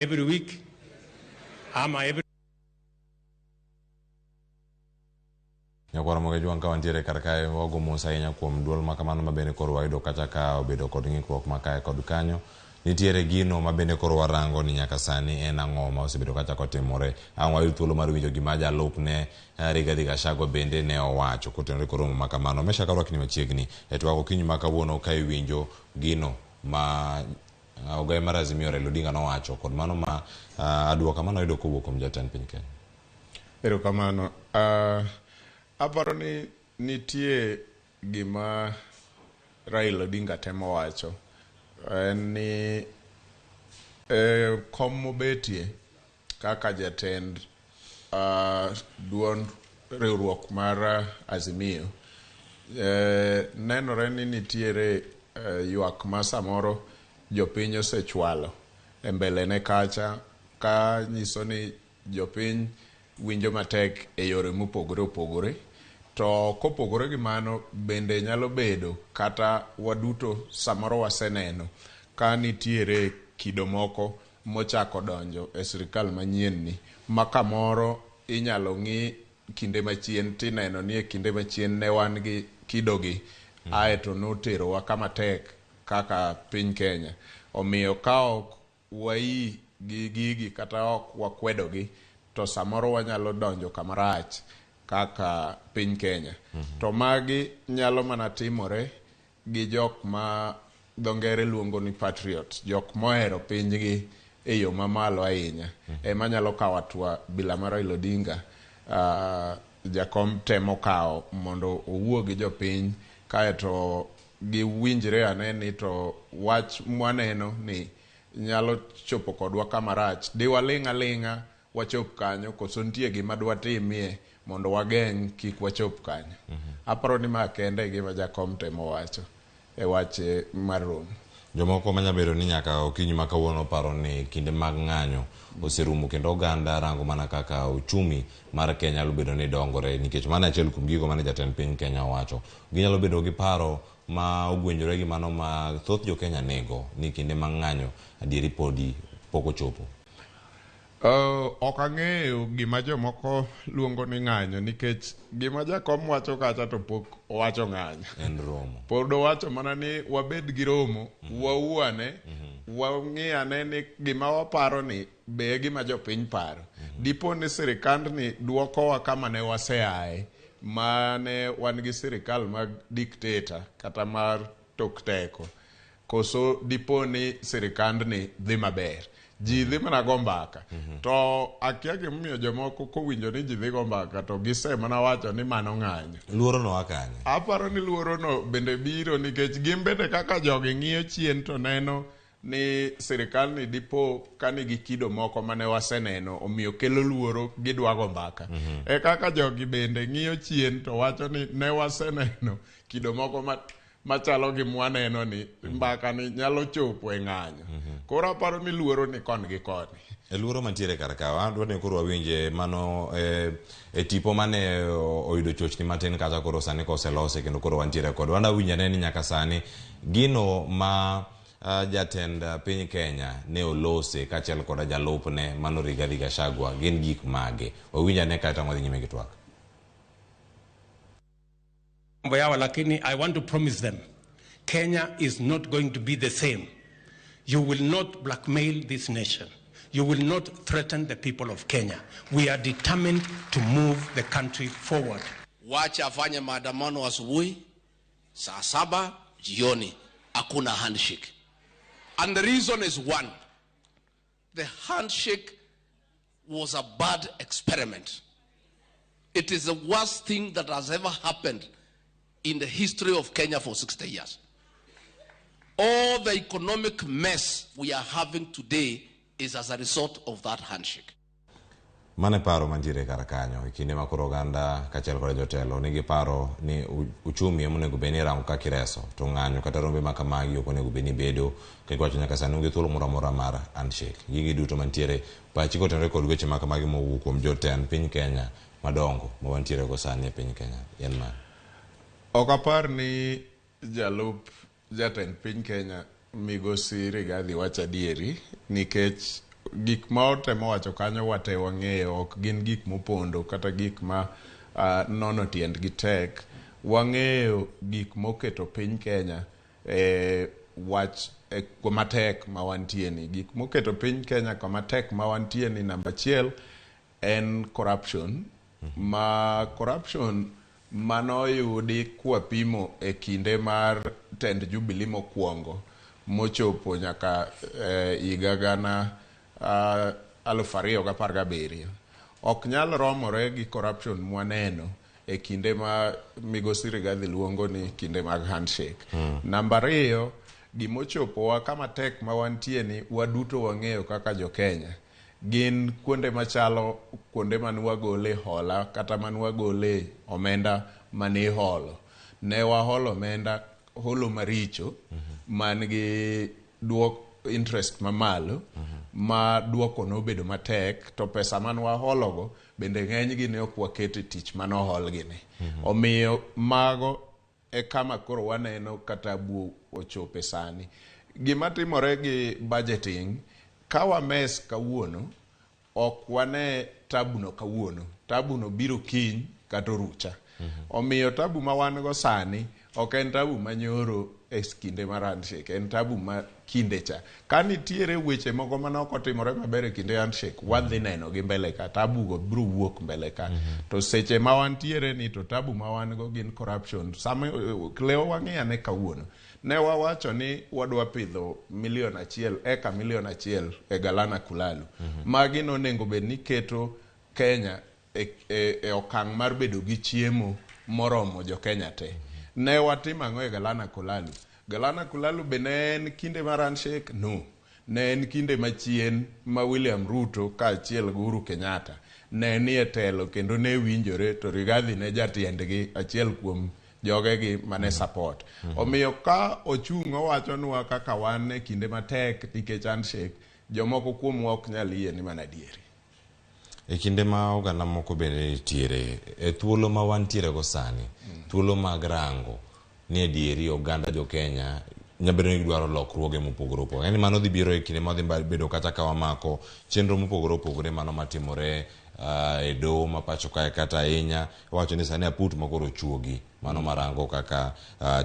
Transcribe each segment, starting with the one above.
Every week ama every Nyakwar Ramogi Ajwang' ka wantiere kar kae wago mos ahinya kuom duol ma kamano ma bende koro wayudo kacha ka obedo kod ng'ikruok ma kae kod kanyo. Nitiere gino ma bende koro warango ni nyaka sani en ang'o ma osebedo kacha kotimore. Ang' wayud thuolo mar winjo gima jalupne Rigathi Gachagua bende ne owacho kotenore kod romo ma kamano. Meshack arwakni machiegni e twak okinyi ma kawuono ka iwinjo gino ma ogaye mar Azimio Raila Odinga nowacho kod mano ma aduoka mane oyudo kowuok kuom jatend piny Kenya. Erokamano. Aparo ni nitie gima Raila Odinga temo wacho. En ni kom mobetie kaka jatend duond riwruok mar Azimio, nenore ni nitiere ywak ma samoro jopiny osechwalo e mbelene kacha ka nyiso ni jopiny winjo matek e yore mopogore opogore. To kopogore gi mano bende nyalo bedo kata waduto samoro waseneno ka nitiere kido moko mochako donjo e sirikal manyien ni ma kamoro inyalo ng'i kinde machien tineno ni e kinde machien ne wan gi kido gi aeto noterowa kama tek kaka piny Kenya. Omiyo ka ok wayi gi gigi kata ok wakwedogi to samoro wanyalo donjo kama rach kaka piny Kenya. To magi nyalo mana timore gi jok ma dho ngere luongo ni patriots, jok mohero pinygi e yo mamalo ahinya. Ema nyalo kawo hatua bila ma Raila Odinga jakom temo kawo mondo owuo gi jopiny kaeto giwinjre ane ni to wach mwaneno ni nyalo chopo kodwa kama rach. Di waling' aling'a wachop kanyo koso nitie gima dwatimie mondo wageng' kik wachop kanyo. Aparo ni ma kende e gima jakom temo wacho e wach mar romo. Jomoko manya bedo ni nyaka okinyi ma kawuono paro ni kinde mag ng'anyo oserumo kendo oganda rango mana kaka uchumi mar Kenya nyalo bedo ni dongore nikech mano e achiel kuom gigo mane jatend piny Kenya owacho. Ginyalo bedo gi paro ma ogwenjore gi mano ma thoth jo Kenya nigo ni kinde mag ng'anyo adieri podi pok ochopo. Ok ang'eyo gima jomoko luongo ni ng'anyo nikech gima jakom wacho kacha to pok owacho ng'anyo. En romo. Pod owacho mana ni wabed gi romo, wawuo ane, wang'i ane ni gima waparo ni be e gima jopiny paro. Dipo ni sirikandni duokowa kama ne waseaye mane wan gi sirikal mag dikteta kata mar tok teko. Koso dipo ni sirikandni dhi maber. Ji dhi mana go mbaka. To akia gimomiyo jomoko kowinjo ni ji dhi go mbaka to gise mana wacho ni mano ng'anyo. Luoro no a kanye? Aparo ni luoro no bende biro nikech gin bende kaka jogi ng'iyo chien to neno ni sirikal ni dipo ka nigi kido moko mane waseneno omiyo kelo luoro gidwa go mbaka. E kaka jogi bende ng'iyo chien to wacho ni ne waseneno kido moko ma machalo gi mwaneno ni mbaka ni nyalo chopo e ng'anyo. Koro aparo ni luoro ni koni gi koni. E luoro mantiere kar ka, adwa ni koro wawinje mano e tipo mane oyudo chochni matin kata koro sani koselose kendo koro wantiere kode. Wadwa winjo ane ni nyaka sani gino ma jatend piny Kenya ne olose kaachiel koda jalupne mano Rigathi Gachagua gin gik mage. Wawinj ane kaeto ang' wadhi nyime gi twak. Mambo yao, lakini I want to promise them Kenya is not going to be the same. You will not blackmail this nation. You will not threaten the people of Kenya. We are determined to move the country forward. Wacha afanye maandamano asubuhi saa 7 jioni, hakuna handshake. And the reason is one. The handshake was a bad experiment. It is the worst thing that has ever happened in the history of Kenya for 60 years. All the economic mess we are having today is as a result of that handshake. Mano e paro mantiere kar kanyo e kinde ma koro oganda kaachiel kod jotelo nigi paro ni uchumi ema onego bed ni irango kaka ireso to ng'anyo kata rombe ma kamagi ok onego bed ni bedo kendo wacho nyaka sani onge thuolo moro amora mar handshake. Gigi duto mantiere pachi kotenore kod weche ma kamagi mowuok kuom jotend piny Kenya madongo ma wantiere go sani e piny Kenya en mane? Ok apar ni jalup jatend piny Kenya migosi Rigathi wacho adieri nikech Gik ma otemo wacho kanyo wate wang'eyo, ok gin gik mopondo kata gik ma nono tiendgi tek. Wang'eyo gik moketo piny Kenya e wach kama tek ma wantie ni. Gik moketo piny Kenya kama tek ma wantie ni, namba achiel en corruption. Ma corruption manoyudi kwapimo e kinde mar tend Jubilee mokwongo mochopo nyaka higa 2017 ok nyal romore gi corruption mwaneno e kinde ma migosi Rigathi luongo ni kinde mag handshake. Namba ariyo, gimochopowa kama tek ma wantie ni waduto wang'eyo kaka jo Kenya gin kuonde machalo kuonde mane wagole hola kata mane wagole omenda mane iholo. Ne waholo omenda holo maricho man gi duok interest mamalo ma duoko nobedo matek, to pesa mane wahologo bende ng'enygi ne ok waketo e tich mane oholgi ni. Omiyo mago e kama koro waneno ka tabu ochope sani. Gima timore gi budgeting, ka wames kawuono, ok wane tabu no kawuono. Tabu no biro kiny kata orucha. Omiyo tabu ma wan go sani ok en tabu manyoro e kinde mar handshake, en tabu ma kinde cha. Ka nitiere weche moko mane ok otimore maber e kinde handshake, wadhi neno gi mbele ka, tabu go biro wuok mbele ka. To seche ma wantiere ni to tabu ma wan go gin corruption. Sama leo wang'i ane kawuono, ne wawacho ni wadwa pidho 1,000,000 eka 1,000,000 e Galana Kulalu. Magi nonego bed ni keto Kenya e okang' mar bedo gi chiemo moromo jo Kenya te. Ne watimo ang'o e Galana Kulalu? Galana Kulalu be ne en kinde mar handshake? No. Ne en kinde machien ma William Ruto kaachiel gi Uhuru Kenyatta ne nie telo kendo ne winjore, to Rigathi ne jatiendgi, achiel kuom jogegi mane support. Omiyo ka ochung' owachonwa kaka wan e kinde matek nikech handshake, jomoko kuomwa ok nyal yie ni mana adieri. E kinde ma oganda moko bende nitiere, e thuolo ma wantiere go sani, thuolo mag rango ni adieri oganda jo Kenya nyabedo ni gidwaro lokruoge mopogore opogore. Yani mano dhi biro e kinde ma dhi bedo kata ka wamako chenro mopogore opogore mano matimore e doho ma pacho kae, kata ahinya iwacho ni sani aput makoro ochuogi mano marango kaka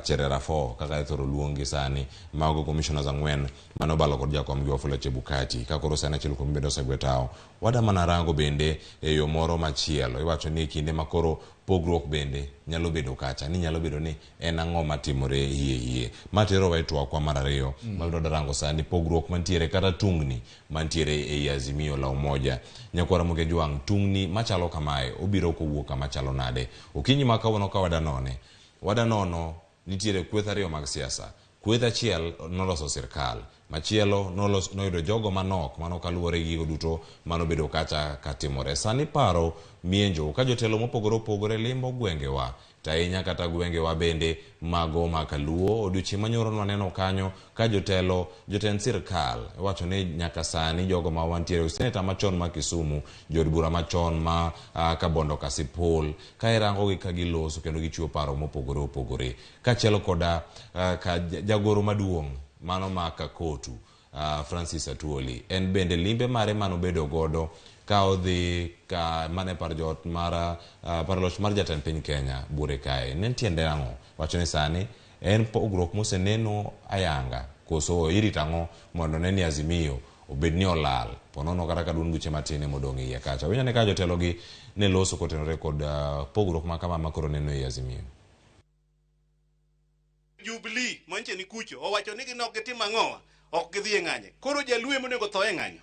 Cherera 4 kaka ithoro luongi sani, mago commissioners 4 mano obalo kod jakom gi Wafula Chebukati, ka koro sani achiel kuom bende osegwe tawo. Wada mana rango bende e yo moro machielo, iwacho ni e kinde ma koro pogruok bende nyalo bedo kacha, ni nyalo bedo ni en ang'o matimore hie hie. Ma terowa e twakwa mar ariyo mabiro rango sani pogruok mantiere kata tungni mantiere ei Azimio la Umoja. Nyakwara Ramogi Ojwang', tungni machalo kamae obiro kowuok kama chalo nade? Okinyi ma kawuono ka wadanone, wadanono nitiere kweth ariyo mag siasa. Kweth achiel noloso sirkal, machielo noyudo jogo manok mano kaluwore gi gigo duto manobedo kacha katimore. Sani paro mienjo ka jotelo mopogore opogore limbo gwengewa, to ahinya kata gwengewa bende mago ma Kaluo. Odiochieng' manyoro nwaneno kanyo ka jotelo, jotend sirkal iwacho ni nyaka sani jogo ma wantiere, seneta machon ma Kisumu, jood bura machon ma Kabondo Kasipul, ka irango gi ka giloso kendo gichiwo paro mopogore opogore, kaachiel koda ka jagoro maduong' mano ma Kakotu, Francis Atwoli, en bende limbe mare manobedo godo ka odhi ka mane par jot mar par loch mar jatend piny Kenya Bure kae, ne tiende ang'o? Wacho ni sani en pogruok moseneno ayanga, koso irito ang'o mondo ne ni Azimio obed ni olal ponono kata ka duond buche matin emodong' e iye kacha. Winjo ni ka jotelo gi ne loso kotenore kod pogruok ma kama makoro neno ei Azimio. Jubilee manche ni kucho owacho ni gin ok gitim ang'owa, ok gidhi e ng'anyo. Koro jaluo emonego tho e ng'anyo.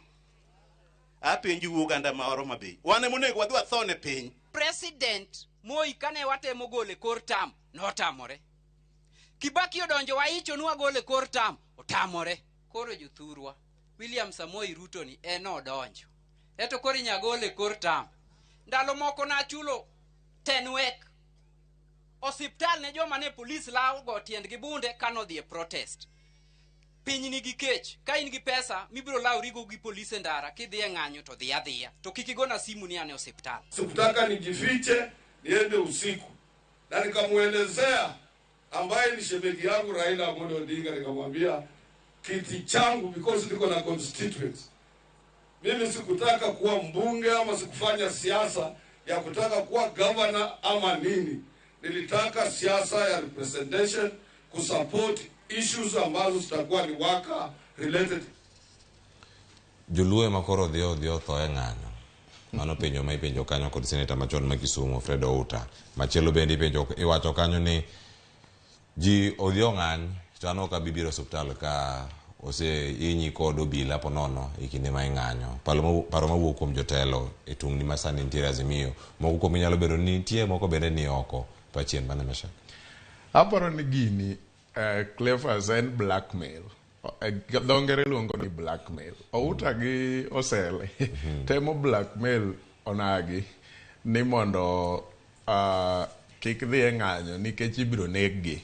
Apenjo oganda ma Homa Bay, wan emonego wadhi watho ne piny. President Moi kane watemo gole kor tam notamore. Kibaki odonjo waicho ni wagole kor tam otamore. Koro jothurwa, William Samoei Ruto ni en odonjo. Eto koro inyagole kor tam. Ndalo moko nachulo 10 wek osiptal ne joma ne polis lawo go tiendgi bunde kanodhi e protest. Piny nigi kech, ka in gi pesa mibiro lawrigo gi polis e ndara kidhi e ng'anyo to dhi adhiya, to kik igona simu ni an e osiptal. Sikutaka nijifiche niende usiku, na nikamuelezea ambaye ni shemeji yangu Raila Amolo Odinga, nikamwambia kiti changu because niko na constituents Mimi sikutaka kuwa mbunge ama sikufanya siasa ya kutaka kuwa governor ama nini. Nilitaka siasa ya representation, kusupport issues ambazo zitakuwa ni worker related. Joluo ema koro odhi odhi otho e ng'anyo. Mano penjo ma ipenjo kanyo kod seneta machon ma Kisumu Fred Outa. Machielo bende ipenjo iwacho kanyo ni ji odhi ong'any to an ok abi biro osiptal ka oseinyi kod obila ponono e kinde ma ing'anyo. Paro mawuok kuom jotelo e tungni ma sani nitiere Azimio. Moko kuom nyalo bedo ni nitie, moko bende ni oko. Pachien mane Meshak. Aparo ni gini Cleophas en blackmail. Dho ngere luongo ni blackmail. Outa gi Osele temo blackmail onagi ni mondo kik dhi e ng'anyo nikech ibiro neg-gi.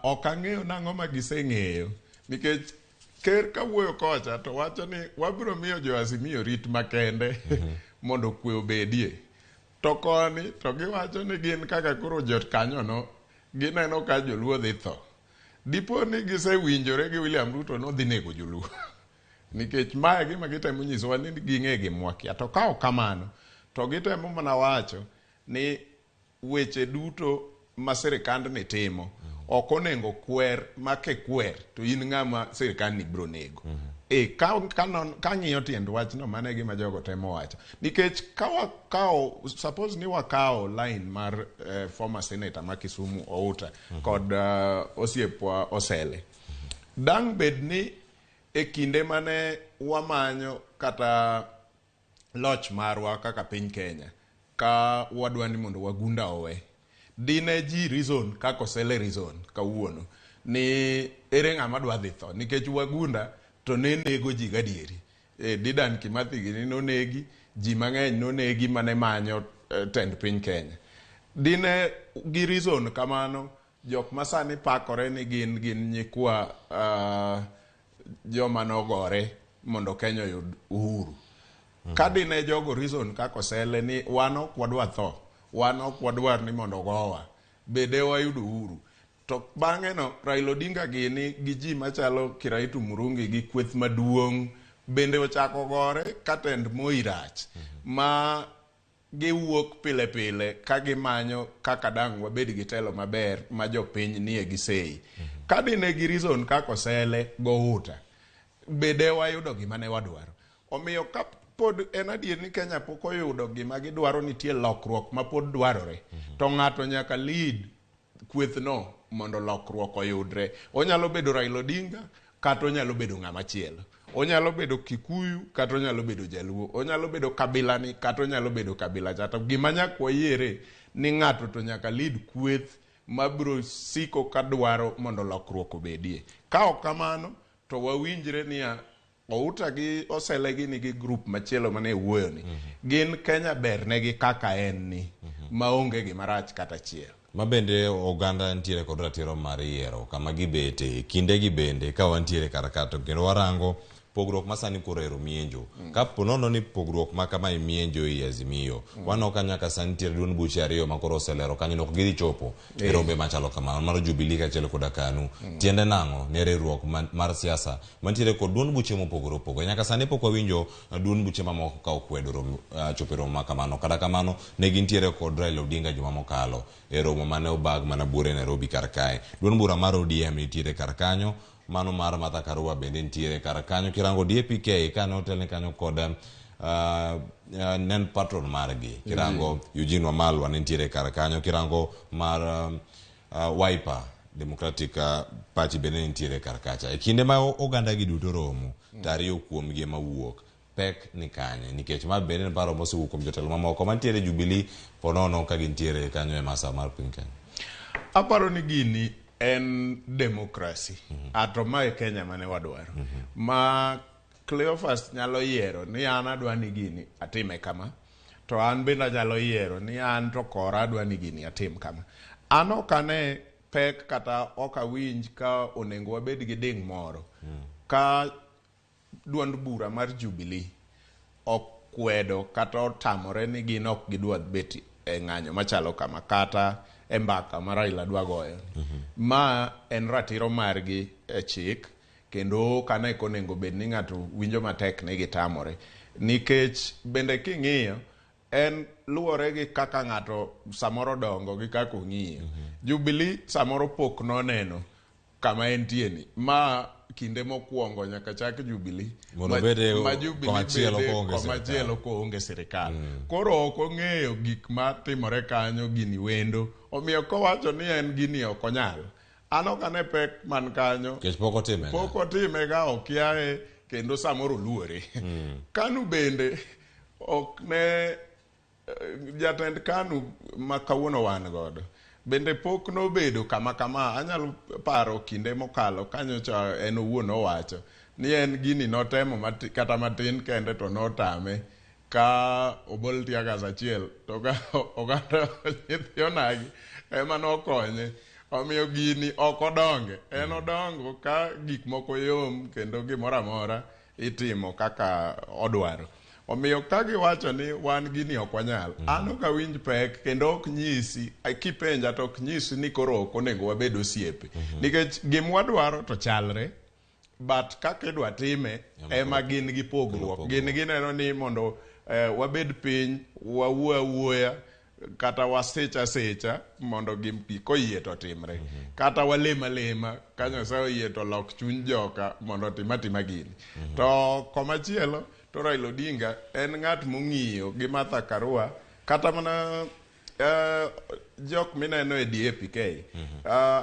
Ok ang'eyo nang'o ma giseng'eyo nikech ker kawuoyo kocha to wacho ni wabiro miyo jo Azimio rit makende mondo kwe obedie. To koni to giwacho ni gin kaka koro jot kanyono gineno ka joluo dhi tho. Dipo ni gisewinjore gi William Ruto nodhi nego joluo. Nikech mae gima gitemo nyisowa ni ging'e gimwakia. To ka ok kamano, to gitemo mana wacho ni weche duto ma sirikandni timo ok onego kwer ma kikwer to in ng'ama sirikandni biro nego. Kang'iyo tiend wachno mano e gima jogo temo wacho. Nikech ka wakawo, suppose ni wakawo line mar former senator ma Kisumu Outa kod osiepwa Osele. Dang' bed ni e kinde mane wamanyo kata loch marwa kaka piny Kenya ka wadwa ni mondo wagunda owe dine ji reason kaka Osele reason kawuono ni ere ng'ama dwa dhi tho nikech wagunda to ne nego ji gadieri. Dedan Kimathi gini nonegi, ji mang'eny nonegi mane manyo tend piny Kenya. Dine gi reason kamano jok masani pakore ni gin nyikwa joma nogore mondo Kenya oyud uhuru. Ka dine jogo reason kaka Osele ni wan ok wadwa tho, wan ok wadwar ni mondo gowa, bede wayud uhuru. To bang'e no Raila Odinga gini gi ji machalo Kiraitu Murungi gi kweth maduong' bende ochako gore ka tend Moi rach ma giwuok pile pile ka gimanyo kaka dang' wabed gi telo maber ma jopiny nie gi sei. Ka dine gi reason kaka Osele go Outa, bede wayudo gima ne wadwaro. Omiyo ka pod en adier ni Kenya pok oyudo gima gidwaro, nitie lokruok ma pod dwarore. To ng'ato nyaka lead kwethno mondo lokruok oyudre. Onyalo bedo Raila Odinga kata onyalo bedo ng'ama chielo. Onyalo bedo Kikuyu kata onyalo bedo Jaluo. Onyalo bedo kabila ni kata onyalo bedo kabila cha. To gima nyaka wayiere ni ng'ato to nyaka lead kweth mabiro siko ka dwaro mondo lokruok obedie. Ka ok kamano to wawinjre niya Outa gi Osele gi nigi group machielo mane wuoyo ni. Gin Kenya ber negi kaka en ni maonge gima rach kata achiel. Ma bende oganda nitiere kod ratiro mar yiero kama gibete kindegi bende ka wantiere kar ka to kendo warango pogruok ma sani koro ero mienjo. Ka ponono ni pogruok ma kama mienjo ei Azimio, waneno ka nyaka sani nitiere duond buche ariyo ma koro oselero kanyo ni ok gidhi chopo e rombe machalo kamano mar Jubilee kaachiel koda KANU. Tiende nang'o ne riwruok mar siasa mantiere kod duond buche mopogore opogore. Nyaka sani pok wawinjo duond buche mamoko ka okwedo chopo e romo ma kamano. Kata kamano ne gintiere kod Raila Odinga juma mokalo e romo mane obag mana buore Nairobi kar kae. Duond bura mar ODM nitiere kar kanyo, mano mar Martha Karua bende nitiere kar kanyo. Kirango DAPK kane otelne kanyo kod nen patron margi. Kirango Eugene Wamalwa nitiere kar kanyo. Kirango mar Wiper Democratic Party bende nitiere kar kacha. E kinde ma oganda gi duto romo, to ariyo kuomgi ema wuok. Pek ni kanye? Nikech ma bende en paro mosewuok kuom jotelo mamoko mantiere Jubilee ponono ka gintiere kanyo e masa mar piny Kenya. Aparo ni gini en democracy. Ato mae Kenya mane wadwaro. Ma Cleophas nyalo yiero ni an adwa ni gini atime kama. To an bende anyalo yiero ni an to kora adwa ni gini atim kama. An ok ane pek kata ok awinj ka onego wabed gi ding' moro. Ka duond bura mar Jubilee okwedo kata otamore ni gin ok gidwa bet e ng'anyo machalo kama kata e mbaka ma Raila dwa goyo. Ma en ratiro margi e chik kendo Kendo ok ane konego bed ni ng'ato winjo matek ni gitamore. Nikech bende king'iyo, en luwore gi kaka ng'ato samoro dongo gi kaka ong'iyo. Jubilee samoro pok noneno kama entie ni. Ma kinde mokwongo nyaka chak Jubilee. Mondo obed e ma Jubilee komachielo bede koonge sirkal. komachielo koonge sirikal. Koro ok ong'eyo gik matimore kanyo gini wendo. Omiyo kowacho ni en gini ok onyal. An ok ane pek man kanyo. Nikech pok otime ga. Pok otime ga okiaye kendo samoro oluore. Kanu bende ok ne jatend Kanu ma kawuono wan godo bende pok nobedo kama kama. Anyalo paro kinde mokalo kanyocha en owuon owacho ni en gini notemo kata matin kende to notame ka obol teargas achiel to ka oganda nyithi onagi ema nokonye. Omiyo gini ok odonge. En odongo ka gik moko yom kendo gimoro amora itimo kaka odwaro. Omiyo ka giwacho ni wan gini ok wanyal, an ok awinj pek kendo ok nyisi, kipenja to ok nyisi ni koro ok onego wabed osiepe. Nikech gima wadwaro to chalre, but kaka idwa time ema gin gi pogruok. Gin gineno ni mondo wabed piny, wawuo awuoya, kata wasich asicha mondo koyie to timre. Kata walem alema, ka Nyasaye oyie to lok chuny joka mondo otim atima gini. To komachielo, to Raila Odinga en ng'at mong'iyo gi Martha Karua, kata mana jok mineno e DAPK.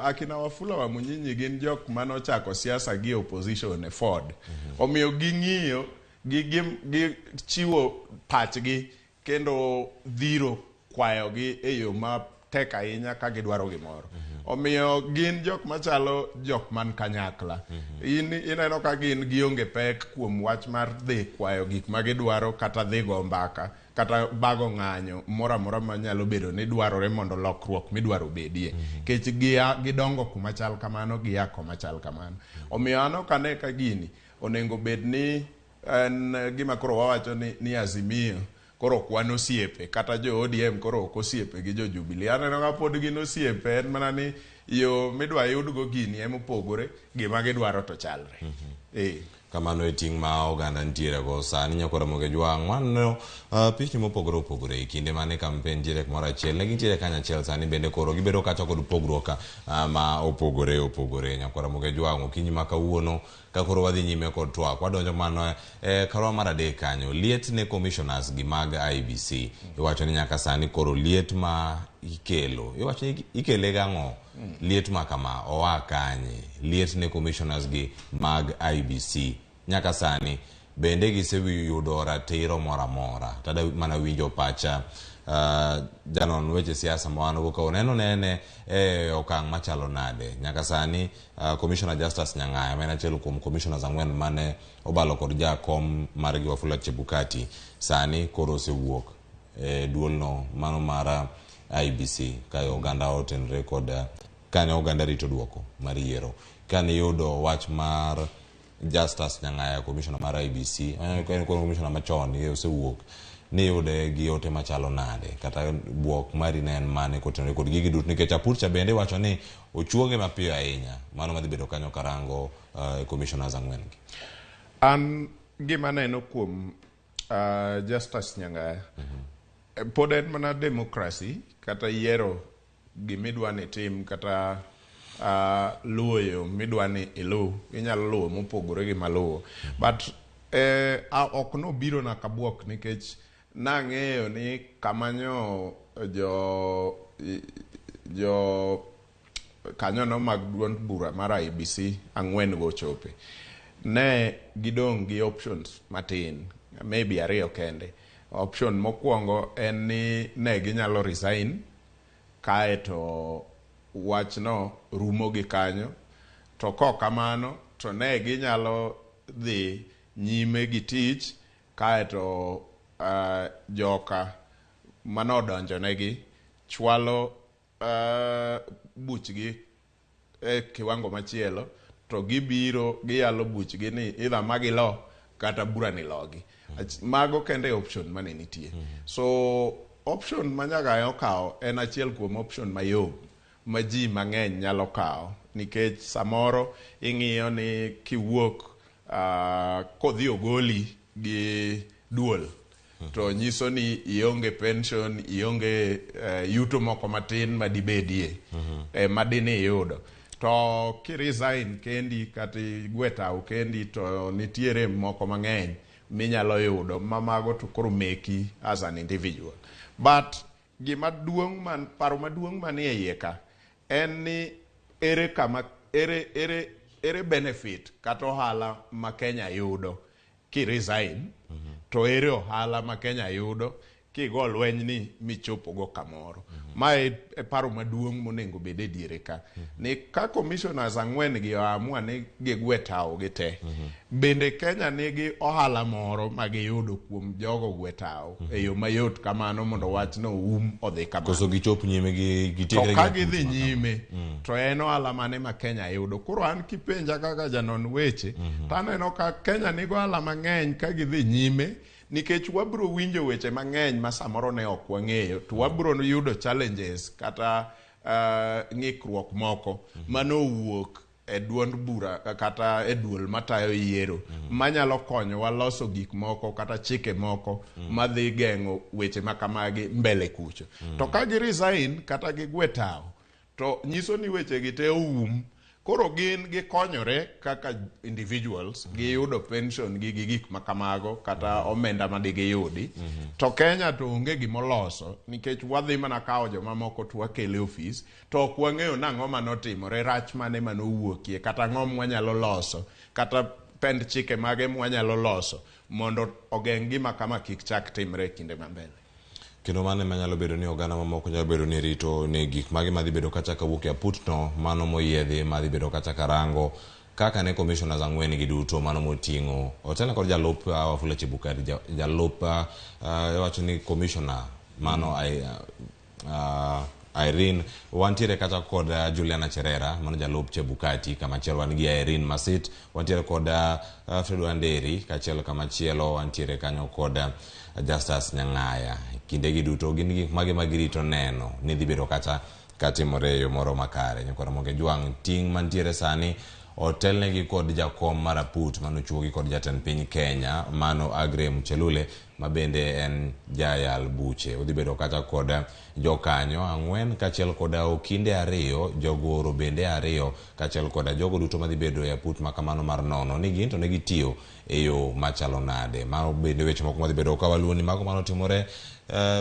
Akina Wafula wa Munyinyi gin jok manochako siasa gi opposition e Ford. Omiyo ging'iyo, gi chiwo pachgi kendo dhiro kwayogi e yo matek ahinya ka gidwaro gimoro. Omiyo gin jok machalo jok man kanyakla. In ineno ka gin gionge pek kuom wach mar dhi kwayo gik ma gidwaro kata dhi go mbaka kata bago ng'anyo moro amora manyalo bedo ni dwarore mondo lokruok midwaro bedie. Nikech gidongo kuma chal kamano, gia koma chal kamano. Omiyo an ok ane ka gini onego bed ni en gima koro wawacho ni Azimio koro ok wan osiepe, kata jo ODM koro ok osiepe gi jo Jubilee. Aneno ka pod gin osiepe, en mana ni yo midwa yudgo gini ema opogore, gima gidwaro to chalre. Kamano e ting' ma oganda nitiere go sani. Nyakora Moge Jwang', waneno pichni mopogore opogore e kinde mane campaign nitiere kumoro achiel, ne gintiere kanyachiel, sani bende koro gibedo kacha kod pogruok ma opogore opogore. Nyakwara Moge Jwang', okinyi ma kawuono ka koro wadhi nyime kod twak, wadonjo mano e karwa mar adek kanyo. Liet ne commissioners gi mag IEBC, iwacho ni nyaka sani koro liet ma ikelo, iwacho ni ikele gang'o? Liet ma kama oa kanye? Liet ne commissioners gi mag IEBC nyaka sani bende giseyudo ratiro moro amora? Tada mana winjo pacha janon weche siasa ma wan go ka oneno nene e okang' machalo nade nyaka sani. Commissioner Justus Nyang'aya ma en achiel kuom commissioners ang'wen mane obalo kod jakom margi Wafula Chebukati sani koro osewuok e duolno mano mar IEBC ka oganda otenre kod kane oganda rito duoko mar yiero. Kane iyudo wach mar Justus Nyang'aya, commissioner mar IEBC, en commissioner machon osewuok, niyude gi ote machalo nade kata buok mari ne en mane kotenore kod gigi duto? Nikech Apurcha bende wacho ni ochuoge mapiyo ahinya mano madhi bedo kanyo karango commissioners ang'wen gi. An gima neno kuom Justus Nyang'aya, pod en mana democracy kata yiero gimidwa ni tim kata luwo yo midwa ni iluw, inyalo luwo mopogore gi maluwo. But ok nobiro na kabuok nikech nang'eyo ni kamanyo jo kanyono mag duond bura mar IEBC ang'wen go ochope. Ne gidong' gi options matin, maybe ariyo kende. Option mokwongo en ni ne ginyalo resign kaeto wachno rumo gi kanyo, to kok kamano to ne ginyalo dhi nyime gi tich kaeto joka manodonjonegi chwalo buchgi e kiwango machielo to gibiro giyalo buchgi ni either magilo kata bura ni logi. Mago kende option mane nitie. So option ma Nyagaya okawo en achiel kuom option mayom ma ji mang'eny nyalo kawo nikech samoro ing'iyo ni kiwuok kodhi ogoli gi duol to nyiso ni ionge pension, ionge yuto moko matin madibedie madine iyudo. To kiresign kendi kata igwe tao kendi to nitiere moko mang'eny minyalo yudo ma mago to koro meki as an individual. But gima duong' man paro maduong' manie iye ka en ni ere kama ere ere ere benefit kata ohala ma Kenya yudo ki resign to ere ohala ma Kenya yudo kigo lweny ni michopogo kamoro. Mae e paro maduong' monego bed e diere ka. Ni ka commissioners ang'wen gi oamua ni gigwe tao gi te, bende Kenya nigi ohala moro ma giyudo kuom jogo gwe tao e yo mayot kamano mondo wachno oum odhi kamano. Koso gichop nyime gi To gitiekre ka gi gidhi aput ma kama. nyime to en ohala mane ma Kenya yudo. Koro an kipenja kaka janon weche to aneno ka Kenya nigi ohala mang'eny ka gidhi nyime nikech wabiro winjo weche mang'eny ma samoro ne ok wang'eyo to wabiro yudo challenges kata ng'ikruok moko manowuok e duond bura kata e duol matayo yiero manyalo konyowa loso gik moko kata chike moko madhi geng'o weche ma kamagi mbele kucho. To ka gi resign kata gigwe tao to nyiso ni weche gi te oum. Koro gin gikonyore kaka individuals, giyudo pension gi gi gik ma kamago kata omenda ma digiyudi. To Kenya to onge gimoloso nikech wadhi mana kawo jomamoko to wakelo e ofis to ok wang'eyo nang'o manotimore, rach mane manowuokie, kata ang'o mwanyalo loso, kata pend chike mage mwanyalo loso mondo ogeng' gima kama kik chak timre e kinde mambele. Kendo mano ema nyalo bedo ni oganda mamoko nyalo bedo ni rito ni gik mage madhi bedo kacha kawuok e aputno mano moyiedhi madhi bedo kacha karango kaka ne commissioners ang'wen gi duto mano moting'o otelne kod jalup Wafula Chebukati jalup iwacho ni commissioner mano Irene wantiere kata kod Juliana Cherera mano jalup Chebukati kamachielo wan gi Irene Masit wantiere kod Fred Wanderi kaachiel kamachielo wantiere kanyo kod Justus Nyang'aya. Kindegi duto gin gik mage ma girito neno ni dhi bedo kata katimore e yo moro makare. Nyakwa Ramogi Jwang' ting' mantiere sani otelnegi kod jakom mar aput manochuogi kod jatend piny Kenya mano Aggrey Muchelule ma bende en jayal buche. Odhi bedo kata kod jokanyo ang'wen kaachiel kod okinde ariyo, jogoro bende ariyo kaachiel kod jogo duto madhi bedo e aput makamano mar nono ni gin to ne gitiyo e yo machalo nade. Mano bende weche moko madhi bedo ka waluwo ni mago manotimore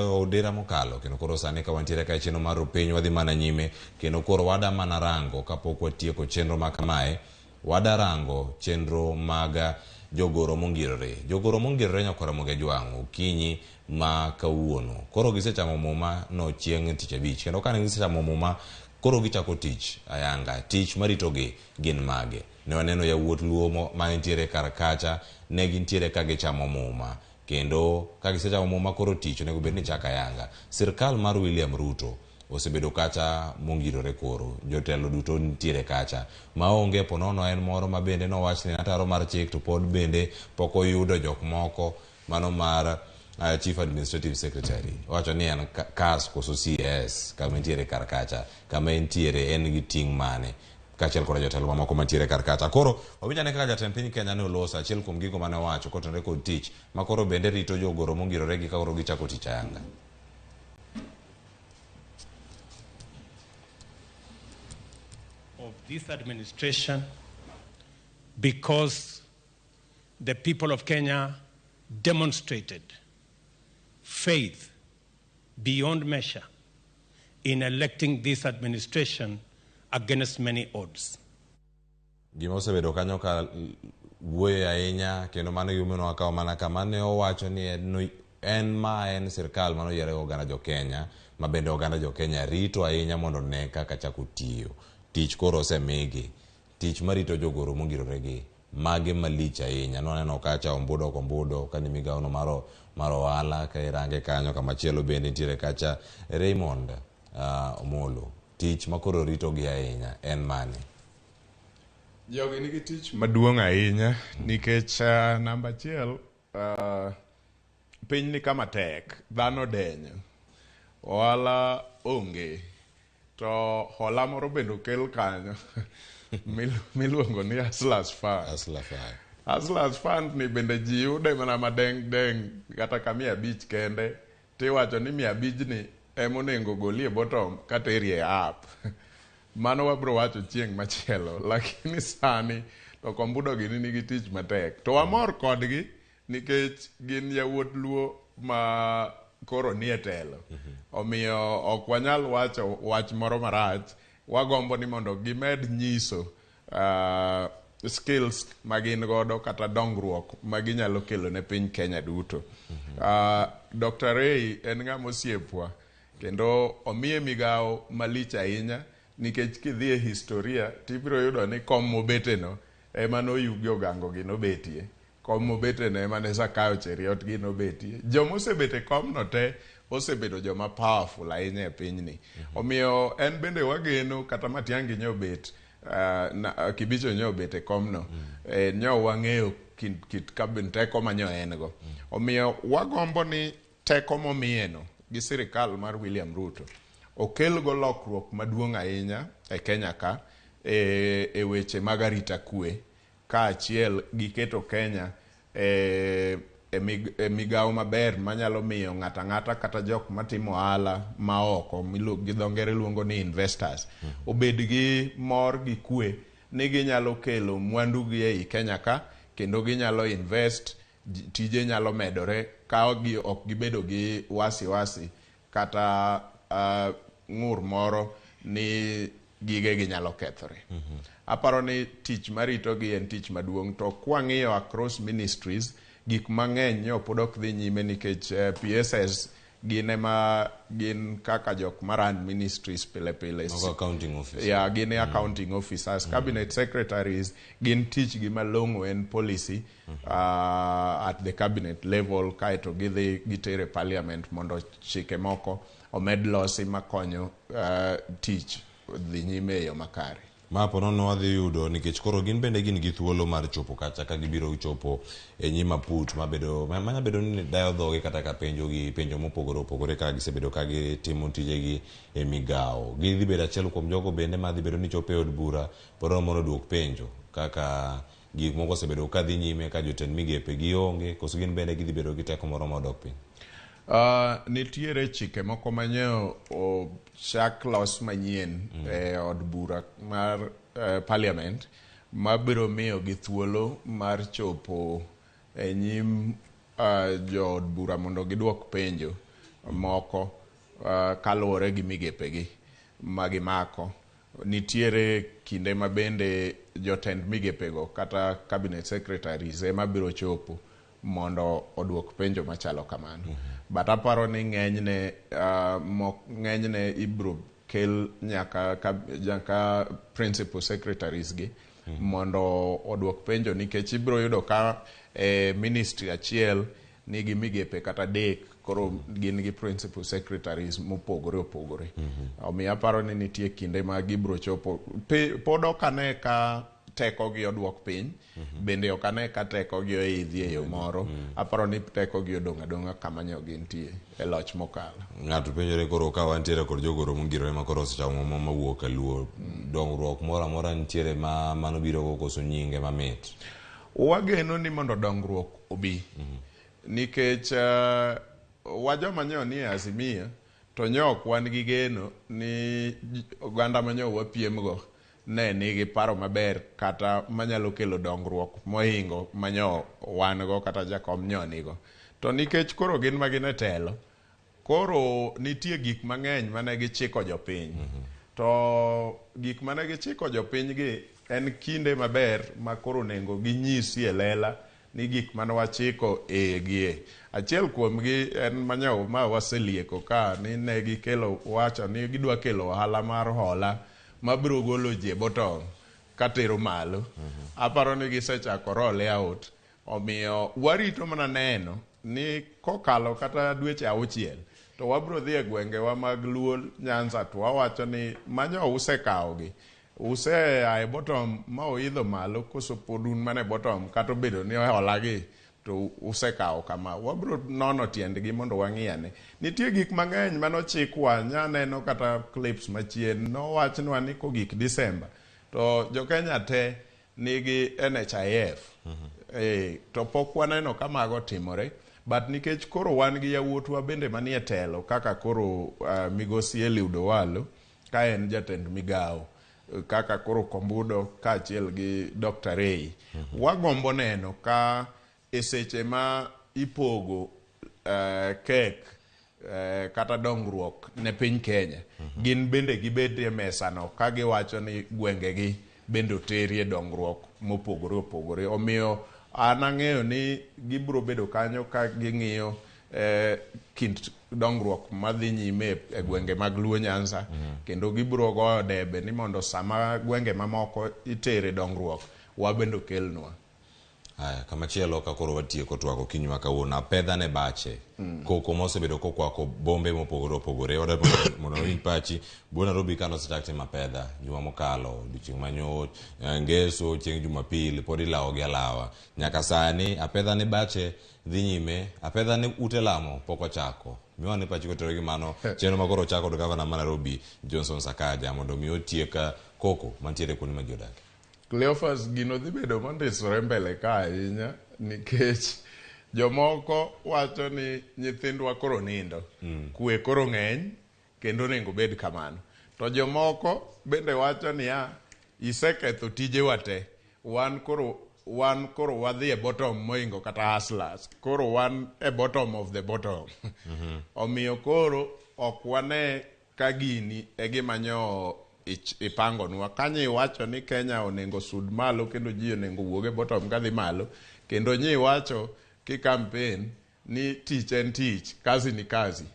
odira mokalo kendo koro sani ka wantiere ka e chenro mar piny wadhi mana nyime kendo koro wada mana rango kapok watieko chenro ma kamae wada rango chenro mag jogoro mongirore. Jogoro mongirore nyakwa Ramogi Ajwang' okinyi ma kawuono. Koro gisechamo muma no chieng' tich abich kendo kane gisechamo muma koro gichako tich ayanga. Tich maritogi gin mage? Ne waneno yawuot Luo manitiere kar kacha ne gintiere ka gichamo muma kendo ka gisechamo muma koro tich onego bed ni chako ayanga. Sirkal mar William Ruto osebedo kacha mongirore koro jotelo duto nitiere kacha maonge ponono en moro ma bende nowach ni ataro mar chik to pod bende pok oyudo jok moko mano mar Chief Administrative Secretary owacho ni en CAS koso CS kama entiere kar kacha kama entiere en gi ting' mane kaachiel kod jotelo mamoko mantiere kar kacha. Koro wawinj ane kaka jatend piny Kenya ne oloso achiel kuom gigo mane owacho kotenore kod tich ma koro bende rito jogoro mongirore gi ka koro gichako tich ayanga. Of this administration because the people of Kenya demonstrated faith beyond measure in electing this administration against many odds. Gima osebedo kanyo ka wuoyo ahinya kendo mano gimomiyo wakawo mana kama ne owacho ni en ma en sirkal mano yiere oganda jo Kenya ma bende oganda jo Kenya rito ahinya mondo ne kaka chako tiyo. Tich koro osemigi. Tich marito jogoro mongirore gi mage malich ahinya. Nwaneno kacha ombudo ok ombudo kani migawono mar ohala ka irange kanyo kamachielo bende nitiere kacha Raymond Omolo. Tich makoro ritogi ahinya en mane? Jogi nigi tich maduong' ahinya nikech namba achiel piny ni kama tek, dhano denyo, ohala onge. To hola moro bende okel kanyo miluongo ni Hustlers Fund. Hustler Fund. Hustlers Fund ni bende ji yude mana madeng' deng' kata ka 500 kende, tiwacho ni 500 ni ema onego golie bottom katerie up. Mano wabro wacho chieng' machielo, lakini sani to kombudo gini nigi tich matek. To wamor kodgi nikech gin yawuot Luo ma koro nie telo. Omiyo ok wanyal wacho wach moro marach, wagombo ni mondo gimed nyiso skills ma gin godo kata dongruok ma ginyalo kelo ne piny Kenya duto. Dr. Ray en ng'ama osiepwa kendo omiye migawo malich ahinya nikech kidhi e historia tibiro yudo ni kom mobeteno ema noyugi Ogango gi nobetie. Kom mobeteno ema ne Zakayo Cheruiyot gi nobetie. Joma osebet e komno te osebedo joma powerful ahinya e pinyni. Omiyo en bende wageno kata Matiang'i nyobet Kibicho nyobet e komno. Nyo wang'eyo kit kabin teko manyo en go. Omiyo wagombo ni teko momiyeno gi sirikal mar William Ruto okelgo lokruok maduong' ahinya e Kenya ka e weche mag arita kwe kaachiel gi keto Kenya e migawo maber manyalo miyo ng'ato ang'ata kata jok matimo ohala maoko gi dho ngere luongo ni investors obed gi mor gi kwe ni ginyalo kelo mwandu gi ei Kenya ka kendo ginyalo invest, tije nyalo medore ka ok gibedo gi wasiwasi kata ng'ur moro ni gige gi nyalo kethore. Aparo ni tich maritogi en tich maduong' to kwang'iyo across ministries gik mang'eny nyo pod ok dhi nyime nikech PSS gin ema gin kaka jok ma run ministries pile pile. Accounting officers. Yeah, gin accounting officers. Cabinet secretaries gin tich gi malong'o en policy at the cabinet level kaeto gidhi gitere parliament mondo chike moko omed losi makonyo tich dhi nyime e yo makare. Ma po nono wadhi yudo nikech koro gin bende gin gi thuolo mar chopo kacha ka gibiro chopo e nyim aput mabedo manya bedo ni dayo dhogi kata ka penjo gi penjo mopogore opogore kaka gisebedo ka gitimo tijegi e migawo. Gidhi bedo achiel kuom jogo bende madhi bedo ni chopo e od bura pod mondo oduok penjo kaka gik moko osebedo ka dhi nyime ka jotend migepe gionge koso gin bende gidhi bedo gi teko moro modok piny. Nitiere chike moko manyiewo ochak los manyien e od bura mar parliament mabiro miyo gi thuolo mar chopo e nyim jood bura mondo giduok penjo moko kaluwore gi migepegi magimako. Nitiere kinde ma bende jotend migepego kata cabinet secretaries ema biro chopo mondo oduok penjo machalo kamano. But aparo ni ng'enyne ibiro kel nyaka principal secretaries gi mondo oduok penjo nikech ibiro yudo ka ministry achiel nigi migepe kata adek koro gin gi principal secretaries mopogore opogore. Omiyo aparo ni nitie kinde ma gibiro chopo. Pod ok ane ka teko gi oduok piny, bende ok ane ka teko gi oidhi e yo moro. Aparo ni teko gi odong' adong'a kama nyo gintie e loch mokalo. Ng'ato penjore koro ka wantiere kod jogoro mongirore ma koro osechamo mawuok e Luo, dongruok moro amora nitiere ma mano biro go koso nyinge mamit? Wageno ni mondo dongruok obi. Nikech wa joma nyo nie Azimio to nyo ok wan gi geno ni oganda ma nyo wapiem go ne nigi paro maber kata manyalo kelo dongruok mohingo manyo wan go kata jakom nyo nigo. To nikech koro gin ma gin e telo, koro nitie gik mang'eny mane gichiko jopiny. To gik mane gichiko jopiny gi en kinde maber ma koro onego ginyisi e lela ni gik mane wachiko e gie. Achiel kuomgi en manyo ma waselieko ka ni ne gikelo wacho ni gidwa kelo ohala mar hola mabiro golo ji e bottom katero malo. Aparo ni gisechako roll out. Omiyo warito mana neno ni kokalo kata dweche 6 to wabiro dhi e gwengewa mag Luo Nyanza to wawacho ni manyo usekawogi. Usea e bottom ma oidho malo koso pod un mana e bottom kata obedo ni hola gi To usekawo kama, wabiro nono tiendgi mondo wang'i ane. Nitie gik mang'eny manochikwa, nyaneno kata clips machien, nowachnwa ni kogik December to jo-Kenya te nigi NHIF. To pok waneno ka mago timore, but nikech koro wan gi yawuotwa bende manie telo kaka koro Migosi Eliud Owalo ka en jatend migawo, kaka koro Kombudo kaachiel gi Dr. Ray. Wagombo neno ka e seche ma ipogo kek kata dongruok ne piny Kenya, gin bende gibed e mesano ka giwacho ni gwengegi bende oterie dongruok mopogore opogore. Omiyo an ang'eyo ni gibiro bedo kanyo ka ging'iyo kind dongruok madhi nyime e gwenge mag Luo Nyanza, kendo gibiro goyo debe ni mondo sama gwenge mamoko itere dongruok, wabende okelnwa. Aya, kamachielo ka koro watieko twak okinyi ma kawuono, apedha ne bache. Koko mosebedo kokwako bombe mopogore opogore. Wadwa mondo wawinj pachi. Buo Nairobi ka nosechak timo apedha juma mokalo, odiochieng' manyo Ngeso, chieng' Jumapil, pod ilawo gi alawa. Nyaka sani apedha ne bache dhi nyime, apedha ne ute lamo pok ochako. Miwa ne pachi kotenore gi mano chenro ma koro ochak kod gavana ma Nairobi Johnson Sakaja mondo mi otiek koko mantiere kuonde ma ji odakie. Cleophas, gino dhi bedo mondisore mbele ka ahinya nikech jomoko wacho ni nyithindwa koro nindo, kwe koro ng'eny kendo onego bed kamano. To jomoko bende wacho niya, iseketho tijewa te, wan koro wadhi e bottom moingo kata hustlers, koro wan e bottom of the bottom. Omiyo koro ok wane ka gini e gima nyo ipangonwa. Kanyo iwacho ni Kenya onego sud malo kendo ji onego wuog e bottom kadhi malo, kendo nyi iwacho ki campaign ni tich en tich, kazi ni kazi.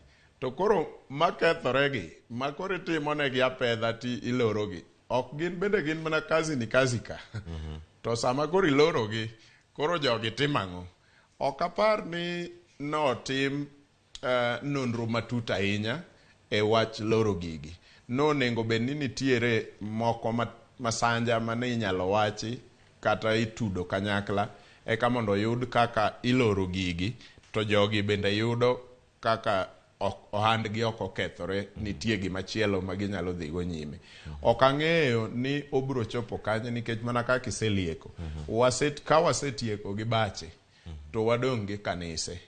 To koro makethoregi, ma koro itimonegi apedha ti ilorogi, ok gin bende gin mana kazi ni kazi ka. To sama koro ilorogi, koro jogi timo ang'o? Ok apar ni notim nonro matut ahinya e wach loro gigi. Nonego bed ni nitiere moko masanja mane inyalo wachi kata itudo kanyakla eka mondo oyud kaka iloro gigi, to jogi bende yudo kaka ohandgi ok okethore, nitie gimachielo ma ginyalo dhigo nyime. Ok ang'eyo ni obiro chopo kanye nikech mana kaka iselieko, ka wasetieko gi bache to wadong' gi kanise.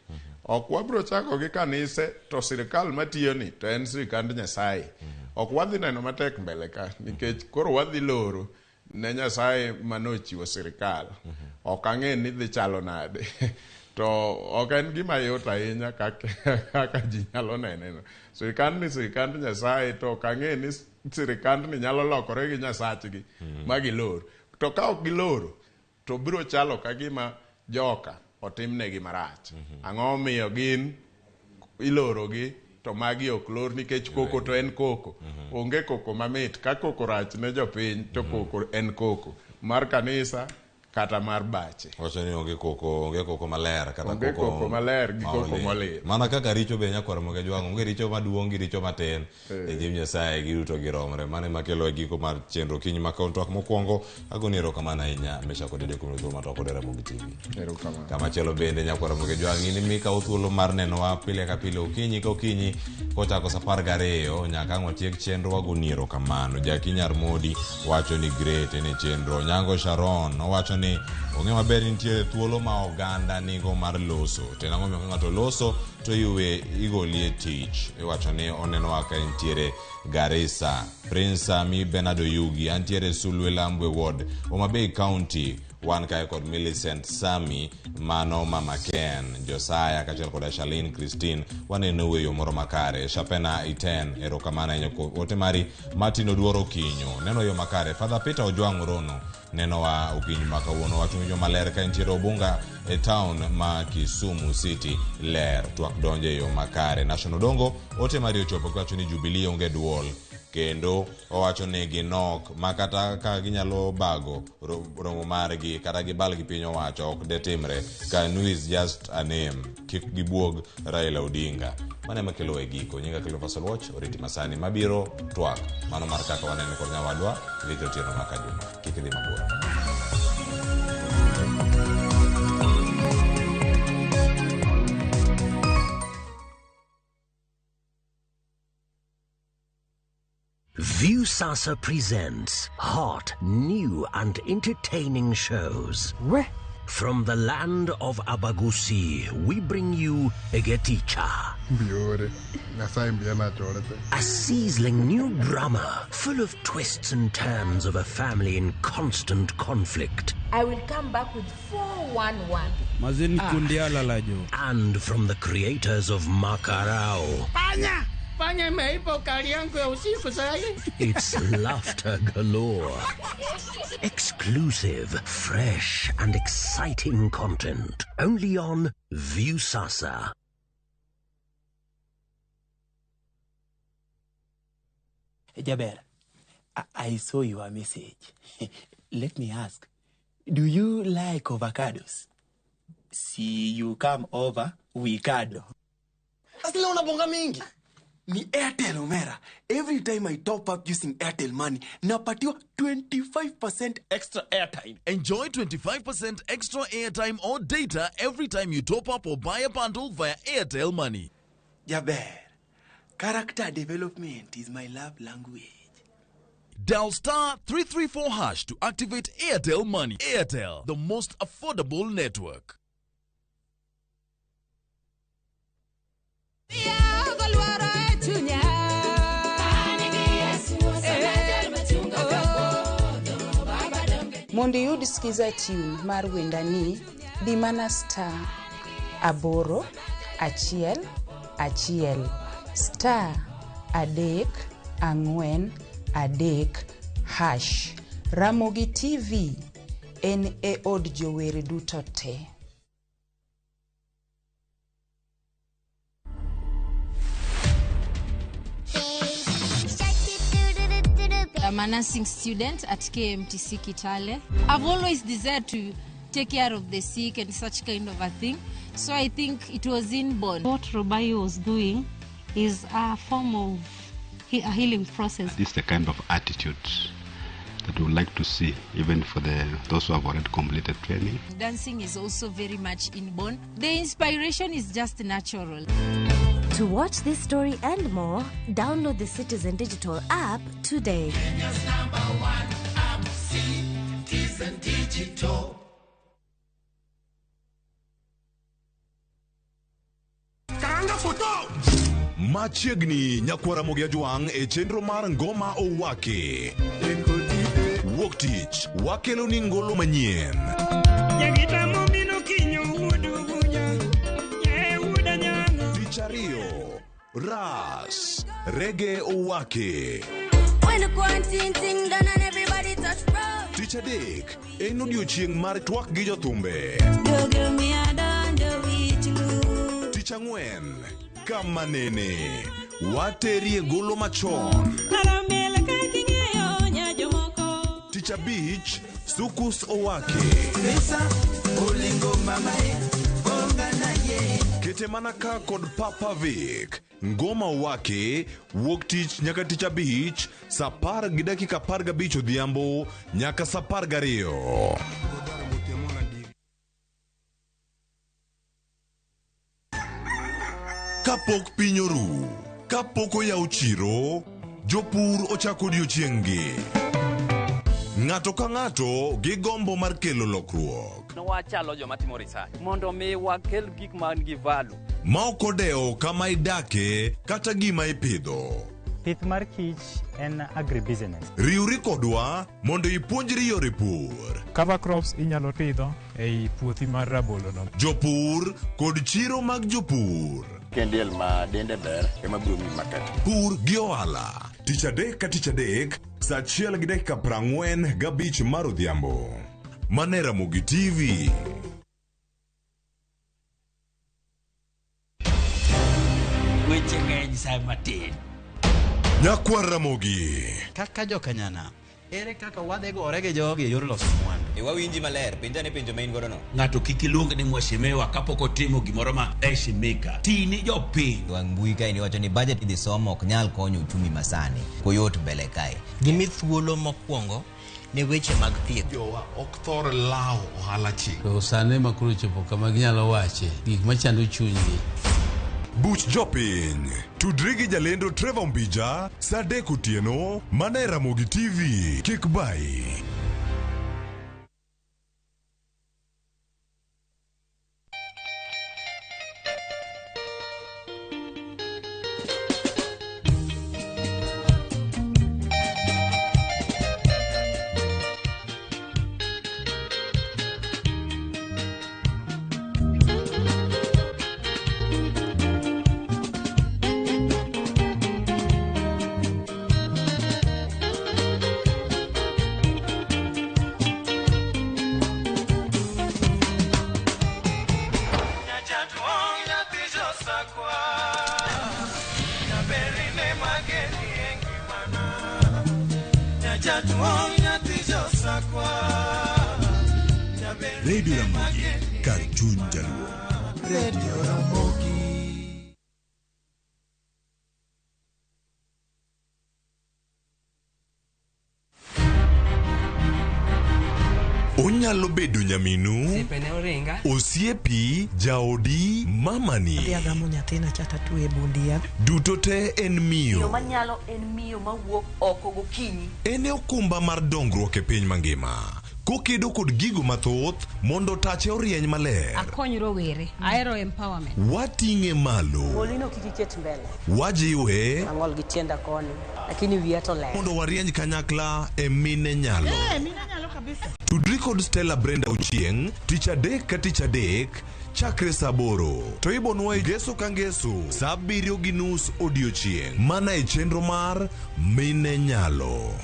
Ok wabiro chako gi kanise to sirikal matiyo ni to en sirikand Nyasaye. Ok wadhi neno matek mbele ka nikech koro wadhi loro ne Nyasaye manochiwo sirikal. Ok ang'e ni dhi chalo nade. To ok en gima yot ahinya kaka ji nyalo nene no. Sirikand ni sirikand Nyasaye, to ok ang'e ni sirikand ni nyalo lokore gi Nyasachgi ma gilor. To ka ok giloro to biro chalo ka gima joka otimnegi marach. Ang'o omiyo gin ilorogi to magi ok lor? Nikech koko to en koko. Onge koko mamit. Ka koko rach ne jopiny to koko en koko mar kanisa kata mar bache. Wacho ni onge koko maler kata onge koko maler gi koko molir. Mana kaka richo be nyakwar Moge Jwang', onge richo maduong' gi richo matin e nyim Nyasaye giduto giromre. Mano ema kelo e giko mar chenro kinyi ma kawuono. Twak mokwongo agoni erokamano ahinya Mesha kod Dede kuom thuolo mar twak kod Ramogi TV. Erokamano. Kamachielo bende nyakwar Moge Jwang', in mikawo thuolo mar nenowa pile ka pile okinyi ka okinyi kochako saa 12 nyaka ang' watiek chenro wagoni erokamano. Jaki Nyar Modi wacho ni great en e chenro. Nyango Sharon owacho ni ong'e maber ni nitiere thuolo ma oganda nigo mar loso. To en ang'o omiyo ka ng'ato loso to iwe igolie tich. Iwacho ni onenowa ka entiere Garissa. Prince Sami Bernard Oyugi antiere Sulwe Lambwe Ward, Homa Bay County. Wan kae kod Millicent Sami, mano Mama Ken, Josiah kaachiel kod Charlene Christine. Waneno e yo moro makare. Shapena Iten, erokamano ahinya kuom ote mari. Martin Oduoro Kinyo, neno yo makare. Father Peter Ojwang' Orono nenowa okinyi ma kawuono. Wacho winjo maler ka entiere Obunga e town ma Kisumu City. Ler twak donjo e yo makare. Nation Odongo ote mari ochopo kiwacho ni Jubilee onge duol, kendo owacho ni ginok ma kata ka ginyalo bago romo margi kata gibal gi piny owacho ok detimre. Kanu is just a name, kik gibuog Raila Odinga. Mano ema kelo e giko. Nyinga Cleophas Oluoch, oriti masani mabiro twak mano mar kaka wanene kod nyawadwa Victor Otieno Makajuma. Kik idhi mabor. Viusasa presents hot, new, and entertaining shows. From the land of Abagusi, we bring you Egeticha. A sizzling new drama full of twists and turns of a family in constant conflict. I will come back with 411. Mazini kundiala lajo. And from the creators of Makarao. Panya! Panya imeiba ukali yangu ya usiku sahi. It's laughter galore. Exclusive, fresh, and exciting content. Only on Viusasa. Jaber, I saw your message. Let me ask, do you like avocados? See you come over, we cuddle. Asila unabonga mingi. Ni Airtel Omera. Every time I top up using Airtel Money, napatiwa 25% extra airtime. Enjoy 25% extra airtime or data every time you top up or buy a bundle via Airtel Money. Jaber, character development is my love language. Dial star 334 hash to activate Airtel Money. Airtel, the most affordable network. Mondo iyud skiza tune mar wendani, di mana star 8 1 1 star 3 4 3 hash. Ramogi TV en e od jower duto te. I'm a nursing student at KMTC Kitale. I've always desired to take care of the sick and such kind of a thing. So I think it was inborn. What Robai was doing is a form of a healing process. This is the kind of attitude that we would like to see, even for those who have already completed training. Dancing is also very much inborn. The inspiration is just natural. To watch this story and more, download the Citizen Digital app today. Kenya's number one app, Citizen Digital. Karanga photo! Machiegni nyakwara Ramogi Ajwang' e chenro mar Ngoma Owake. Wuok tich wakelo ni ngolo manyien. Tich ariyo, Ras, Reggae Owake. Tich adek, en odiochieng' mar twak gi jothumbe. Tich ang'wen, kama nene, waterie golo machon. Tich abich, Sukus Owake. Kete mana ka kod Papa Vic. Ngoma Owake, wuok tich nyaka tich abich, saa 10:15 odhiambo nyaka saa 12. Kapok piny oru, kapok oyaw chiro, jopur ochako odiochieng'-gi. Ng'ato ka ng'ato gi gombo mar kelo lokruok. Wachalo joma timo research mondo mi wakel gik man gi value. Ma ok odewo kama idake kata gima ipidho. Pith mar kich en agribusiness. Riwri kodwa mondo ipuonjri yore pur. Cover crops inyalo pidho ei puothi mar rabolo no. Jopur kod chiro mag jopur. Kendiel ma dende ber ema biro miyi market. Pur gi ohala. Tich adek ka tich adek, saa 1:45 mar odhiambo. Mane Ramogi TV. Weche ng'eny sa matin. Nyakwar Ramogi. Kaka jokanyana, ere kaka wadhi gore gi jogi e yor loso mwandu? E wawinji maler, penja ne penjo ma in godo no. Ng'ato kik iluong ni mheshimiwa kapok otimo gimoro ma heshimika. Ti ni jopiny. Wang' mbui kae ni wacho ni budget idhi somo ok nyal konyo uchumi masani. Koyot mbele kae. Gimi thuolo mokwongo ne weche mag thieth. Jowa ok thor lawo ohala chik. To sani ma koro chopo kama ginyalo wache gik machando chunygi. Buch Jopiny. Tudri gi jalendo Trevor Mbija saa 3 otieno mana e Ramogi TV. Kik bayi. Radio Ramogi, kar chuny jaluo. Radio Ramogi. Onyalo bedo nyaminu, Osiepene oringa. osiepi, jaodi, mamani. Adhi agamo nyathina cha tatwe e bund yath. Duto te en Miyo miyo. manyalo en miyo mawuok oko gokinyi. En e okumba mar dongruok e piny mangima. Kokedo kod gigo mathoth mondo tache orieny maler. Akony rowere. Ahero empowerment. Wating'e malo. Ng'olino kik iket mbele. Wajiwe Ang'ol gi tienda koni, lakini wiya to ler. mondo warieny kanyakla e mine nyalo. mine nyalo kabisa. Tudri kod Stella Brenda Ochieng' tich adek ka tich adek chakre saa 8 to ibonwa e ngeso ka ngeso saa 7:30 odiochieng' mana e chenro mar Mine Nyalo.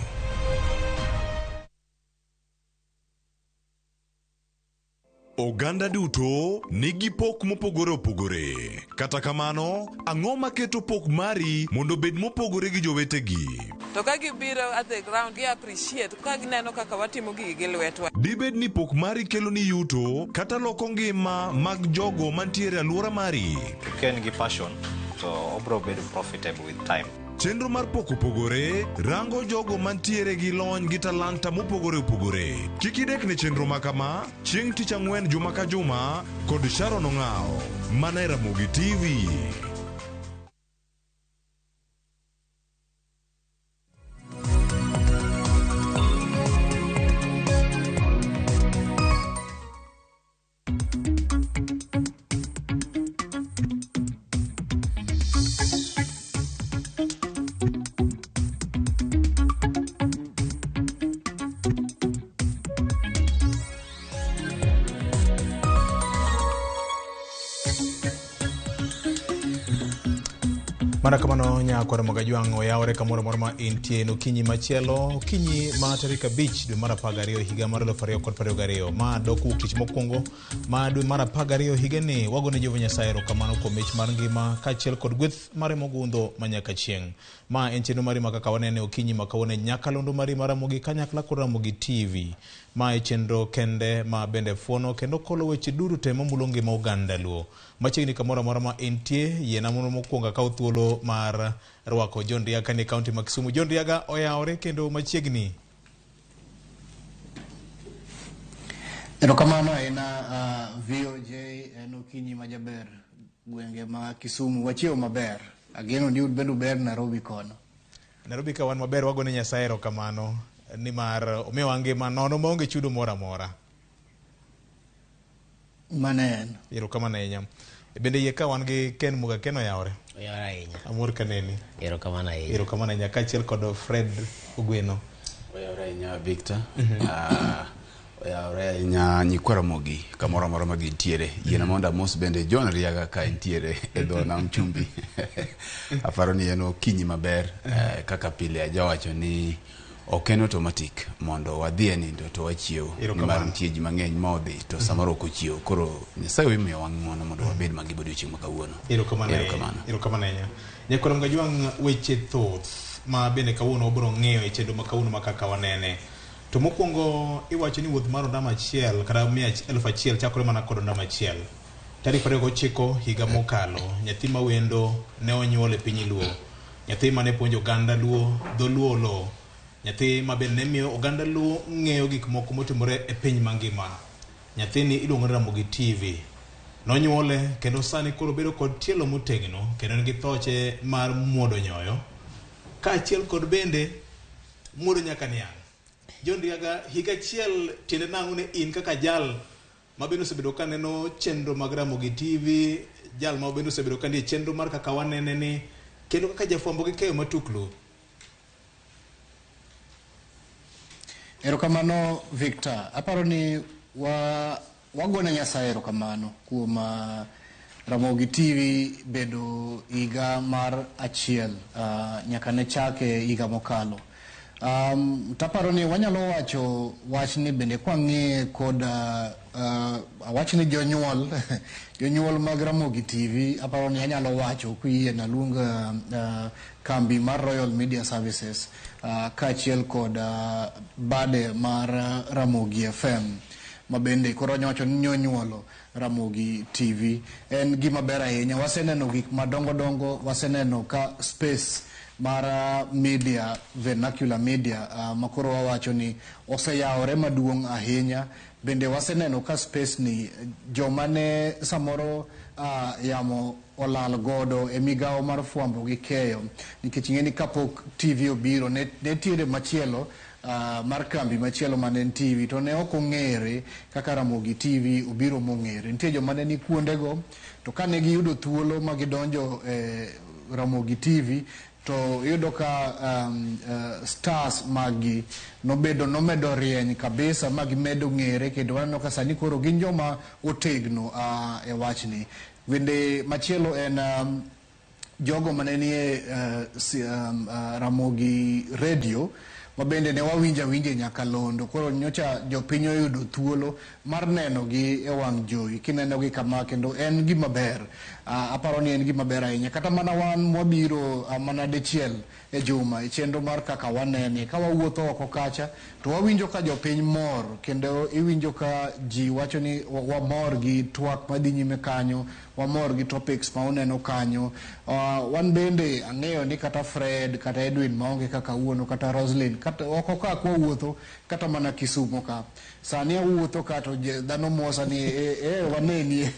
Oganda duto nigi pok mopogore opogore. Kata kamano, ang'o maketo pok mari mondo obed mopogore gi jowetegi? To ka gibiro at the ground, gi appreciate ka gineno kaka watimo gigi gi lwetwa. Dibed ni pok mari kelo ni yuto kata loko ngima mag jogo mantiere e alwora mari. Ka en gi passion to obro bedo profitable with time. Chenro mar pok opogore rango jogo mantiere gi lony gi talanta mopogore opogore. Kik idek ne chenro ma kama chieng' tich ang'wen juma ka juma kod Sharon Ong'awo mana e Ramogi TV. Mana kamano nyakwar Mogajwang' oyawore kamoro amora ma intie en okinyi machielo, okinyi ma tarik 5 dwe mar 12 higa mar 2022. Ma dok wuok tich mokwongo ma dwe mar 12 higani. Wagone Jehova Nyasaye erokamano kuom mich mar ngima kaachiel kod gweth mare mogundho manyaka chieng'. Ma en chenro mari ma kaka wanene okinyi ma kawuono e nyakalondo mari mar Ramogi kanyakla kod Ramogi TV. Ma e chenro kende ma bende fuono kendo kolo weche duto te mamulo ngima oganda Luo. Machiegni kamoro amora ma intie, yiena mondo mokwongo akaw thuolo mar rwako John Riaga ni kaunti ma Kisumu. John Riaga oyawore kendo machiegni. Erokamano ahinya VOJ, en okinyi majaber gwenge ma Kisumu. Wachiewo maber. Ageno ni un bende uber Nairobi kono. Nairobi ka wan maber, wagone Nyasaye erokamano nimar omiyowa ngima nono maonge chudo moro amora. Mano en. Erokamano ahinya. Bende yie ka wan gi Ken Muga, Ken oyawore. Oyawore ahinya. Amor kaneni. Erokamano ahinya. Erokamano ahinya kaachiel kod Fred Ogweno. Oyawore ahinya Victor. Oyawore ahinya nyikwa Ramogi kamoro amora ma gintiere. Yiena mondo amos bende John Riaga ka entiere e dho nam chumbi. Aparo ni en okinyi maber kaka pile ajawacho ni ok en automatic mondo wadhi e nindo to wachiew. Nimar nitie ji mang'eny ma odhi to samoro ok ochiew. Koro Nyasaye omiyowa ng'uono mondo wabed mangima odiochieng' ma kawuono. Erokamano ahinya. Nyakwar Mogajwang' weche thoth ma bende kawuono wabiro ng'iyo e chenro ma kawuono ma kaka wanene. To mokwongo iwacho ni wuoth mar ondamo achiel kata 1000 chakore mana kod ondamo achiel. Tarik 29 higa mokalo, nyathi ma wendo ne onyuol e piny Luo. Nyathi mane puonjo oganda Luo dholuo lo. Nyathi ma bende ne miyo oganda Luo ng'eyo gik moko motimore e piny mangima. Nyathini iluongo ni Ramogi TV. Nonyuole kendo sani koro bedo kod tielo motegno kendo en gi thoche mar muodo nyoyo kaachiel kod bende muodo nyaka niang'. John Riaga, higa achiel tiende nang'o ne in kaka jal ma bende osebedo ka neno chenro mag Ramogi TV, jal ma bende osebedo ka nie chenro mar kaka wanene ni, kendo kaka jafwambo gi keyo matuklu? Erokamano Victor. Aparo ni wa wagone Nyasaye erokamano kuom Ramogi TV bedo higa mar achiel nyaka ne chake higa mokalo. Taparo ni wanyalo wacho wachni bende kwang'iye kod awach ni jonyuol jonyuol mag Ramogi TV aparo ni anyalo wacho kuyie naluong kambi mar Royal Media Services kaachiel kod bade mar Ramogi FM ma bende koro wanyalo wacho ni nyonyuolo Ramogi TV. En gima ber ahinya. Waseneno gik madongo dongo, waseneno ka space mar media, vernacular media makoro wawacho ni oseyawore maduong' ahinya. Bende waseneno ka space ni joma ne samoro yamo olal godo e migawo mar fwambo gi keyo, nikech ing'e ni kapok TV obiro ne nitiere machielo mar kambi machielo mane en TV to ne ok ong'ere kaka Ramogi TV obiro mong'ere. Nitie joma ne ni kuondego to kane giyudo thuolo ma gidonjo e Ramogi TV to iyudo ka stars maggi nobedo nomedo rieny kabisa ma gimedo ng'ere kendo waneno ka sani koro gin joma otegno e wachni. Bende machielo en jogo mane nie Ramogi Radio ma bende ne wawinjo awinja e nyakalondo. Koro nyocha jopiny oyudo thuolo mar neno gi e wang' jowi kineno gi kama kendo en gima ber. Aparo ni en gima ber ahinya. Kata mana wan mwabiro mana dichiel e juma e chenro mar kaka wanene. Ka wawuotho oko kacha to wawinjo ka jopiny mor kendo iwinjo ka ji wacho ni wamor gi twak madhi nyime kanyo, wamor gi topics ma uneno kanyo. Wan bende ang'eyo ni kata Fred kata Edwin maonge kaka kawuono kata Roslyn kata oko ka kwawuotho kata mana Kisumo ka sani awuotho ka to dhano mosa ni wanenie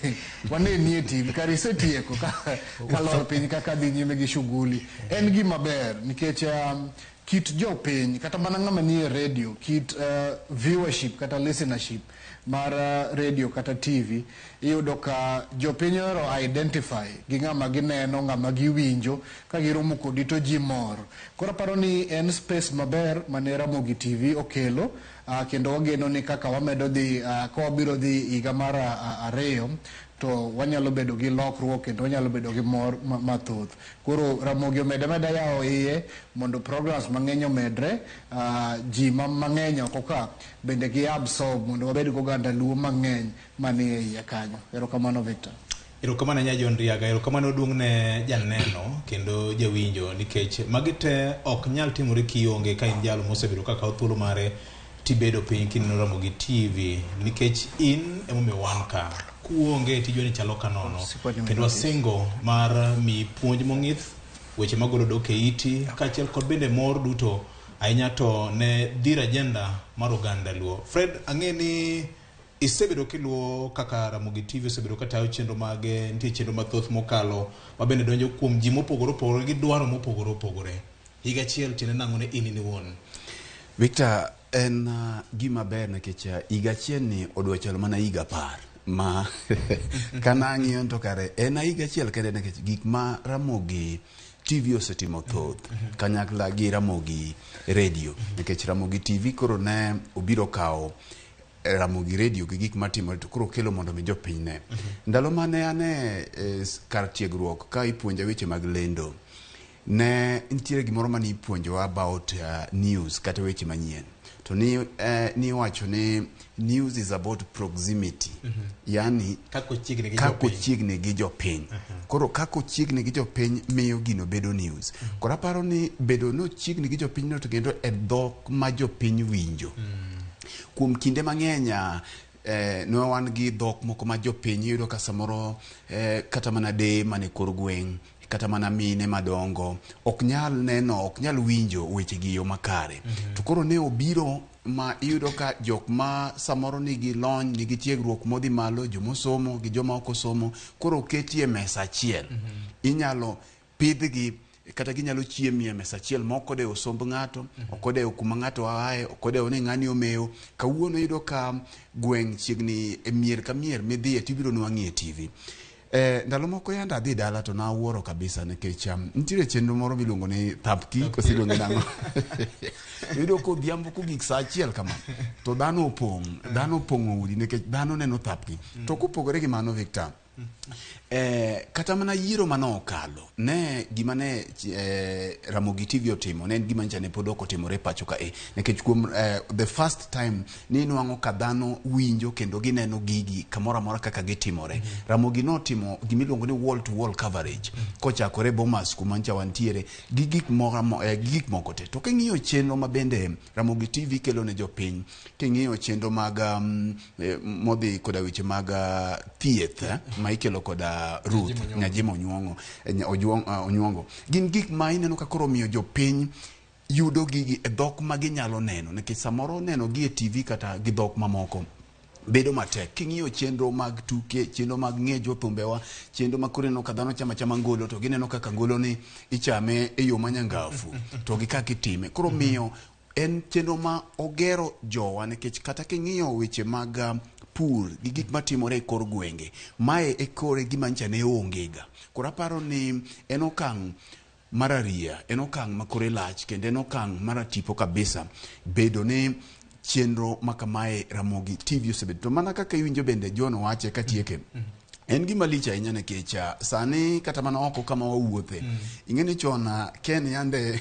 wanenie TV kar isetieko ka kalor piny kaka dhi nyime gi shughuli. En gima ber nikech kit jopiny kata mana ng'ama nie radio kit viewership kata listenership mar radio kata TV iyudo ka jopiny ohero identify gi ng'ama gineno, ng'ama giwinjo ka giromo kodi to ji mor. Koro aparo ni en space maber mane Ramogi TV okelo kendo wageno ni kaka wamedo dhi ka wabiro dhi higa mar ariyo to wanyalo bedo gi lokruok kendo wanyalo bedo gi mor mathoth. Koro Ramogi omedo ameda yawo iye mondo programs mang'eny omedre, ji mang'eny oko ka bende gi absorb mondo wabed gi oganda luo mang'eny manie iye kanyo. Erokamano Victor. Erokamano ahinya John Riaga, erokamano duong' ne janeno kendo jawinjo nikech magi te ok nyal timore kionge ka in jalo mosebedo ka kawo thuolo mare tibedo piny kineno Ramogi TV nikech in emomiyo wan ka. Kuonge tijwa ni chalo ka nono kendo wasingo mar mi puonj mong'ith, weche magolo dok e iti kaachiel kod bende mor duto ahinya to ne dhir agenda mar oganda luo. Fred, ang'e ni isebedo kiluwo kaka Ramogi TV osebedo ka tayo chenro mage, nitie chenro mathoth mokalo ma bende donjo kuom ji mopogore opogore gi dwaro mopogore opogore. Higa achiel tiende nang'o ne in in iwuon? Victor, en gima ber nikech higa achiel ni odwa chalo mana higa 10 ma kana ang'iyo to kare en higa achiel kende nikech gik ma Ramogi TV osetimo thoth kanyakla gi Ramogi Radio nikech Ramogi TV koro ne obiro kawo Ramogi Radio gi gik matimore to koro kelo mondo mi jopiny ne. Ndalo mane ane kar tiegruok ka ipuonja weche mag lendo, ne nitiere gimoro mane ipuonjowa about news kata weche manyien. To ni niwacho ni news is about proximity. Yani Kaka ochiegni gi kaka jopiny. ochiegni gi jopiny. Koro kaka ochiegni gi jopiny miyo gino bedo news. Koro aparo ni bedo ni ochiegni gi jopiny no to kendo e dhok ma jopiny winjo. Kuom kinde mang'eny ne wan gi dhok moko ma jopiny iyudo ka samoro kata mana deye mane kor gweng' kata mana mine madongo ok nyal neno, ok nyal winjo weche gi yo makare. To koro ne obiro ma iyudo ka jok ma samoro nigi lony, nigi tiegruok modhi malo, jomosomo gi joma ok osomo, koro oketi e mesa achiel. Inyalo pidhgi kata ginyalo chiemo e mesa achiel ma ok odewo somb ng'ato, ok odewo kuma ng'ato aye, ok odewo ni ng'ani omewo. Kawuono iyudo ka gweng' chiegni e mier ka mier midhiye tibiro nwang'i e TV. Ndalo moko yande adhi dala to nawuoro kabisa nikech nitiere chenro moro miluongo ni Thapki koso iluonge nang'o. Iyudo ka odhiambo kogik saa achiel kama to dhano opong', dhano opong'o udi nikech dhano neno Thapki. To kopogore gi mano Victor, kata mana yiero mane okalo ne gima ne Ramogi TV otimo ne en gima nyicha ne pod ok otimore pacho ka nikech kuom the first time ni nwang'o ka dhano winjo kendo gineno gigi kamoro amora kaka gitimore. Ramogi notimo gimiluongo ni wall to wall coverage kochakore Bomas kuma ncha wantiere gi gik gi gik moko te. To king'iyo chenro ma bende Ramogi TV kelo ne jopiny, king'iyo chenro mag modhi koda weche mag thieth ma ikelo koda Ruth Nyajima Onyuongo, Onyuongo, gin gik ma ineno ka koro miyo jopiny yudo gigi e dhok ma ginyalo neno nikech samoro neno gi e TV kata gi dhok mamoko bedo matek. King'iyo chenro mag tuke, chenro mag ng'e jothumbewa, chenro ma koro ineno ka dhano chamo achama ngolo to gineno kaka ngolo ni ichame e yo manyangafu to gi kaka itime. Koro miyo en chenro ma ogero jowa nikech kata king'iyo weche mag pur gi gik matimore e kor gwenge, mae e kore gima nyicha ne onge ga. Koro aparo ni en okang' mar ariya, en okang' ma kore lach kendo en okang' mar tipo kabisa bedo ni chenro ma kamae Ramogi TV osebedo. To mana kaka iwinjo bende John wache katieke, en gima lich ahinya nikech sani kata mana oko kama wawuothe, ing'e ni chon Ken yande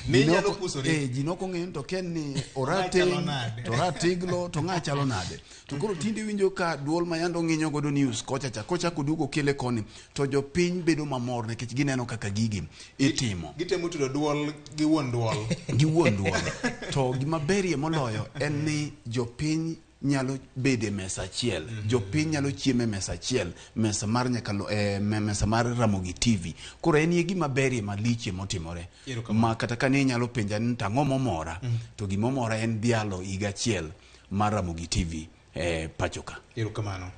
ji nok ong'eyo ni to Ken ni orateng' to ratiglo to ng'a chalo nade. To koro tinde iwinjo ka duol ma yande ong'inyo godo news kocha cha kochako duogo kele koni to jopiny bedo mamor nikech gineno kaka gigi itimo. Gitemo tudo duol gi wuon duol. Gi wuon duol. To gima berie moloyo en ni jopiny nyalo bedo e mesa achiel, jopiny nyalo chiemo e mesa achiel, mesa mar nyakalo, mesa mar Ramogi TV. Koro en e gima berie maliche motimore. Ma kata ka ne inyalo penja ni to ang'o momora, to gimomora en dhialo higa achiel mar Ramogi TV pacho ka. Erokamano.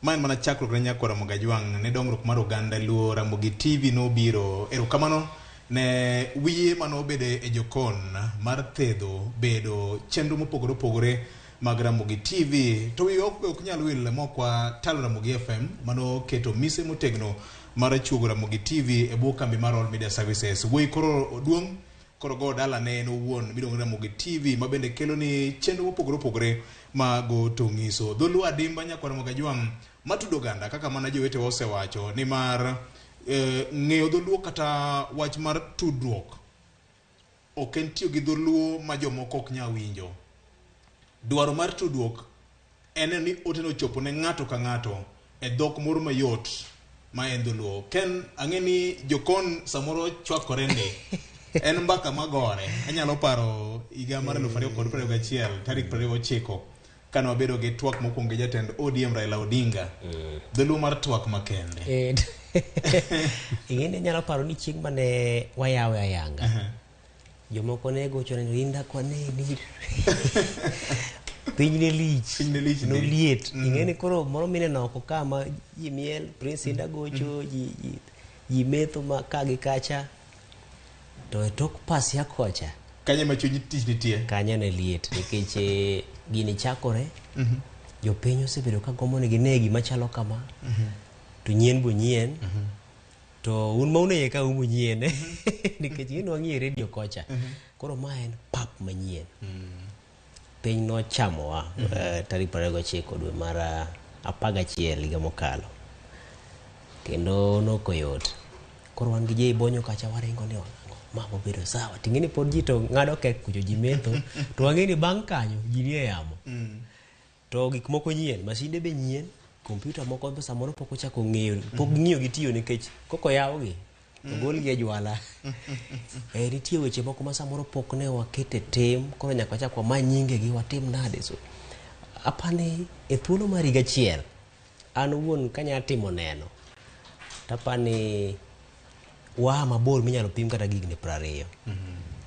Ma en mana chakruok ne nyakwa Ramogi Ajwang' ne dongruok mar oganda Luo. Ramogi TV nobiro. Erokamano ne wiye manobedo e jokon mar thedho bedo chenro mopogore opogore mag Ramogi TV. To wiye ok nyal wil mokwa talo Ramogi FM mano keto mise motegno mar chuogo Ramogi TV e bwo kambi mar All Media Services. Wuoyi koro duong' koro go dala ne en owuon miluongo ni Ramogi TV ma bende kelo ni chenro mopogore opogore mago to ng'iso dholuo adimba nyakwa Ramogi Ajwang' matudo oganda kaka mana jowetewa osewacho ni mar ng'eyo dholuo kata wach mar tudruok ok en tiyo gi dholuo ma jomoko ok nyal winjo. Dwaro mar tudruok en ni ote no chopo ne ng'ato ka ng'ato e dhok moro mayot ma en dholuo. Ken ang'e ni jokon samoro chwakore ndi. En mbaka magore. Anyalo paro higa mar 2021 tarik 29 kane wabedo gi twak mokwongo gi jatend ODM Raila Odinga. Dholuo mar twak makende. Ing'e ni anyalo paro ni chieng' mane wayawe ayanga. Jomoko ne gocho ne inda kwa neni. Piny ne lich. Noliet. Ing'e ni koro moro mineno oko ka ma ji miel, Prince Inda gocho, ji metho ma ka gi kacha. To e tok pasia kocha. Kanye ma chuny tich nitie. Kanyo ne liet nikech gini chakore. Jopiny osebedo ka gombo ni gine gima chalo kama. To nyien bo nyien. To un ma uneye ka umo nyien. Nikech gin wang'iyo e radio kocha. Koro ma en pap manyien. Piny nochamowa tarik 29 dwe mar 11 higa mokalo. Kendo nokoyot. Koro wan gi Jay Bonyo kacha waringo ni ang'o ma bobedo sawa. Ting'e ni pod ji to ng'ado kek kucho ji metho. To wang'e ni bang' kanyo ji nie yamo. To gik moko nyien, masinde be nyien, kompyuta moko be samoro pok ochako ng'eyo, pok ng'iyo gi tiyo nikech koko yawgi ogolgi e jwala. Nitie weche moko ma samoro pok ne wakete tim, koro nyaka wachak wamany nyingegi watim nade. So apani e thuolo mar higa achiel an owuon kanya timo neno tapani Waa mabor minyalo pim kata gi higni 20.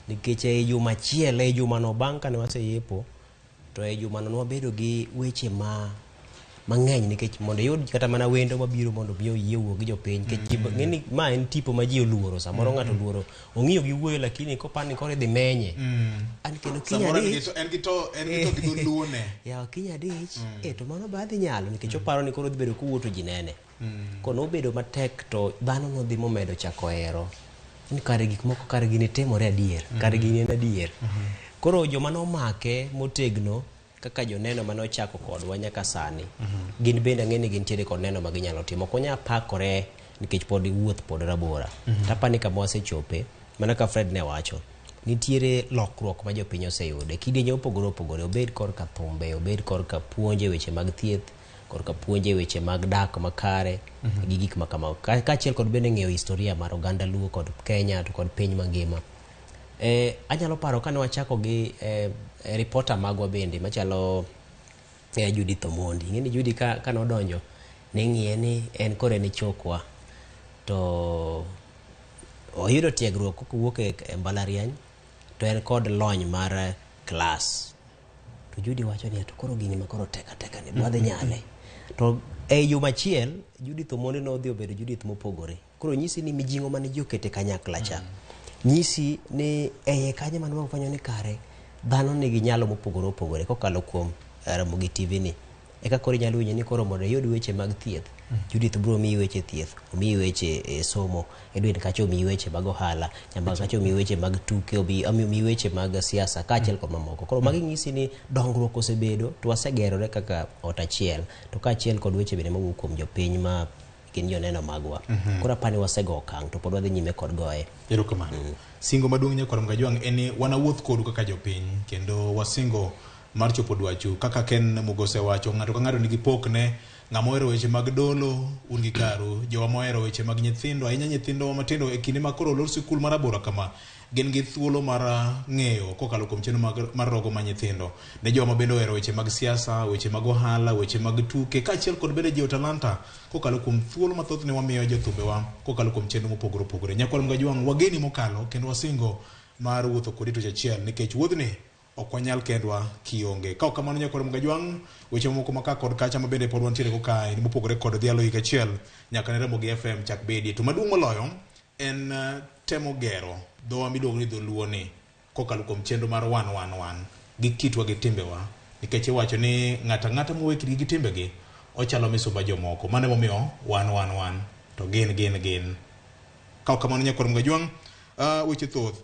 Nikech ei juma achiel, ei jumano bang' kane waseyepo, to e jumano nwabedo gi weche ma mang'eny nikech mondo iyud kata mana wendo mabiro mondo mi oyie wuo gi jopiny nikech ji ng'e ni ma en tipo ma ji oluoro samoro ng'ato oluoro ong'iyo gi wuoyo lakini kopani ni koro idhi menye an kendo kiny Samoro en gi adich to- en gi to en gi to gi dholuo ne. yawa kiny adich eh to mano be adhi nyalo nikech oparo ni koro odhi bedo kowuo to ji nene Ko nobedo matek to dhano nodhi momedo chako hero ni kare gik moko kare gini timore adier kare gini en adier koro joma nomake motegno kaka joneno mane ochako kodwa nyaka sani gin bende ang'e ni gintiere kod neno ma ginyalo timo ok wanyal pakore nikech pod wuoth pod rabora to apani kama wasechope mana ka Fred ne wacho nitiere lokruok ma jopiny oseyudo e kidienje mopogore opogore obed korka thumbe obed korka puonj e weche mag thieth korka puonj e weche mag dak makare gi gik ma kamago kaachiel kod bende ng'eyo historia mar oganda Luo kod Kenya to kod piny mangima. Anyalo paro kane wachako gi reporter magwa bende machalo Judith Omondi. Ing'e ni Judy ka nodonjo ne ing'iye ni en koro en e chokwa to oyudo tiegruok kowuok e mbalariany to en kod lony mar klas. To Judy wacho niya to koro gini ma koro tek ateka ni wadhi nyale. To ei juma achiel Judith Omondi nodhi obedo Judith mopogore. Koro nyisi ni mijing'o mane ji okete kanyakla cha. Nyisi ni eiye kanyo mane wafwenyo ni kare dhano nigi nyalo mopogore opogore kokalo kuom Ramogi TV ni. Eka koro inyalo winjo ni koro mondo iyud weche mag thieth, Judith biro miyi weche thieth, omiyi weche somo, Edwin kacha omiyi weche mag ohala, Nyambaga kacha omiyi weche mag tuke, omiyi weche mag siasa kaachiel kod mamoko. Koro magi nyisi ni dongruok osebedo to wasegerore kaka ot achiel to kaachiel kod weche bende mawuok kuom jopiny ma gin joneno magwa. Koro apani wasego okang' to pod wadhi nyime kod goye. Erokamano. Singo maduong' nyakwar Mgajwang' en ni wanawuoth kodu kaka jopiny kendo wasingo mar chopo dwachu. Kaka Ken Mugose wacho, ng'ato ka ng'ato nigi pokne. Ng'ama ohero weche mag dolo, un gi karu. Jowa mohero weche mag nyithindo, ahinya nyithindo matindo e kinde ma koro olor sikul mar aboro kama, gin gi thuolo mar ng'eyo kokalo kuom chenro mar rogo ma nyithindo. Ne jowa ma bende ohero weche mag siasa, weche mag ohala, weche mag tuke, kaachiel kod bende jiwo talanta kokalo kuom thuolo mathoth ne wamiyo jothumbewa kokalo kuom chenro mopogore opogore. Nyakwar Mgajwang', wageni mokalo kendo wasingo mar wuotho kodi tuech achiel nikech wuodhni ok wanyal kendwa kionge. Ka ok kamano nyakwar Mgajwang', weche mamoko ma ka kod kacha ma bende pod wantiere go kae ni mopogore kod dhialo higa achiel nyaka ne Ramogi FM chak bedie. To maduong' moloyo en temo gero dhowa miluongo ni dholuo ni kokalo kuom chenro mar wan wan wan gi kitwa gi timbewa nikech iwacho ni ng'ato ang'ata mowe kitgi gi timbegi ochalo misumba jomoko. Mano emomiyo wan wan wan to gin gin gin. Ka ok kamano nyakwar Mgajwang', weche thoth.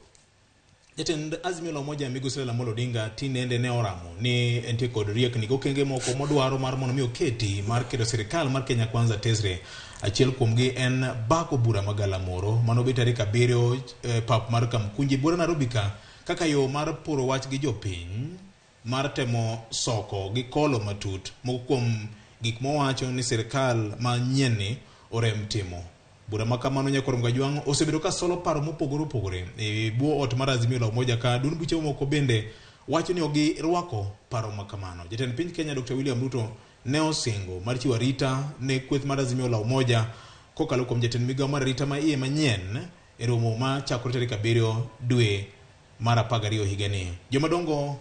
Jatend Azimio la Umoja Migosi Raila Amolo Odinga tinende ne oramo ni entie kod riekni gi okenge moko modwaro mar mondo mi oketi mar keto sirikal mar Kenya Kwanza tesre. Achiel kuomgi en bago bura magalamoro mano bet tarik 7 pap mar Kamkunji buora Nairobi ka kaka yo mar poro wach gi jopiny mar temo soko gi kolo matut moko kuom gik mowacho ni sirikal manyien ni orem timo. Bura ma kamano nyakwar Mgajwang' osebedo ka solo paro mopogore opogore e bwo ot mar Azimio la Umoja ka duond buche moko bende wacho ni ok girwako paro ma kamano. Jatend piny Kenya Dr. William Ruto ne osingo mar chiwo arita ne kweth mar Azimio la Umoja kokalo kuom jatend migawo mar arita ma iye manyien e romo ma chakore tarik 7 dwe mar 12 higani. Jomadongo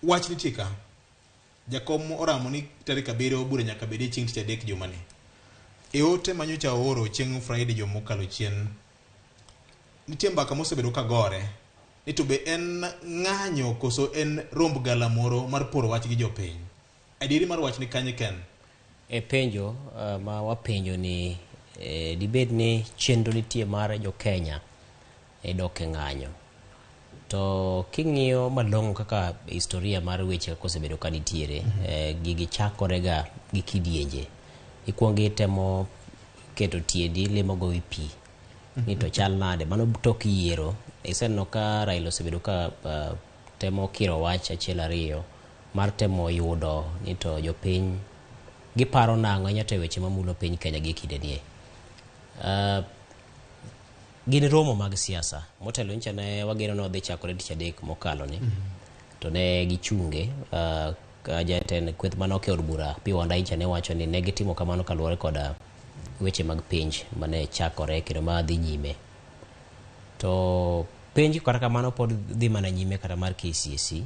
wach nitie ka. Jakom oramo ni tarik 7 bura nyaka bedie chieng' tich adek jumani. E ote manyocha ooro chieng' Friday juma mokalo chien, nitie mbaka mosebedo ka gore ni to be en ng'anyo koso en romb galamoro mar poro wach gi jopiny. Adieri mar wach ni kanye Ken? E penjo ma wapenjo ni dibed ni chenro nitie mar jo Kenya e dok e ng'anyo. To king'iyo malong'o kaka historia mar weche kaka osebedo ka nitiere, gigi chakore ga gi kidienje. Ikuongo itemo keto tiendi limo go wi pi ni to chal nade, mano tok yiero. Iseneno ka Raila osebedo ka temo kiro wach achiel ariyo mar temo yudo ni to jopiny giparo nang'o ahinya to e weche mamulo piny Kenya gi kinde nie. Gin romo mag siasa motelo nyicha ne wageno ni odhi chakore tich adek mokalo ni. To ne gichunge ka jatend kweth mane oke od bura Opiyo Wandayi nyicha ne wacho ni ne gitimo kamano kaluwore koda weche mag penj mane chakore kendo ma dhi nyime. To penj kata kamano pod dhi mana nyime kata mar KCSE.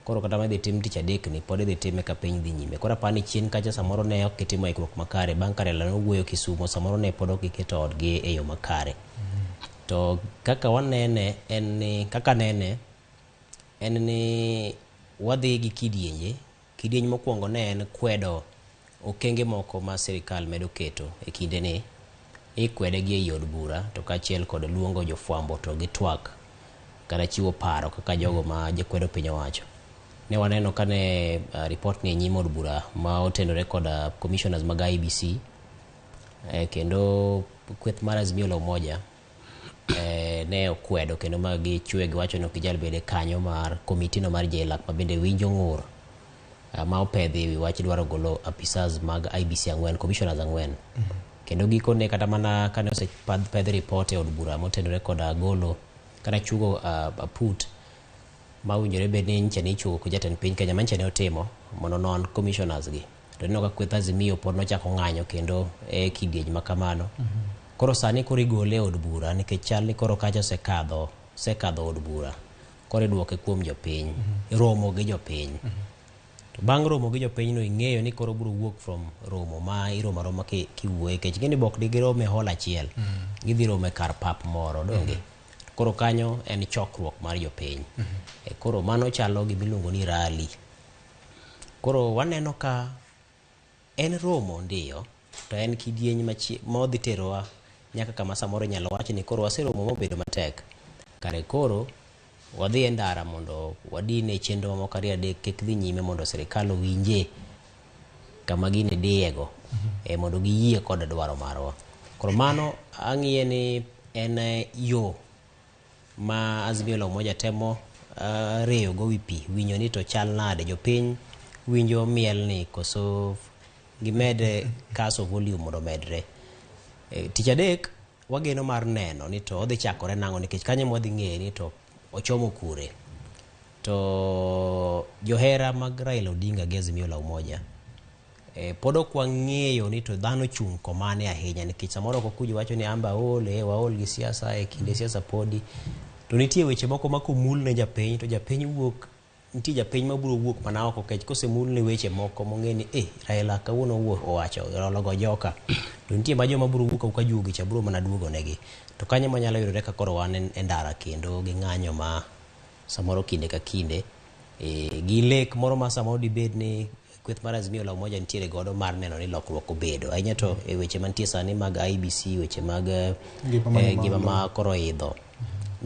Koro kata ma idhi tim tich adek ni pod idhi time ka piny dhi nyime. Koro apani chien kacha samoro ne ok gitimo ikruok makare bang' ka Raila nowuoyo Kisumo samoro ne pod ok giketo odgi e yo makare. To kaka wanene en ni kaka nene en ni wadhi gi kidienje. Kidieny mokwongo ne en kwedo okenge moko ma sirikal medo keto e kinde ni. Ikwede gi ei od bura to kaachiel kod luongo jofwambo to gitwak kata chiwo paro kaka jogo ma kwedo piny owacho. Ne waneno kane report ni e nyim od bura ma otenore kod commissioners mag IEBC kendo kweth mar Azimio la Umoja ne okwedo kendo ma gichwe giwacho ni ok ginyal bedo e kanyo mar komiti no mar JLAC ma bende winjo ng'ur ma opedhi ewi wach dwaro golo apisas mag IEBC ang'wen, commissioners ang'wen. Kendo gikone kata mana kane osepedh report e od bura motenore kod golo kata chugo aput ma owinjore bed ni nyicha ne ichugo ko jatend piny Kenya ma nyicha ne otimo mondo onon commissioners gi. To ineno ka kweth Azimio pod nochako ng'anyo kendo e kidieny ma kamano. Koro sani koro igole e od bura nikech chal ni koro kacha osekadho od bura. Koro iduoke kuom jopiny, romo gi jopiny. To bang' romo gi jopiny no ing'eyo ni koro biro wuok from romo ma iromo aroma kiwuoye nikech ing'e ni bok digirom e hall achiel. Gidhi romo e kar pap moro donge. Koro kanyo en chokruok mar jopiny. Koro mano chalo gimiluongo ni rally. Koro waneno ka en romo ndiyo to en kidieny ma odhi terowa nyaka kama samoro inyalo wach ni koro waseromo mobedo matek. Kare koro wadhi e ndara mondo wadine chenro mamoko ariyo adek kik dhi nyime mondo sirikal owinje kama gini diyego mondo giyie kod dwaro marwa. Koro mano ang'iye ni en yo ma Azimio la Umoja temo reyo go wi pi winjo ni to chal nade jopiny winjo miel ni koso gimed kaso volume mondo omedre. Tich adek wageno mar neno ni to odhi chakore nang'o nikech kanyo ema wadhi ng'eyo ni to ochomo kure. To johera mag Raila Odinga gi Azimio la Umoja pod ok wang'eyo ni to dhano chung' komane ahinya nikech samoro ok okuji wacho ni amba aol, waol gi siasa e kinde siasa podi. To nitie weche moko ma komul ne japiny to japiny wuok, nitie japiny mabiro wuok mana oko nikech kosemul ne weche moko mong'e ni Raila kawuono owacho ologo joka. To nitie ma joma biro wuok ka juogi cha biro mana duogo negi. To kanyo manyalo yudore ka koro wan e ndara kendo gi ng'anyo ma samoro kinde ka kinde gi lek moro ma samoro dibed ni kweth mar Azimio la Umoja nitiere godo mar neno ni lokruok obedo ahinya to e weche mantie sani mag IEBC, weche mag ngima ma koro idho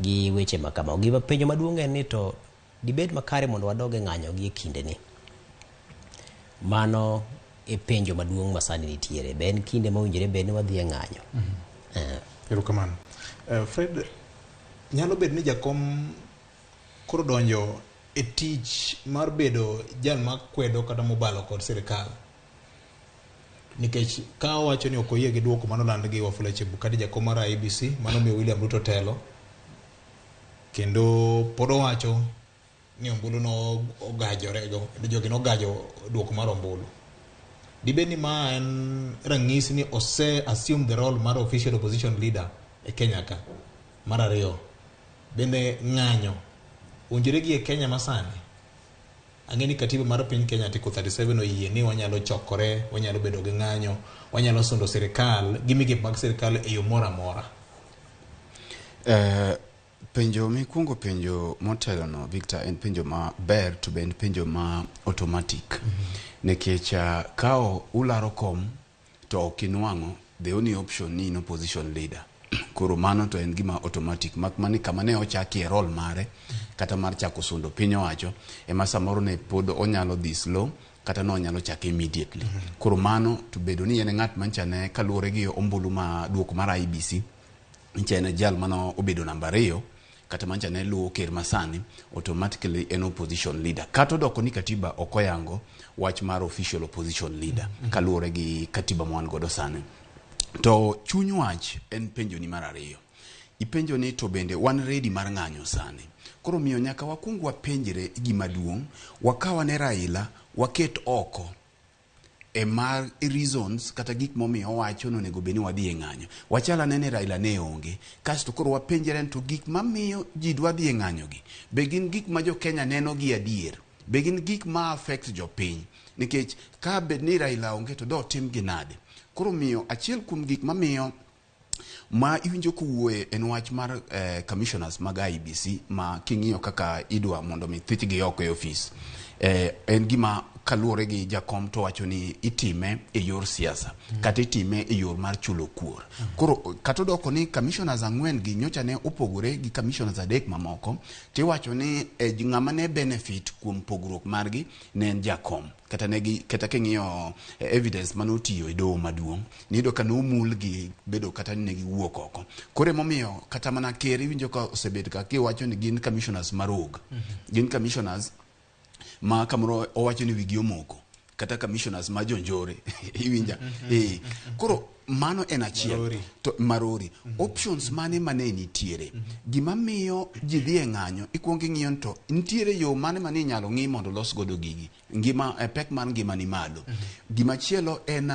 gi weche ma kamago. Gima penjo maduong' en ni to dibed makare mondo wadog e ng'anyo gi e kindeni. Mano e penjo maduong' ma sani nitiere. Be en kinde mowinjore bed ni wadhi e ng'anyo? Erokamano. Fred, nyalo bedo ni jakom koro donjo e tich mar bedo jal makwedo kata mobalo kod sirikal. Nikech ka owacho ni ok oyie gi duoko manoland gi Wafula Chebukati jakom mar IEBC manomiyo William Ruto telo, kendo pod owacho ni ombulu no ogajorego, jogi nogajo duoko mar ombulu. Dibed ni ma en ranyisi ni ose assume the role mar official opposition leader e Kenya ka. Mar ariyo, bende ng'anyo owinjore gi e Kenya masani. Ang'e ni katiba mar piny Kenya Article 37 oyie ni wanyalo chokore, wanyalo bedo gi ng'anyo, wanyalo sundo sirikal gi migepe mag sirikal e yo moro amora. Penjo mikwongo penjo motelo no Victor en penjo maber to be en penjo ma automatic. Nikech ka ularo kom to ok inwang'o, the only option ni in opposition leader. Koro mano to en gima automatic mak mani kama ne ochakie role mare kata mar chako sundo piny owacho ema samoro ne pod onyalo dhi slow kata ne onyalo chake immediately. Koro mano to bedo ni en ng'at mancha ne kaluwore gi ombulu ma duoko mar IEBC ncha en jal mano obedo namba 2 kata mancha ne luwo ker masani automatically en opposition leader. Kata odoko ni katiba ok oyango wach mar official opposition leader kaluwore gi katiba ma wan godo sani. To chuny wach en penjo ni mar ariyo. Ipenjo ni to bende wan ready mar ng'anyo sani. Koro miyo nyaka wakwong wapenjre gima duong', wakaw ane Raila waket oko e mar reasons kata gik momiyo owacho ni onego bed ni wadhi e ng'anyo. Wachal ane ni Raila ne onge. Kasto koro wapenjre ni to gik mamiyo ji dwa dhi e ng'anyo gi, be gin gik ma jo Kenya neno gi adier? Be gin gik ma affect jopiny? Nikech ka bed ni Raila onge to dotim gi nade? Koro miyo achiel kuom gik mamiyo ma iwinjo kowuoye en wach mar commissioners mag IEBC ma king'iyo kaka idwa mondo mi thichgi oko e ofis. En gima kaluwore gi jakom to wacho ni itime e yor siasa kata itime e yor mar chulo kuor. Koro kata odoko ni commissioners 4 gi nyocha ne opogore gi commissioners 3 mamoko, tiwacho ni ng'ama ne benefit kuom pogruok margi ne en jakom. Kata negi kata king'iyo evidence mane otiyo e doho maduong' niyudo ka nomul gi bedo kata ni ne giwuok oko. Koro emomiyo kata mana ker iwinjo ka osebet ka kiwacho ni gin commissioners marogue. Gin commissioners ma kamoro owacho ni wigi omoko kata commissioners ma jonjore iwinja. Koro mano en achiel. Marori. To marori. Options mane mane nitiere. Gima miyo ji dhi e ng'anyo ikuongo ing'iyo ni to nitiere yo mane mane inyalo ng'i mondo los godo gigi. Ngima pek mar ngima ni malo. Gima chielo en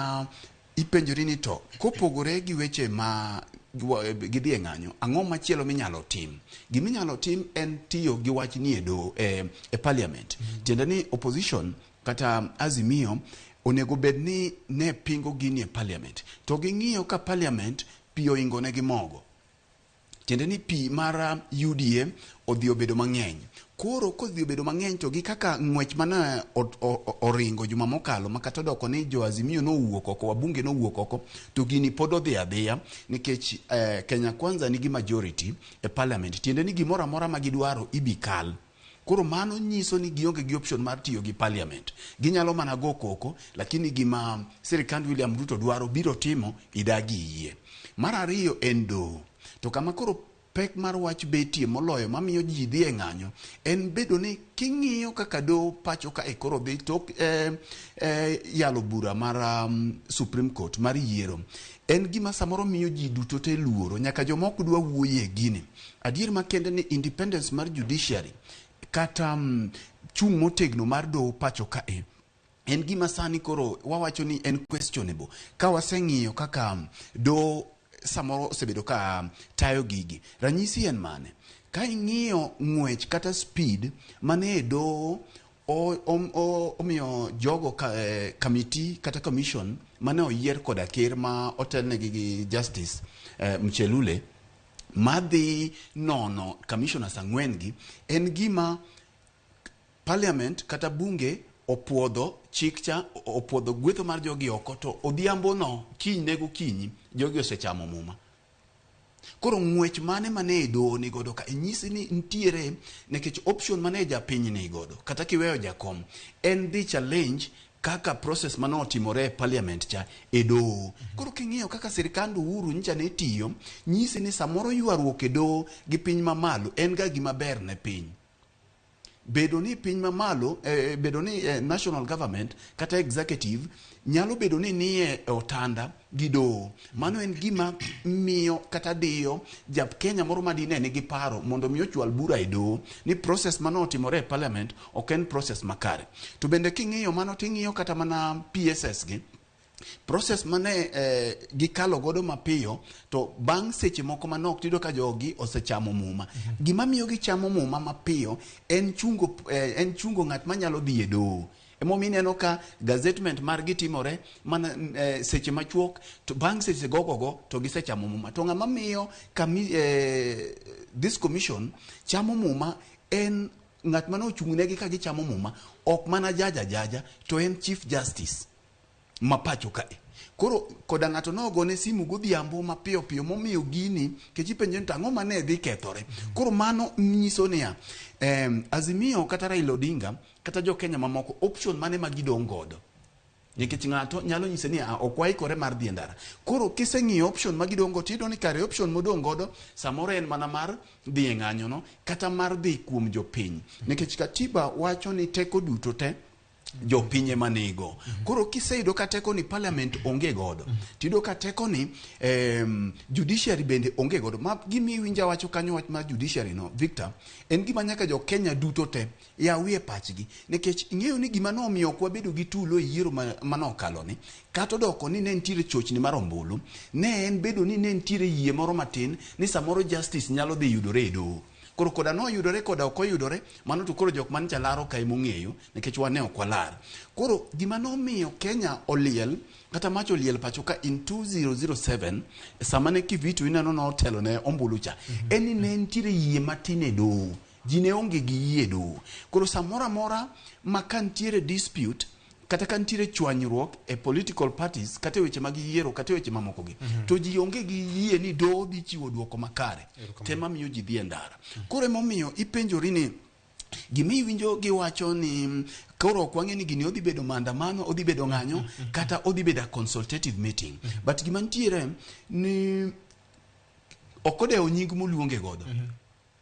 ipenjori ni to kopogore gi weche ma gidhi e ng'anyo, ang'o machielo minyalo tim? Gima inyalo tim en tiyo gi wach ni e do e parliament. Tiende ni opposition kata Azimio onego bed ni ne pingo gini e parliament. To ging'iyo ka parliament pi oingo ne gi mogo. Tiende ni pi mar UDA odhi obedo mang'eny. Koro kodhi obedo mang'eny to gi kaka ng'wech mane oringo juma mokalo ma kata odoko ni jo Azimio nowuok oko, wabunge nowuok oko, to gini pod odhi adhiya nikech Kenya Kwanza nigi majority e parliament. Tiende ni gimoro amora ma gidwaro ibi kal. Koro mano nyiso ni gionge gi option mar tiyo gi parliament. Ginyalo mana go koko, lakini gima sirikand William Ruto dwaro biro timo idagi yie. Mar ariyo en doho. To kama koro pek mar wach betie moloyo mamiyo ji dhi e ng'anyo en bedo ni king'iyo kaka doho pacho ka e koro dhi tok yalo bura mar Supreme Court mar yiero. En gima samoro miyo ji duto te luoro nyaka joma ok dwa wuoye gini. Adier makende ni independence mar judiciary kata chung' motegno mar doho pacho ka e en gima sani koro wawacho ni en questionable. Ka waseng'iyo kaka doho samoro osebedo ka tayo gigi. Ranyisi en mane? Ka ing'iyo ng'wech kata speed mane doho omiyo jogo committee kata commission mane oyier koda ker ma otelnegi gi Justice Mchelule madhi nono commissioners 4 gi en gima parliament kata bunge opuodho chik cha, opuodho gwetho mar jogi oko to odhiambo no kiny ne gokinyi jogi osechamo muma. Koro ng'wech mane mane doho ni godo ka nyisi ni nitiere nikech option mane japiny ni godo kata kiweyo jakom en dhi challenge kaka process mane otimore e parliament cha e doho. Koro king'iyo kaka sirikand Uhuru nyicha ne tiyo, nyisi ni samoro ywaruok e doho gi piny mamalo en ga gima ber ne piny. Bedo ni piny mamalo, bedo ni national government kata executive nyalo bedo ni nie otanda gi doho. Mano en gima miyo kata diyo ja Kenya moro madine nigi paro mondo mi ochwal bura e doho ni process mane otimore e parliament ok en process makare. To bende king'iyo mano ting'iyo kata mana PSS gi process mane gikalo godo mapiyo to bang' seche moko manok tiyudo ka jogi osechamo muma. Gima miyo gichamo muma mapiyo en chungo ng'at manyalo dhi e doho. Emomiyo ineno ka gazettement margi timore mana seche machuok to bang' seche gogogo to gisechamo muma. To ng'ama miyo this commission chamo muma en ng'at mane ochung'negi ka gichamo muma ok mana jaja to en Chief Justice ma pacho kae. Koro koda ng'ato nogone simu godhiambo mapiyo piyo momiyo gini kech ipenje ni to ang'o mane dhi kethore. Koro mano nyiso niya Azimio kata Raila Odinga kata jo Kenya mamoko option mane ma gidong' godo. Nikech ng'ato nyalo nyise ni ok waikore mar dhi e ndara. Koro kiseng'iyo option ma gidong' go tiyudo ni kare option modong' godo samoro en mana mar dhi e ng'anyo no kata mar dhi kuom jopiny. Nikech katiba wacho ni teko duto te Jopiny ema nigo. Koro kiseyudo ka teko ni parliament onge godo, tiyudo ka teko ni judiciary bende onge godo. Ma gimi iwinja wacho kanyo wach mar judiciary no, Victor, en gima nyaka jo Kenya duto te yawie pachgi. Nikech ing'eyo ni gima nomiyo ok wabedo gi tulo e yiero manokalo ni, kata odoko ni ne nitiere chochni mar ombulu, ne en bedo ni ne nitiere yie moro matin ni samoro justice nyalo dhi yudore e doho. Koro koda noyudore koda ok oyudore, mano to koro jok man chalaro ka emong'eyo, nikech wan ne ok walar. Koro gima nomiyo Kenya oliel, kata mach oliel pacho ka in 2007, sama ne Kivuitu ineno notelo ne ombulu cha, en ni ne nitiere yie matin e doho. Ji ne onge gi yie e doho. Koro samoro amora ma ka nitiere dispute, kata ka nitiere chwanyruok e political parties, kata e weche mag yiero, kata e weche mamoko gi, to ji onge gi yie ni doho dhi chiwo duoko makare, tema miyo ji dhi e ndara. Koro emomiyo ipenjori ni gima iwinjo giwacho ni koro ok wang'e ni gini odhi bedo maandamano, odhi bedo ng'anyo, kata odhi bedo a consultative meeting. But gima nitiere ni ok odewo nying moluonge godo.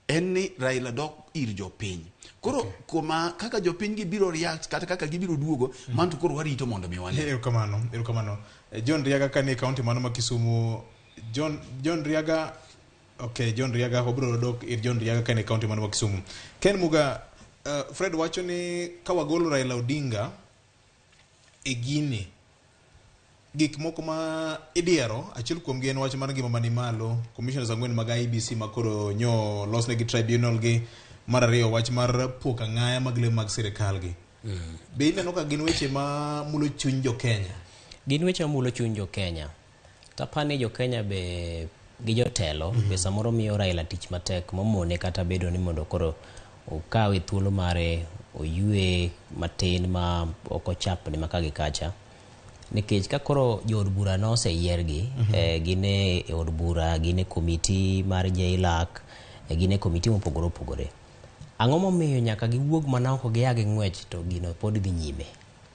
En ni Raila dok ir jopiny. Koro kuma kaka jopiny gi biro react kata kaka gibiro duogo, mano to koro warito mondo mi wane. Erokamano, erokamano. John Riaga ka ni e kaunti mano ma Kisumu. John Riaga, okay, John Riaga obiro dok ir John Riaga ka ni e kaunti mano ma Kisumu. Ken Muga, Fred wacho ni ka wagolo Raila Odinga e gini, gik moko ma idiero, achiel kuomgi en wach mar ngima mani malo, commissioners ang'wen mag IEBC ma koro nyo losnegi tribunal gi, mar ariyo wach mar pok ang'aya mag le mag sirikal gi. Be ineno ka gin weche ma mulo chuny jo Kenya? Gin weche ma mulo chuny jo Kenya. Tapani jo Kenya be gi jotelo be samoro miyo Raila tich matek momone kata bedo ni mondo koro okawe thuolo mare oywe matin ma ok ochapni ma ka gi kacha. Nikech ka koro jood bura noseyiergi, gin e od bura, gin e komiti mar JLAC, gin e komiti mopogore opogore. Ang'o momiyo nyaka giwuog mana oko gia gi ng'wech to gino pod dhi nyime?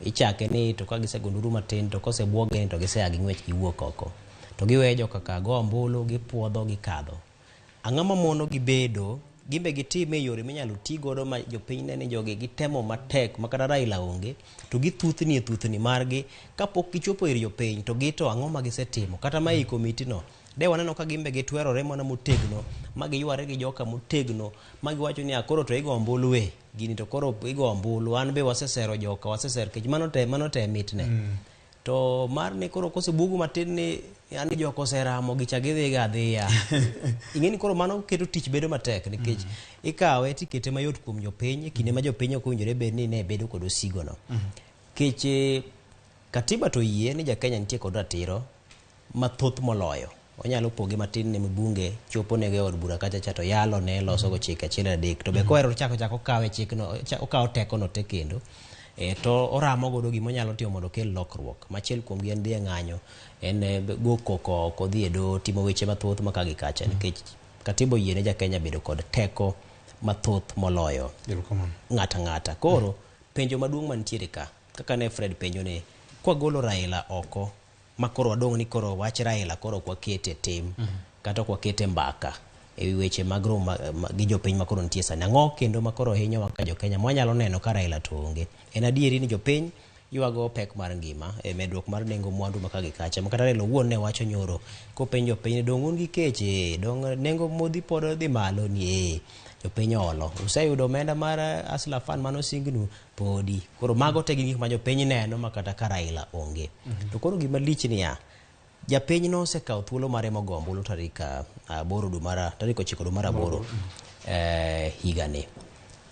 Ichake ni to ka gisego nduru matin to kosebuogi ni to gisea gi ng'wech giwuok oko. To giweyo joka ka go ombulu, gipuodho, gikadho. Ang'o mamono gibedo, gimbe gitime e yore minyalo ti godo ma jopiny ne ni jogi gitemo matek ma kata Raila onge, to githuthni e thuthni margi kapok gichopo ir jopiny to gito ang'o ma gisetimo kata ma ei komiti no. De waneno ka gimbe gitwerore mana motegno, ma giyware gi joka motegno, ma giwacho ni koro to igo ombulu we, gini to koro igo ombulu, an be wasesero joka, wasesero kech mano te mitne. To mar ni koro kosebugu matin ni an joka oseramo gicha gidhi ga adhiya. Ing'e ni koro mano keto tich bedo matek nikech ikawe tikete mayot kuom jopiny e kinde ma jopiny ok owinjore bed ni ne bedo kod osigo no. Kech katiba to yie ni ja Kenya nitie kod ratiro mathoth moloyo. Onyalo poge matin ne mbunge chopo ne e od bura kacha cha to yalo ne loso go chike achiel adek to be kohero chako okawe chikno okawo teko no te kendo to oramo godo gima onyalo timo mondo okel lokruok. Machiel kuom gi en dhi e ng'anyo, en go koko oko, dhi e doho, timo weche mathoth ma ka gi kacha nikech katiba oyie ne ja Kenya bedo kod teko mathoth moloyo ng'ata ng'ata. Koro penjo maduong' mantiere ka kaka ne Fred penjo ni kwagolo Raila oko ma koro wadong' ni koro wach Raila koro ok wakete tim kata ok wakete mbaka e weche mag romo gi jopiny ma koro nitie sani. Ang'o kendo ma koro hinyowa ka jo Kenya mwanyalo neno ka Raila to onge? En adieri ni jopiny ywago pek mar ngima e medruok mar nengo mwandu ma ka gi kacha. Ma kata Raila owuon ne wacho nyoro kopenjo jopiny ni dong' un gi kech, dong' nengo modhi pod dhi malo ni jopiny olo. Useyudo omenda mar Hustler Fund mano singnu podi. Koro mago te gin gik ma jopiny neno ma kata ka Raila onge. To koro gima lich niya, japiny no osekawo thuolo mare mogo ombulu tarik 8 dwe mar tarik 9 dwe mar 8 higani.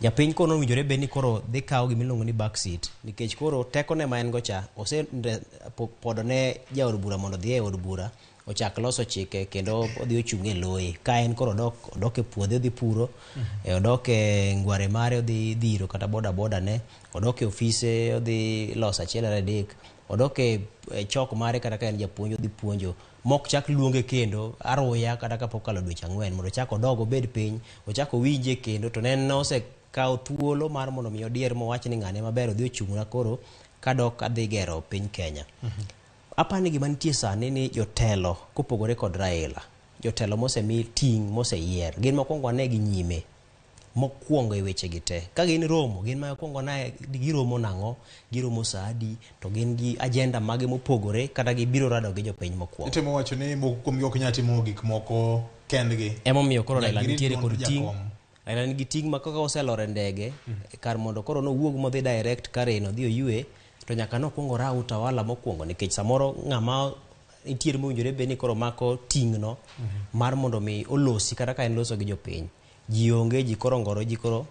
Japiny kono owinjore bed ni koro dhi kawo gima iluongo ni back seat nikech koro tekone ma en go cha osepodo ne jaod bura mondo odhi e od bura ochak loso chike kendo odhi ochung' e loye. Ka en koro odok e puodho odhi puro, odok e ngware mare odhi dhiro kata boda boda ne, odok e ofise odhi loso achiel ariyo adek, odok e chok mare kata ka en japuonj odhi puonjo mok chak luonge kendo aruya kata kapok okalo dweche 4 mondo ochak odog obed piny ochak owinje kendo to ne osekawo thuolo mar mondo mi odier mowach ni ng'ane maber odhi ochung'na koro kadok adhi gero piny Kenya. Apani gima nitie sani ni jotelo kopogore kod Raila, jotelo mosemi ting' moseyier gin mokwongo wane gi nyime mokwongo e weche gi te. Ka gin romo, gin ma kwongo na giromo nang'o, giromo saa adi, to gin gi agenda mage mopogore kata gibiro rado gi jopiny mokwongo. Itemo wacho ni moko kuomgi ok nyal timo gik moko kendgi. Emomiyo koro Nyaka Raila girit nitiere duond kod ting'. jakom. Raila nigi ting' ma kaka oselor e ndege, kar mondo koro nowuog modhi direct Karen odhi oywe, to nyaka nokwongo raw utawala mokwongo nikech samoro ng'ama nitiere mowinjore bed ni koro mako ting'no mar mondo mi olosi kata ka en loso gi jopiny. Ji onge, ji koro ngoro, ji koro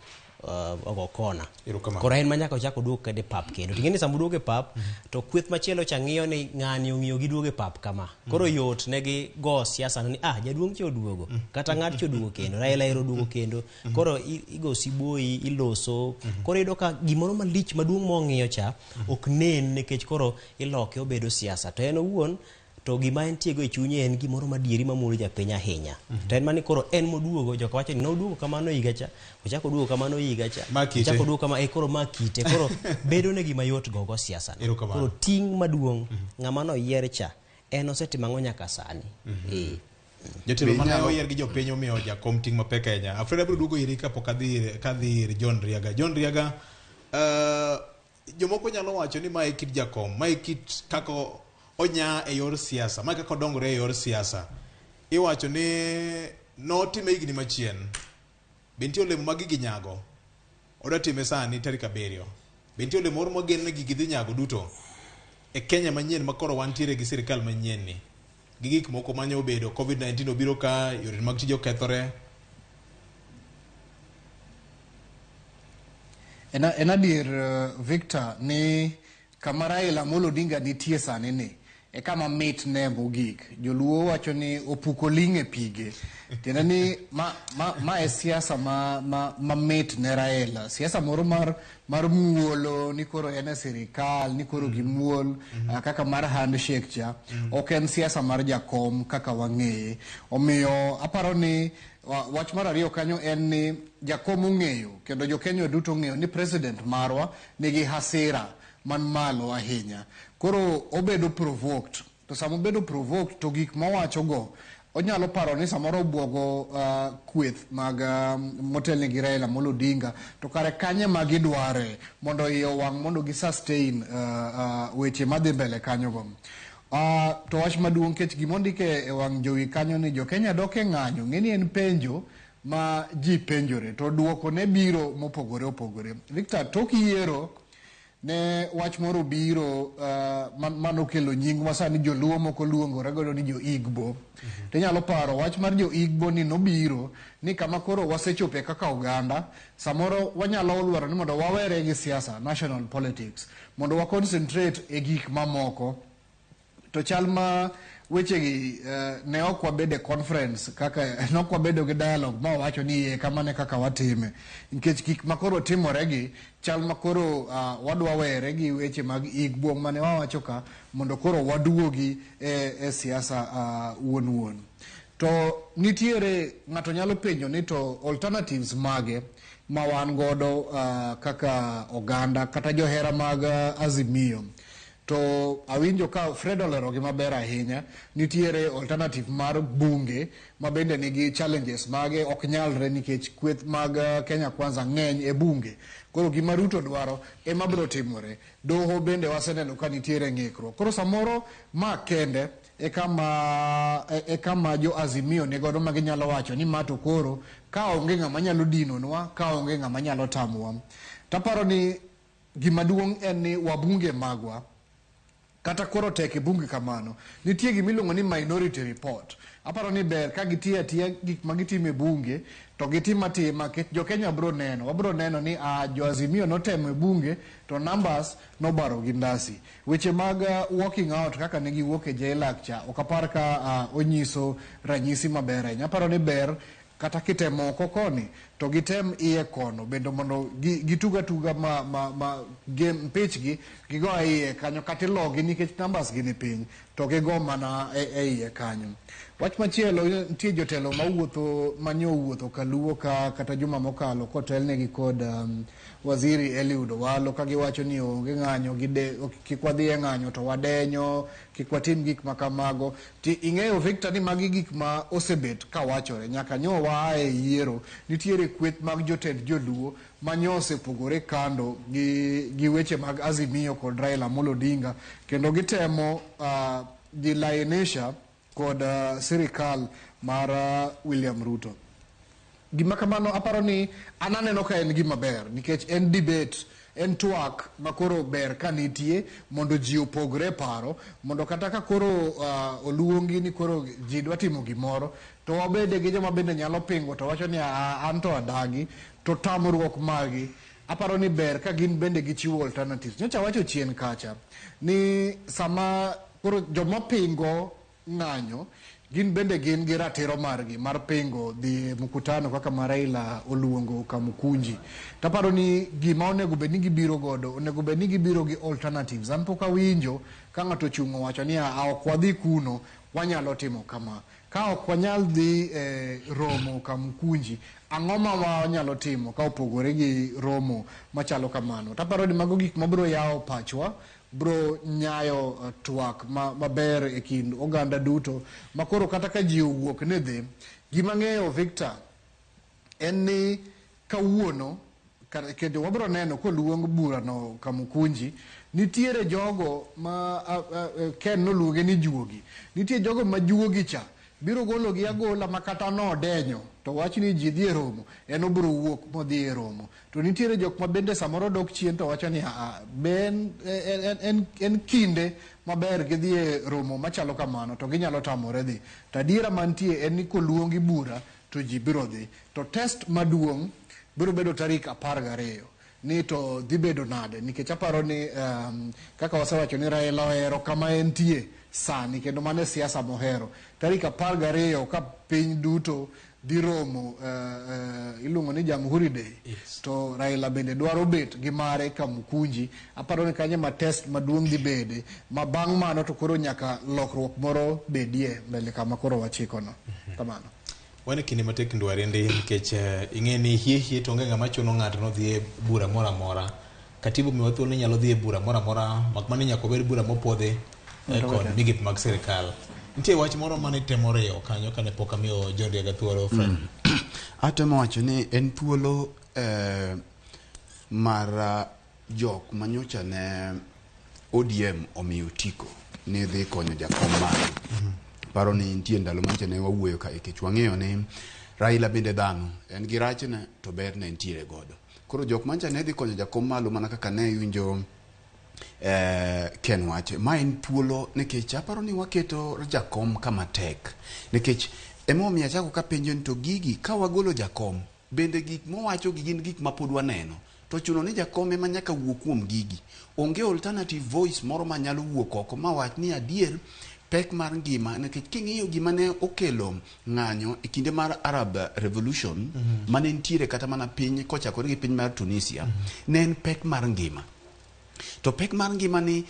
ogo kona. Erokamano. Koro en ma nyaka ochak oduog kende pap kendo. Ting'e ni sama oduogo e pap, to kweth machielo cha ng'iyo ni ng'ani ong'iyo gi duogo e pap kama. Koro yot negi go siasa no ni ah jaduong' cha oduogo, kata ng'at cha oduogo kendo, Raila ero oduogo kendo. Koro igo siboi, iloso. Koro iyudo ka gimoro malich maduong' mong'iyo cha ok nen nikech koro iloke obedo siasa. To en owuon to gima entie go e chunye en gimoro madieri mamulo japiny ahinya. To en mani koro en moduogo, joka wacho ni noduogo kamano higa cha, ochako oduogo kamano higa cha, Ma kite. ochako oduogo kama, koro ma kite. Koro bedo ne gima yot gogo siasa no. Erokamano. Koro ting' maduong' ng'ama noyier cha, en osetimo ang'o nyaka sani. Jotelo Be mane inyalo- oyier gi jopiny omiyo jakom ting' mapek ahinya. Alfred abiro duogo iri kapok kadhi ir John Riaga. John Riaga, jomoko nyalo wacho ni mae kit jakom, mae kit kaka onya e yor siasa, mae kaka odongore e yor siasa. Iwacho ni notime higni machien. Be nitie olemo ma gigi nyago? Odwa time sani tarik 7. Be nitie olemo moro mogen ni gigi dhi nyago duto? E Kenya manyien ma koro wantiere gi sirikal manyien ni, gi gik moko mane obedo, COVID-19 obiro ka, yore mag tije okethore. En adier, Victor, ni kama Raila Amolo Odinga nitie sani ni e kama mit ne mogik. Joluo wacho ni opuko ling' e pige. Tiende ni ma e siasa ma mit ne Raila. Siasa moro mar muolo ni koro en e sirikal, ni koro gimuol, kaka mar handshake cha. Ok en siasa mar jakom kaka wang'eye. Omiyo aparo ni wach mar ariyo kanyo en ni jakom ong'eyo kendo jo Kenya duto ong'eyo ni president marwa nigi hasira man malo ahinya. Koro obedo provoked. To sama obedo provoked to gik mowachogo onyalo paro ni samoro obuogo kweth mag motelne gi Raila Amolo Odinga, to kare kanye ma gidware mondo iye owang' mondo gi sustain weche madhi mbele kanyogo. To wach maduong' nikech gimondike e wang' jowi kanyo ni jo Kenya dok e ng'anyo, ng'e ni en penjo ma ji penjore to duoko ne biro mopogore opogore. Victor, tok yiero ne wach moro biro manokelo nying ma sani joluo moko luongore godo ni jo Igbo. To inyalo paro wach mar jo Igbo ni nobiro ni kama koro wasechope kaka oganda, samoro wanyalo dwaro ni mondo wawere gi siasa, national politics, mondo wa concentrate e gik mamoko. To chal ma wechegi ne ok wabedo e conference kaka ne ok wabedo gi dialogue ma wawacho ni yie kamano e kaka watime, nikech gik ma koro timore gi chal ma koro wadwa were gi weche mag Igbo mane wawacho ka mondo koro waduogi e siasa wuon wuon. To nitiere ng'ato nyalo penjo ni to alternatives mage ma wan godo kaka oganda kata johera mag Azimio. To awinjo ka Fred olero gi maber ahinya, nitiere alternative mar bunge ma bende nigi challenges mage, ok nyalre nikech kweth mag Kenya Kwanza ng'eny e bunge. Koro gima Ruto dwaro ema biro timore. Doho bende waseneno ka nitiere ng'ikruok. Koro samoro ma kende e kama jo Azimio ni godo ma ginyalo wacho ni ma to koro ka onge ng'ama nyalo dinonwa, ka onge ng'ama nyalo tamowa. Taparo ni gima duong' en ni wabunge magwa kata koro tek e bunge kamano, nitie gima iluongo ni minority report. Aparo ni ber ka gitiyo atiya gik ma gitimo e bunge to gitim atima nikech jo Kenya biro neno. Wabiro neno ni jo Azimio notemo e bunge to numbers nobaro gi ndasi. Weche mag walking out kaka ne giwuok e JLAC cha ok apar ka onyiso ranyisi maber ahinya. Aparo ni ber kata kitemo oko koni to gitem iye kono bende mondo gituga tuga ma game pitch gi gigo iye kanyo kata ilogi nikech numbers gi ni piny. to gigo mana e iye kanyo. Wach machielo, nitie jotelo mawuotho manyo wuotho kaluo ka kata juma mokalo kotelnegi kod waziri Eliud Owalo ka giwacho ni onge ng'anyo, kik wadhi e ng'anyo to wadenyo, kik watim gik ma kamago. Ti ing'eyo Victor ni magi gik ma osebet ka wachore nyaka nyo waa e yiero. Nitiere kweth mag jotend joluo manyo osepogore kando gi weche mag Azimio kod Raila Amolo Odinga, kendo gitemo jilainisha kod sirikal mar William Ruto. Gima kamano aparo ni an aneno ka en gima ber nikech en debate, en twak makoro ber ka nitie mondo ji opogre paro, mondo kata ka koro oluongi ni koro ji dwa timo gimoro to wabede gi joma bende nyalo pingo to wacho ni an to adagi, to tamruok margi aparo ni ber ka gin bende gichiwo alternatives. Nyocha wacho chien kacha ni sama koro joma pingo ng'anyo gin bende gin gi ratiro margi mar pingo dhi e mkutano kaka ma Raila oluongo Kamukunji. Taparo ni gima onego bed ni gibiro godo, onego bed ni gibiro gi alternatives. An pok awinjo ka ng'ato ochung' owacho ni ok wadhi kuno, wanyalo timo kama. Ka ok wanyal dhi e romo Kamukunji, ang'o ma wanyalo timo ka opogore gi romo machalo kamano? Taparo ni mago gik mabiro yawo pachwa, bro nyayo twak maber e kind oganda duto makoro kata ka ji owuok ni dhi. Gima ng'eyo Victor en ni kawuono kendo wabro neno koluong burano Kamukunji, nitiere jogo ma Ken noluonge ni juogi, nitie jogo ma juogi cha biro gologi agola ma kata nodenyo to wach ni ji dhi e romo, en obiro wuok modhi e romo. To nitiere jok ma bende samoro dok chien to wacho ni be en kinde maber gidhi e romo machalo kamano to ginyalo tamore dhi. To adiera mantie en ni koluongi bura to ji biro dhi. To test maduong' biro bedo tarik 12 ni to dhi bedo nade, nikech aparo ni kaka wasewacho ni Raila ohero kama entie sani kendo mano e siasa mohero. Tarik 12 ka piny duto dhi romo iluongo ni Jamhuri Day, yes. To Raila bende dwaro bet gi mare Kamukunji. Aparo ni kanyo ma test maduong' dhi bede, ma bang' mano to koro nyaka lokruok moro bedie mbele kama koro wachikono. Kamano. Wan e kinde matek ndwarende nikech ing'e ni hie to onge ng'ama chuno ng'ato nodhi e bura moro amora. Katiba omiwa thuolo ni nyalo dhi e bura moro amora, mak mana ni nyaka obed bura mopuodhi kod migepe mag sirikal. Nitie wach moro mane temo riwo kanyo kane pok amiyo John Riaga thuolo, Fred. Atemo wacho ni en thuolo mar jok manyocha ne ODM omiyo otiko ni dhi konyo jakom malo. Paro ni nitie ndalo manyocha ne wawuoyo ka nikech wang'eyo ni Raila bende dhano, en gi rachne to berne nitiere godo. Koro jok manyocha ne dhi konyo jakom malo mana kaka ne iwinjo Ken wacho, ma en thuolo nikech aparo ni waketo jakom kama tek. Nikech emomiyo achako kapenjo ni to gigi ka wagolo jakom, bende gik mowacho gi gin gik ma pod waneno. To chuno ni jakom ema nyaka wuo kuom gigi. Onge alternative voice moro manyalo wuok oko mawach ni adier pek mar ngima, nikech king'iyo gima ne okelo ng'anyo e kinde mar Arab Revolution mane nitiere kata mana piny kochakore gi piny mar Tunisia, ne en pek mar ngima. To pek mar ngima ni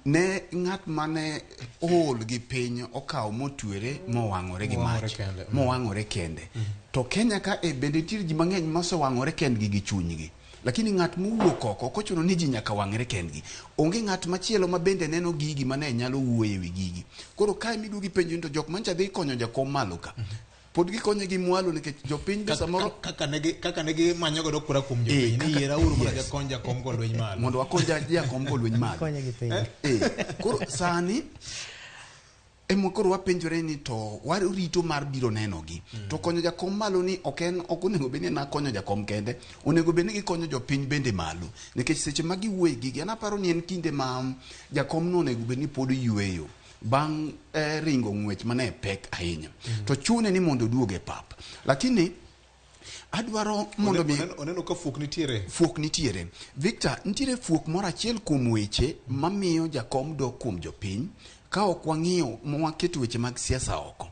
ne ng'at mane ool gi piny okawo motwere mowang'ore gi mach, mowang'ore kende. To Kenya ka e bende nitiere ji mang'eny mosewang'ore kendgi gi chunygi. Lakini ng'at mowuok oko ok ochuno ni ji nyaka wang're kendgi. Onge ng'at machielo ma bende neno gigi mane nyalo wuoyo ewi gigi. Koro kae miduogo ipenjo ni to jok mancha dhi konyo jakom malo ka, pod gikonye gi mwalo nikech jopiny be samoro kaka ne gimanyo godo kura kuom jopiny ni yierauru mondo jakony jakom go lweny malo, mondo wakony jakom go lweny malo. Koro sani ema koro wapenjore ni to warito mar biro nenogi. To konyo jakom malo ni ok en ok onego bed ni en konyo jakom kende, onego bed ni gikonyo jopiny bende malo. Nikech seche ma giwuoye gigi, an aparo ni en kinde ma jakom no onego bed ni pod yweyo bang' ringo ng'wech mane pek ahinya. To chune ni mondo oduog e pap. Lakini adwaro mondo mi oneno ka fuok nitiere. Fuok nitiere. Victor, nitiere fuok moro achiel kuom weche mamiyo jakom dok kuom jopiny ka ok wang'iyo mawaketo weche mag siasa oko.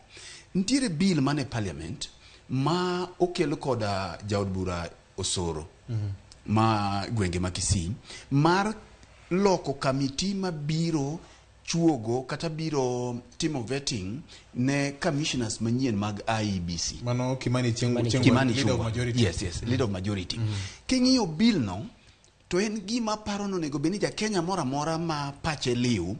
Nitiere bill mane parliament ma okel koda jaod bura Osoro ma gwenge ma Kisii mar loko kamiti mabiro chuogo kata biro timo vetting ne commissioners manyien mag IEBC. Mano Kimani Ichung'wa, Kimani leader of Ichung'wa. majority. Yes, leader of majority. King'iyo bill no, to en gima aparo ni onego bed ni ja Kenya moro amora ma pache liw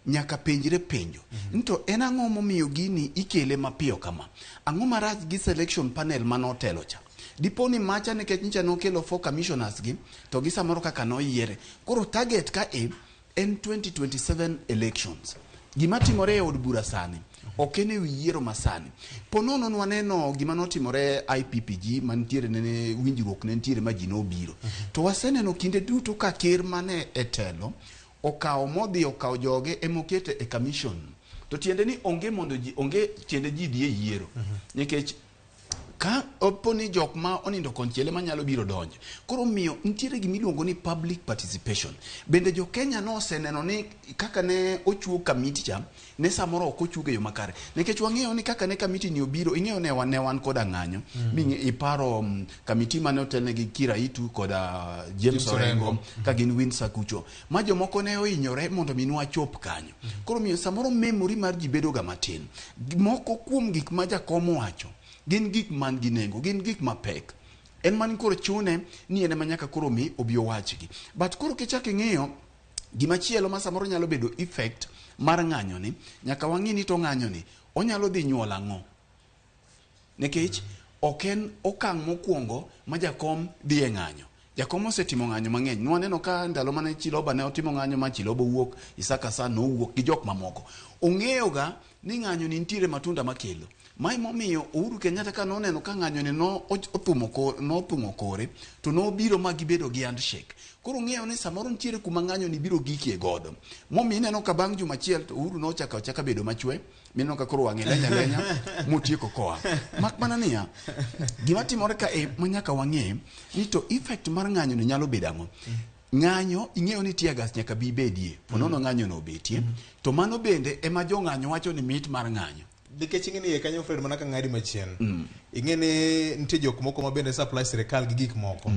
nyaka penjre penjo. Ni to en ang'o momiyo gini ikele mapiyo kama? Ang'o marach gi selection panel manotelo cha? Dipo ni macha nikech nyicha nokelo 4 commissioners gi, to gi samoro kaka noyiere. Koro target ka e en 2027 elections. Gima timore e od bura sani ok en ewi yiero masani. Po nono nwaneno gima notimore IPPG mantiere nene winjruok ne nitiere ma ji nobiro. To waseneno kinde duto ka ker mane e telo okawo modhi okawo joge emokete e commission. To tiende ni onge mondo ji onge tiende ji dhi e yiero. Nikech ka opo ni jok ma onindo konchiel ema nyalo biro donjo. Koro miyo nitiere gima iluongo ni public participation. Bende jo Kenya noseneno ni kaka ne ochuo kamiti cha, ne samoro ok ochuoge yo makare. Nikech wang'eyo ni kaka ne kamiti ni obiro, ing'eyo ne wan koda ng'anyo. Mi iparo kamiti mane otelne gi Kiraitu koda James Orengo ka gin Windsor kucho. Ma jomoko ne ohinyore mondo mi nwachop kanyo. Koro miyo samoro memory mar ji bedo ga matin. Moko kuom gik ma jakom owacho gin gik man gi nengo, gin gik mapek. En man koro chune ni en ema nyaka koro mi obi owachgi. But koro kichak ing'iyo gimachielo ma samoro nyalo bedo effect mar ng'anyo ni, nyaka wang'i ni to ng'anyo ni onyalo dhi nyuol ang'o. Nikech ok en okang' mokwongo ma jakom dhi e ng'anyo. Jakom osetimo ng'anyo mang'eny. Nwaneno ka ndalo mane Chiloba ne otimo ng'anyo ma Chiloba owuok, Isaka San nowuok gi jok mamoko. Ong'eyo ga ni ng'anyo ni nitiere matunda makelo. Mae momiyo Uhuru Kenyatta ka noneno ka ng'anyo ni no nothung'o kore, to nobiro ma gibedo gi handshake. Koro ong'eyo ni samoro nitiere kuma ng'anyo ni biro gikie godo. Momiyo ineno ka bang' juma achiel to Uhuru nochako achaka bedo machwe, mineno ka koro wang'e lenya lenya motieko koa. Mak mana niya, gima timore ka e ma nyaka wang'e ni to effect mar ng'anyo ni nyalo bedo ang'o. Ng'anyo ing'eyo ni tear gas nyaka bi bedie, po nono ng'anyo no obetie, to mano bende ema jong'anyo wacho ni mit mar ng'anyo. Nikech ing'e ni iye kanyo Fred mana ka ng'adi machien. Ing'e ni nitie jok moko ma bende supply sirikal gi gik moko.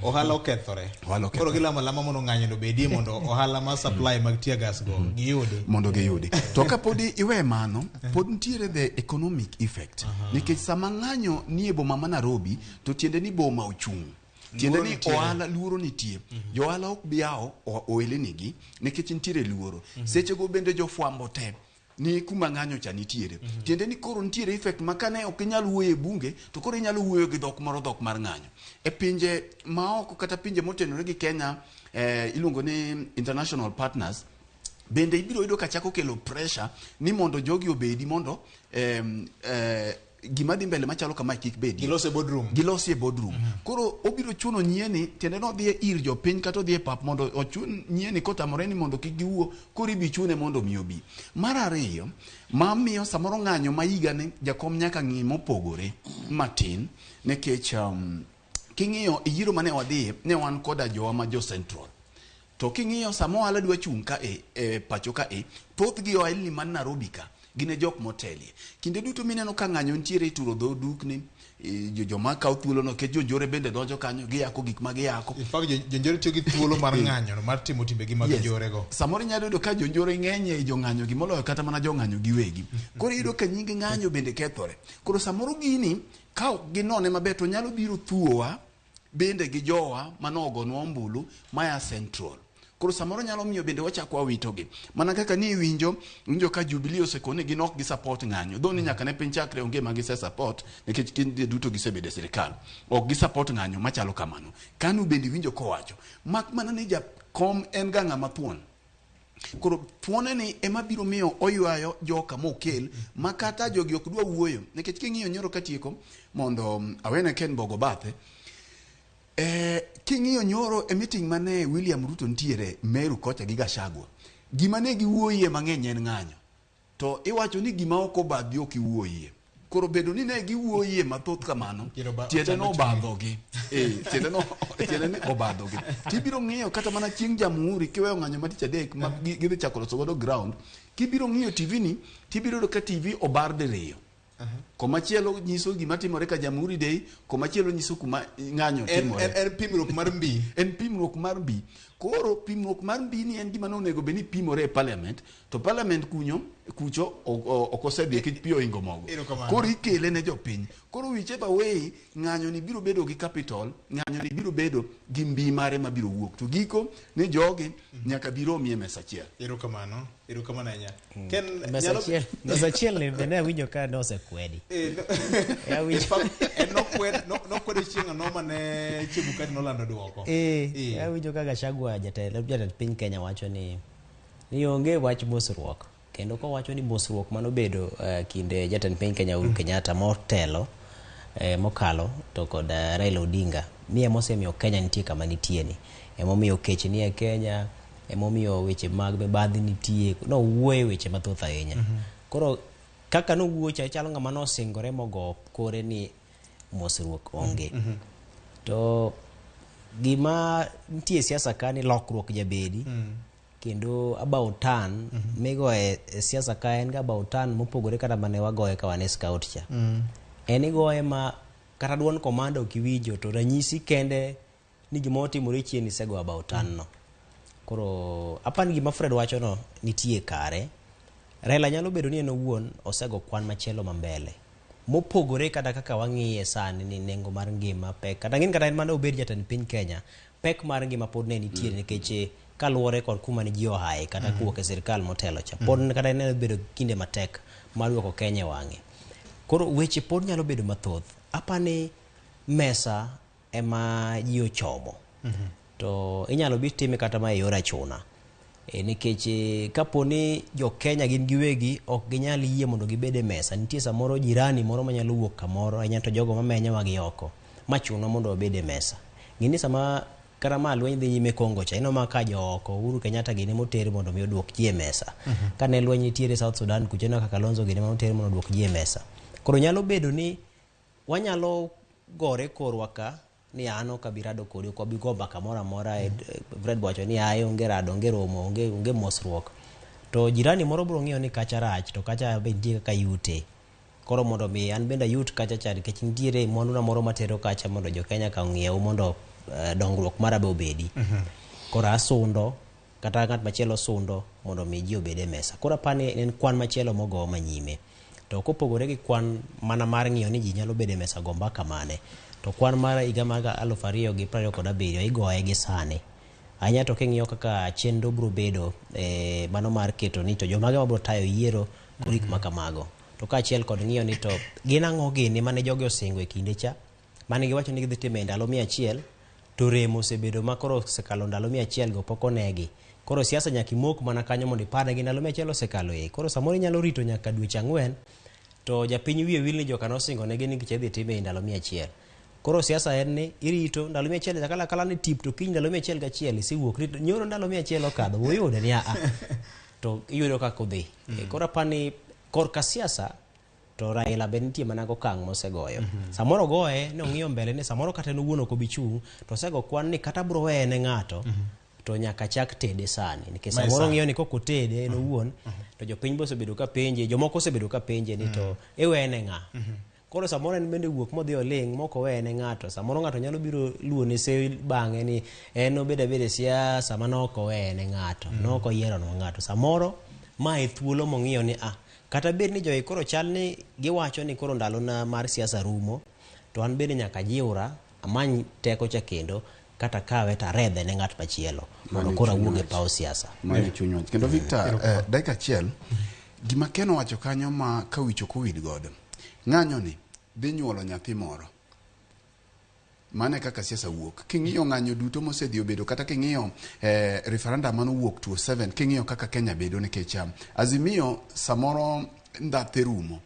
Ohala okethore. Koro gilamo alama mondo ng'anyo no bedie mondo ohala ma supply mag tear gas go giyudi. Mondo giyudi. To ka podi iwe mano, pod nitiere the economic effect. Nikech sama ng'anyo nie boma ma Nairobi, to tiende ni boma ochung'. Tiende ni ohala luoro nitie. Jo ohala ok bi yawo ohelenigi nikech nitiere luoro. Sechego bende jofwambo te ni kuma ng'anyo cha nitiere. Tiende ni koro nitiere effect ma kane ok inyal wuoyo e bunge, to koro inyalo wuoyo gi dhok moro, dhok mar ng'anyo. E pinje maoko kata pinje motenore gi Kenya, iluongo ni international partners, bende ibiro yudo ka chako kelo pressure ni mondo jogi obedi mondo gima dhi mbele machalo kamae kik bedi. Gilos e boardroom. Gilos e boardroom. Koro obiro chuno nyieni, tiende ni odhi ir jopiny kata odhi e pap mondo ochun nyieni kotamore ni mondo kik giwuo, koro ibi chune mondo mi obi. Mar ariyo, mamiyo samoro ng'anyo ma higani jakom nyaka ng'i mopogore matin, nikech king'iyo e yiero mane wadhiye, ne wan koda jowa ma jo Central. To king'iyo sama ohala dwa chung' ka e pacho ka e, thothgi ohelni man Nairobi ka, gin e jok motelie. Kinde duto mineno ka ng'anyo nitiere ituro dho dukni, joma kawo thuolono, nikech jonjore bende donjo kanyo, giyako gik ma giyako. In fact, jonjore tiyo gi thuolo mar ng'anyo mar timo timbegi mag njore go. Samoro inyalo yudo ka jonjore ng'eny ei jong'anyo gi moloyo kata mana jong'anyo giwegi. Koro iyudo ka nying ng'anyo bende kethore. Koro samoro gini, ka ok ginone maber to nyalo biro thuowa bende gi jowa manogonwa ombulu maya Central. Koro samoro nyalo miyo bende wachako wawitogi. Mana kaka ni iwinjo ka Jubilee osekone gin ok gi support ng'anyo. Dho ni nyaka ne piny chakre onge ma gise support nikech kinde duto gisebedo e sirikal. Ok gi support ng'anyo machalo kamano. Kanu bende iwinjo kowacho. Mak mana ni jakom en ga ng'ama thuon. Koro thuone ni ema biro miyo oywayo joka mokel ma kata jogi ok dwa wuoyo. Nikech king'iyo nyoro katieko mondo awene Ken Bogo bathe. King'iyo nyoro e meeting mane William Ruto nitiere Meru kocha gi Gachagua, gima ne giwuoyie mang'eny en ng'anyo. To iwacho ni gima ok obadhi ok iwuoyie. Koro bedo ni ne giwuoyie mathoth kamano, tiende no obadhogi. Tiende ni obadhogi. Tibiro ng'iyo kata mana chieng' Jamhuri kiweyo ng'anyo ma tich adek ma gidhi chako loso godo ground, kibiro ng'iyo TV ni, tibiro yudo ka TV obar diriyo. Komachielo nyiso gima timore ka Jamhuri Day, komachielo nyiso kuma ng'anyo timore. En pimruok mar mbi. En pimruok mar mbi. Koro pimruok mar mbi ni en gima nonego bed ni pimore e parliament, to parliament kunyo kucho ok osedhi nikech pi oingo mogo. Koro ikele ne jopiny. Koro whichever way, ng'anyo ni biro bedo gi capital, ng'anyo ni biro bedo gi mbi mare mabiro wuok. To giko ni jogi nyaka biro mie mesa achiel. Erokamano. Erokamano ahinya. Ken mesa achiel ni bende awinjo ka nosekwedi. En nokwedo chieng' ang'o mane Chebukati nolando duoko. Awinjo ka Gachagua jatend piny Kenya wacho ni onge wach mosruok. Kendo kowacho ni mosruok manobedo kinde jatend piny Kenya Uhuru Kenyatta motelo mokalo to kod Raila Odinga ni emosemiyo Kenya nitie kama nitie ni. Emomiyo kech ni e Kenya, emomiyo weche mag mibadhi nitie, nowuoye weche mathoth ahinya. Koro kaka nowuoyo cha chalo ng'ama nosingore mogo kore ni mosruok onge. To gima nitie e siasa ka ni lokruok jabedi. Kendo about turn migoye e siasa ka en ga about turn mopogore kata mane wagoye ka wan e scout cha. En igoye ma kata duond komanda ok iwinjo to ranyisi kende ni gima otimore chien isego about turn no. Koro apani gima Fred wacho no nitie kare. Raila nyalo bedo ni en owuon osego kwan machielo ma mbele. Mopogore kata kaka wang'iye sani ni nengo mar ngima pek. Kata ng'in kata en mane obed jatend piny Kenya, pek mar ngima pod ne nitiere nikech kaluwore kod kuma ne ji ohaye kata kowuok e sirkal motelo cha. Pod kata en bedo kinde matek mar duoko Kenya e wang'e. Koro weche pod nyalo bedo mathoth. Apani mesa ema ji ochomo. To inyalo bi time kata ma e yor achuna. Nikech kapo ni jo Kenya gin giwegi ok ginyal yie mondo gibed e mesa. Nitie samoro jirani moro manyalo wuok kamoro ahinya to jogo mamenyowa gi oko machunwa mondo wabed e mesa. Ng'eni sama kata ma lweny dhi nyime Kongo cha, ineno ma ka jo oko Uhuru Kenyatta gini moter mondo mi oduok ji e mesa. Kane lweny nitiere South Sudan kucho ineno kaka Kalonzo gini moter mondo oduok ji e mesa. Koro nyalo bedo ni wanyalo gore korwa ka ni an ok abi rado kodi, ok wabi go mbaka moro amora. Fred wacho ni ae onge rado, onge romo, onge mosruok. To jirani moro biro ng'iyo ni kacha rach to kacha be nitie kaka yute. Koro mondo mi an bende ayut kacha cha nikech nitiere mwanduna moro matero kacha mondo jo Kenya ka ong'iew mondo dongruok mara be obedi. Koro asundo kata ng'at machielo sundo mondo mi ji obed e mesa. Koro apani en kwan machielo mogo manyime. To kopogore gi kwan mana mar ng'iyo ni ji nyalo bedo e mesa go mbaka mane, to kwan mar higa mar 2027 igoye gi sani. Ahinya to king'iyo kaka chenro biro bedo mano mar keto ni to jomage mabiro tayo yiero kod gik ma kamago. To kaachiel kod ng'iyo ni to gin ang'o gini mane jogi osingo e kinde cha, mane giwacho ni gidhi timo e ndalo 100, to rem osebedo ma koro osekalo ndalo 100 go pok onegi. Koro siasa nyaka imok mana kanyo mondo iparnegi ndalo 100 osekalo e. Koro samoro inyalo rito nyaka dweche 4 to japiny wiye wil ni joka nosingo negi ni gicha idhi time e ndalo 100. Koro siasa en ni irito ndalo 100 nyaka akala ni tip to kiny ndalo 101 isewuok rito nyoro ndalo 100 okadho uyude ni a to iyudo kaka odhi. Koro apani korka siasa to Raila be nitie mana gokang' mosegoyo. Samoro goye ni ong'iyo mbele ni samoro kata en owuon ok obi chung' to osego kwan ni kata bro weye ne ng'ato to nyaka chak tede sani nikech samoro ng'iyo ni kok otede en owuon to jopiny be osebedo ka penje, jomoko osebedo ka penje ni to iweye ne ng'a. Koro samoro en bende wuok modhi oling' mok oweye ne ng'ato. Samoro ng'ato nyalo biro luone sewi bang'e ni en obedo abeda e siasa mane ok oweye ne ng'ato, nok oyieronwa ng'ato. Samoro ma e thuolo mong'iyo ni a kata bed ni jogi koro chal ni giwacho ni koro ndalona mar siasa rumo, to an bende nyaka jiwra amany teko cha kendo kata kawe to aredhe ne ng'at machielo mondo koro awuog e paw siasa. Mano e chuny wach. Kendo Victor, dakika achiel, gima Ken owacho kanyo ma ka wich ok owil godo, ng'anyo ni dhi nyuolo nyathi moro. Mano e kaka siasa wuok. King'iyo ng'anyo duto mosedhi obedo, kata king'iyo referendum manowuok 2007, king'iyo kaka Kenya bedo nikech Azimio samoro ndhathe rumo.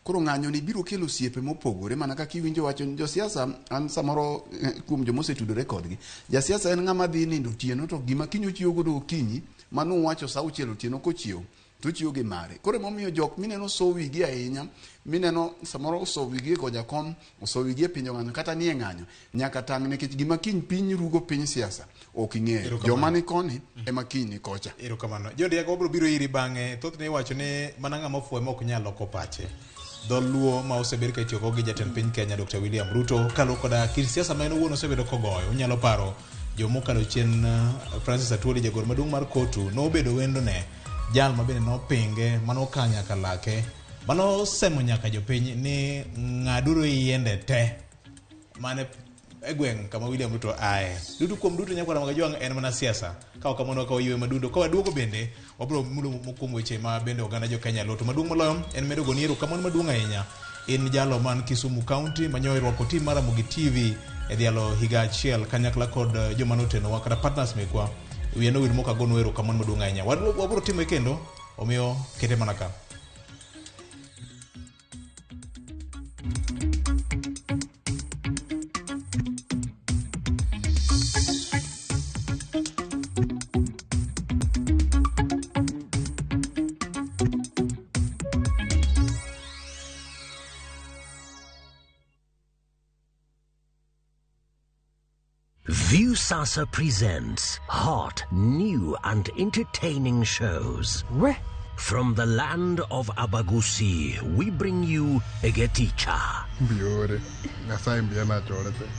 Koro ng'anyo ni biro kelo osiepe mopogore mana kaka iwinjo wacho ni josiasa, an samoro kuom joma osetudore kodgi, jasiasa en ng'ama dhi nindo otieno to gima kiny ochiewo godo okinyi mano uwacho sa 6 otieno kochiewo to ochiewo gi mare. Koro emomiyo jok mineno so wigi ahinya, mineno samoro so wigi e goja kom, oso wigi e pinjo ng'anyo kata nie ng'anyo, nyaka tang' nikech gima kiny piny rugo piny siasa ok ing'eyo. Joma ni koni ema kiny ni kocha. Erokamano. John Riaga wabiro biro iri bang'e. Thothne iwacho ni mana ng'ama ofuwo ema ok nyal loko pache. Dholuo ma osebed ka itiyogo gi jatend piny Kenya Dr. William Ruto kaluwore koda kit siasa ma en owuon osebedo kogoyo. Unyalo paro jomokalo chien Francis Atwoli jagoro maduong' mar KOTU nobedo wendone jal ma bende nopinge manoka nyaka lake manosemo nyaka jopiny ni ng'aduru yiende te mane e gweng' kama William Ruto ae. Duto kuom duto nyakwara mag Ajwang' en mana siasa. Ka ok kamano ka waywe madundo. Ka waduogo bende wabiro mulo moko kuom weche ma bende oganda jo Kenya luto. Maduong' moloyo en medo goni erokamano maduong' ahinya. In jalo man Kisumu County manyo irwako tim mar Ramogi TV e dhialo higa achiel kanyakla kod joma notenowa kata partners mekwa. Wiya nowil mok agonu erokamano maduong' ahinya. Wabiro time kendo, omiyo kete mana ka. Viusasa presents hot, new, and entertaining shows. From the land of Abagusi, we bring you Egeticha.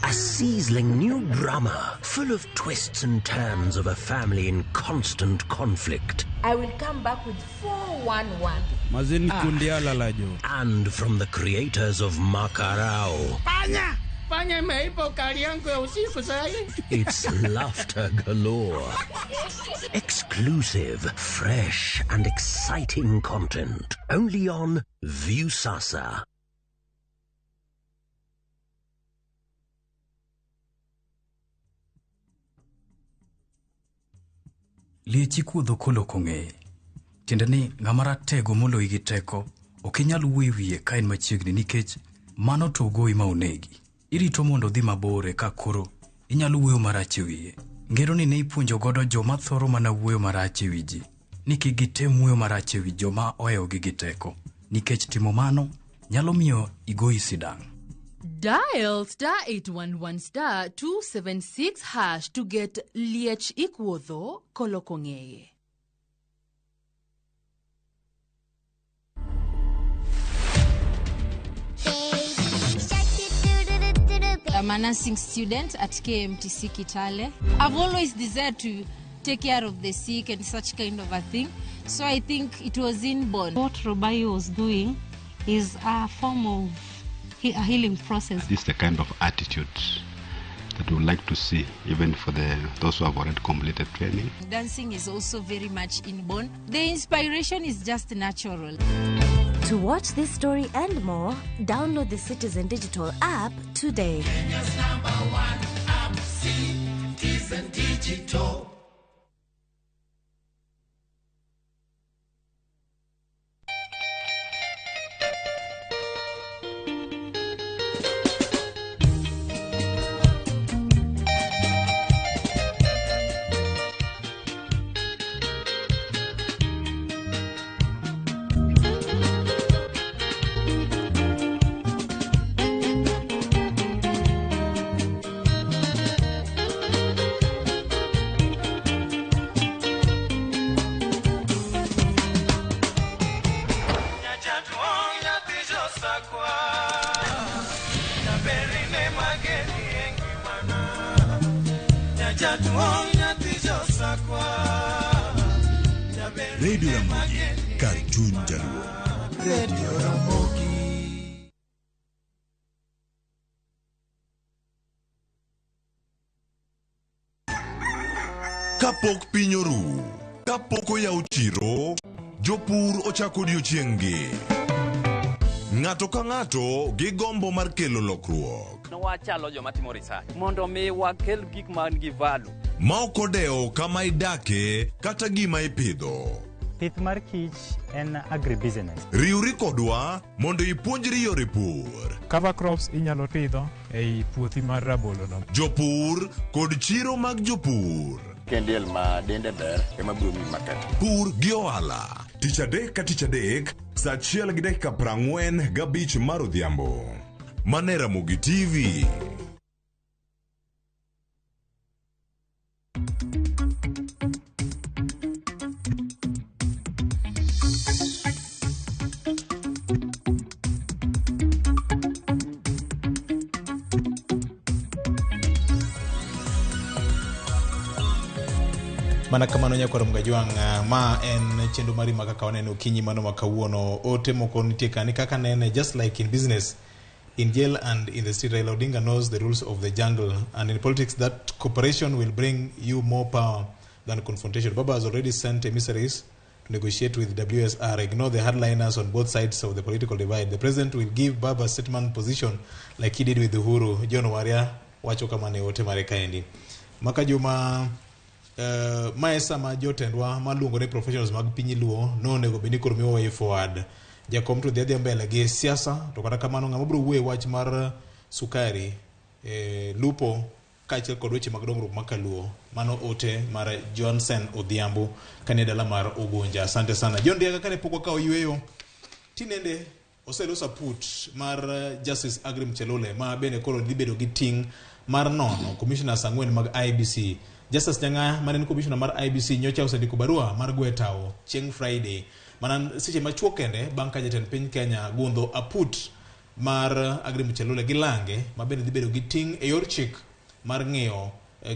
A sizzling new drama full of twists and turns of a family in constant conflict. I will come back with 411. Mazin kundiala lajo. And from the creators of Makarao. Panya! Panya imeiba ukali yangu ya usiku sahi. It's laughter galore. Exclusive, fresh, and exciting content. Only on Viusasa. Liech ikuodho koloko ng'eye. Tiende ni ng'ama ratego moloyi gi teko ok inyal wuoyo wiye ka en machiegni nikech mano to ogoyi ma onegi. Irito mondo odhi mabor eka koro inyalo wuoyo marach e wiye. Ngero ni ne ipuonjo godo joma thoro mana wuoyo marach e wi ji ni kik gitem wuoyo marach e wi joma ohewogi gi teko nikech timo mano nyalo miyo igoyi sidang'. Dial star 811 star 276 hash to get Liech Ikuodho koloko ng'eye. I'm a nursing student at KMTC Kitale. I've always desired to take care of the sick and such kind of a thing. So I think it was inborn. What Robayo was doing is a form of a healing process. This is the kind of attitude that we would like to see, even for those who have already completed training. Dancing is also very much inborn. The inspiration is just natural. To watch this story and more, download the Citizen Digital app today. Kenya's number one app, Citizen Digital. Radio Ramogi, kar chuny jaluo. Radio Ramogi. Kapok piny oru, kapok oyaw chiro, jopur ochako odiochieng'-gi. Ng'ato ka ng'ato gi gombo mar kelo lokruok. Wachalo joma timo research mondo mi wakel gik man gi value. Ma ok odewo kama idake kata gima ipidho. Pith mar kich en agribusiness. Riwri kodwa mondo ipuonjri yore pur. Cover crops inyalo pidho ei puothi mar rabolo no. Jopur kod chiro mag jopur. Kendiel ma dende ber ema biro miyi market. Pur gi ohala. Tich adek ka tich adek, saa 1:45 mar odhiambo. Mane Ramogi TV. Mana kamano nyakwar Mgajwang', ma en chenro mari ma kaka waneno okinyi mano ma kawuono. Ote moko nitie kani kaka nene, just like in business, in jail and in the street, Raila Odinga knows the rules of the jungle, and in politics that cooperation will bring you more power than confrontation. Baba has already sent emissaries to negotiate with WSR. Ignore the hardliners on both sides of the political divide. The president will give Baba statement position like he did with Uhuru. John Waria wacho kama ne ote mare kaendi. Maka juma mae sama jotendwa maluongore professionals mag piny Luo nonego bed ni koro miwa way forward. Jakom to dhi adhiya mbele gi siasa, to kata kamano ng'ama biro wuoyo e wach mar sukari, lupo kaachiel kod weche mag dongruok ma kaluo. Mano ote mar Johnson Odhiambo kanie dala mar Ugunja. Asante sana. John Riaga, kane pok wakawo yueyo, tinende oselos aput mar Justice Agri Mchelule ma bende koro dhi bedo gi ting' mar nono commissioners 4 mag IEBC. Justice Nyang'aya mane en commissioner mar IEBC nyocha osendiko barua mar gwe tawo chieng' Friday mana seche machuok kende bang' ka jatend piny Kenya gundho aput mar Agri Mchelule gi lange ma bende dhi bedo gi ting' e yor chik mar ng'iyo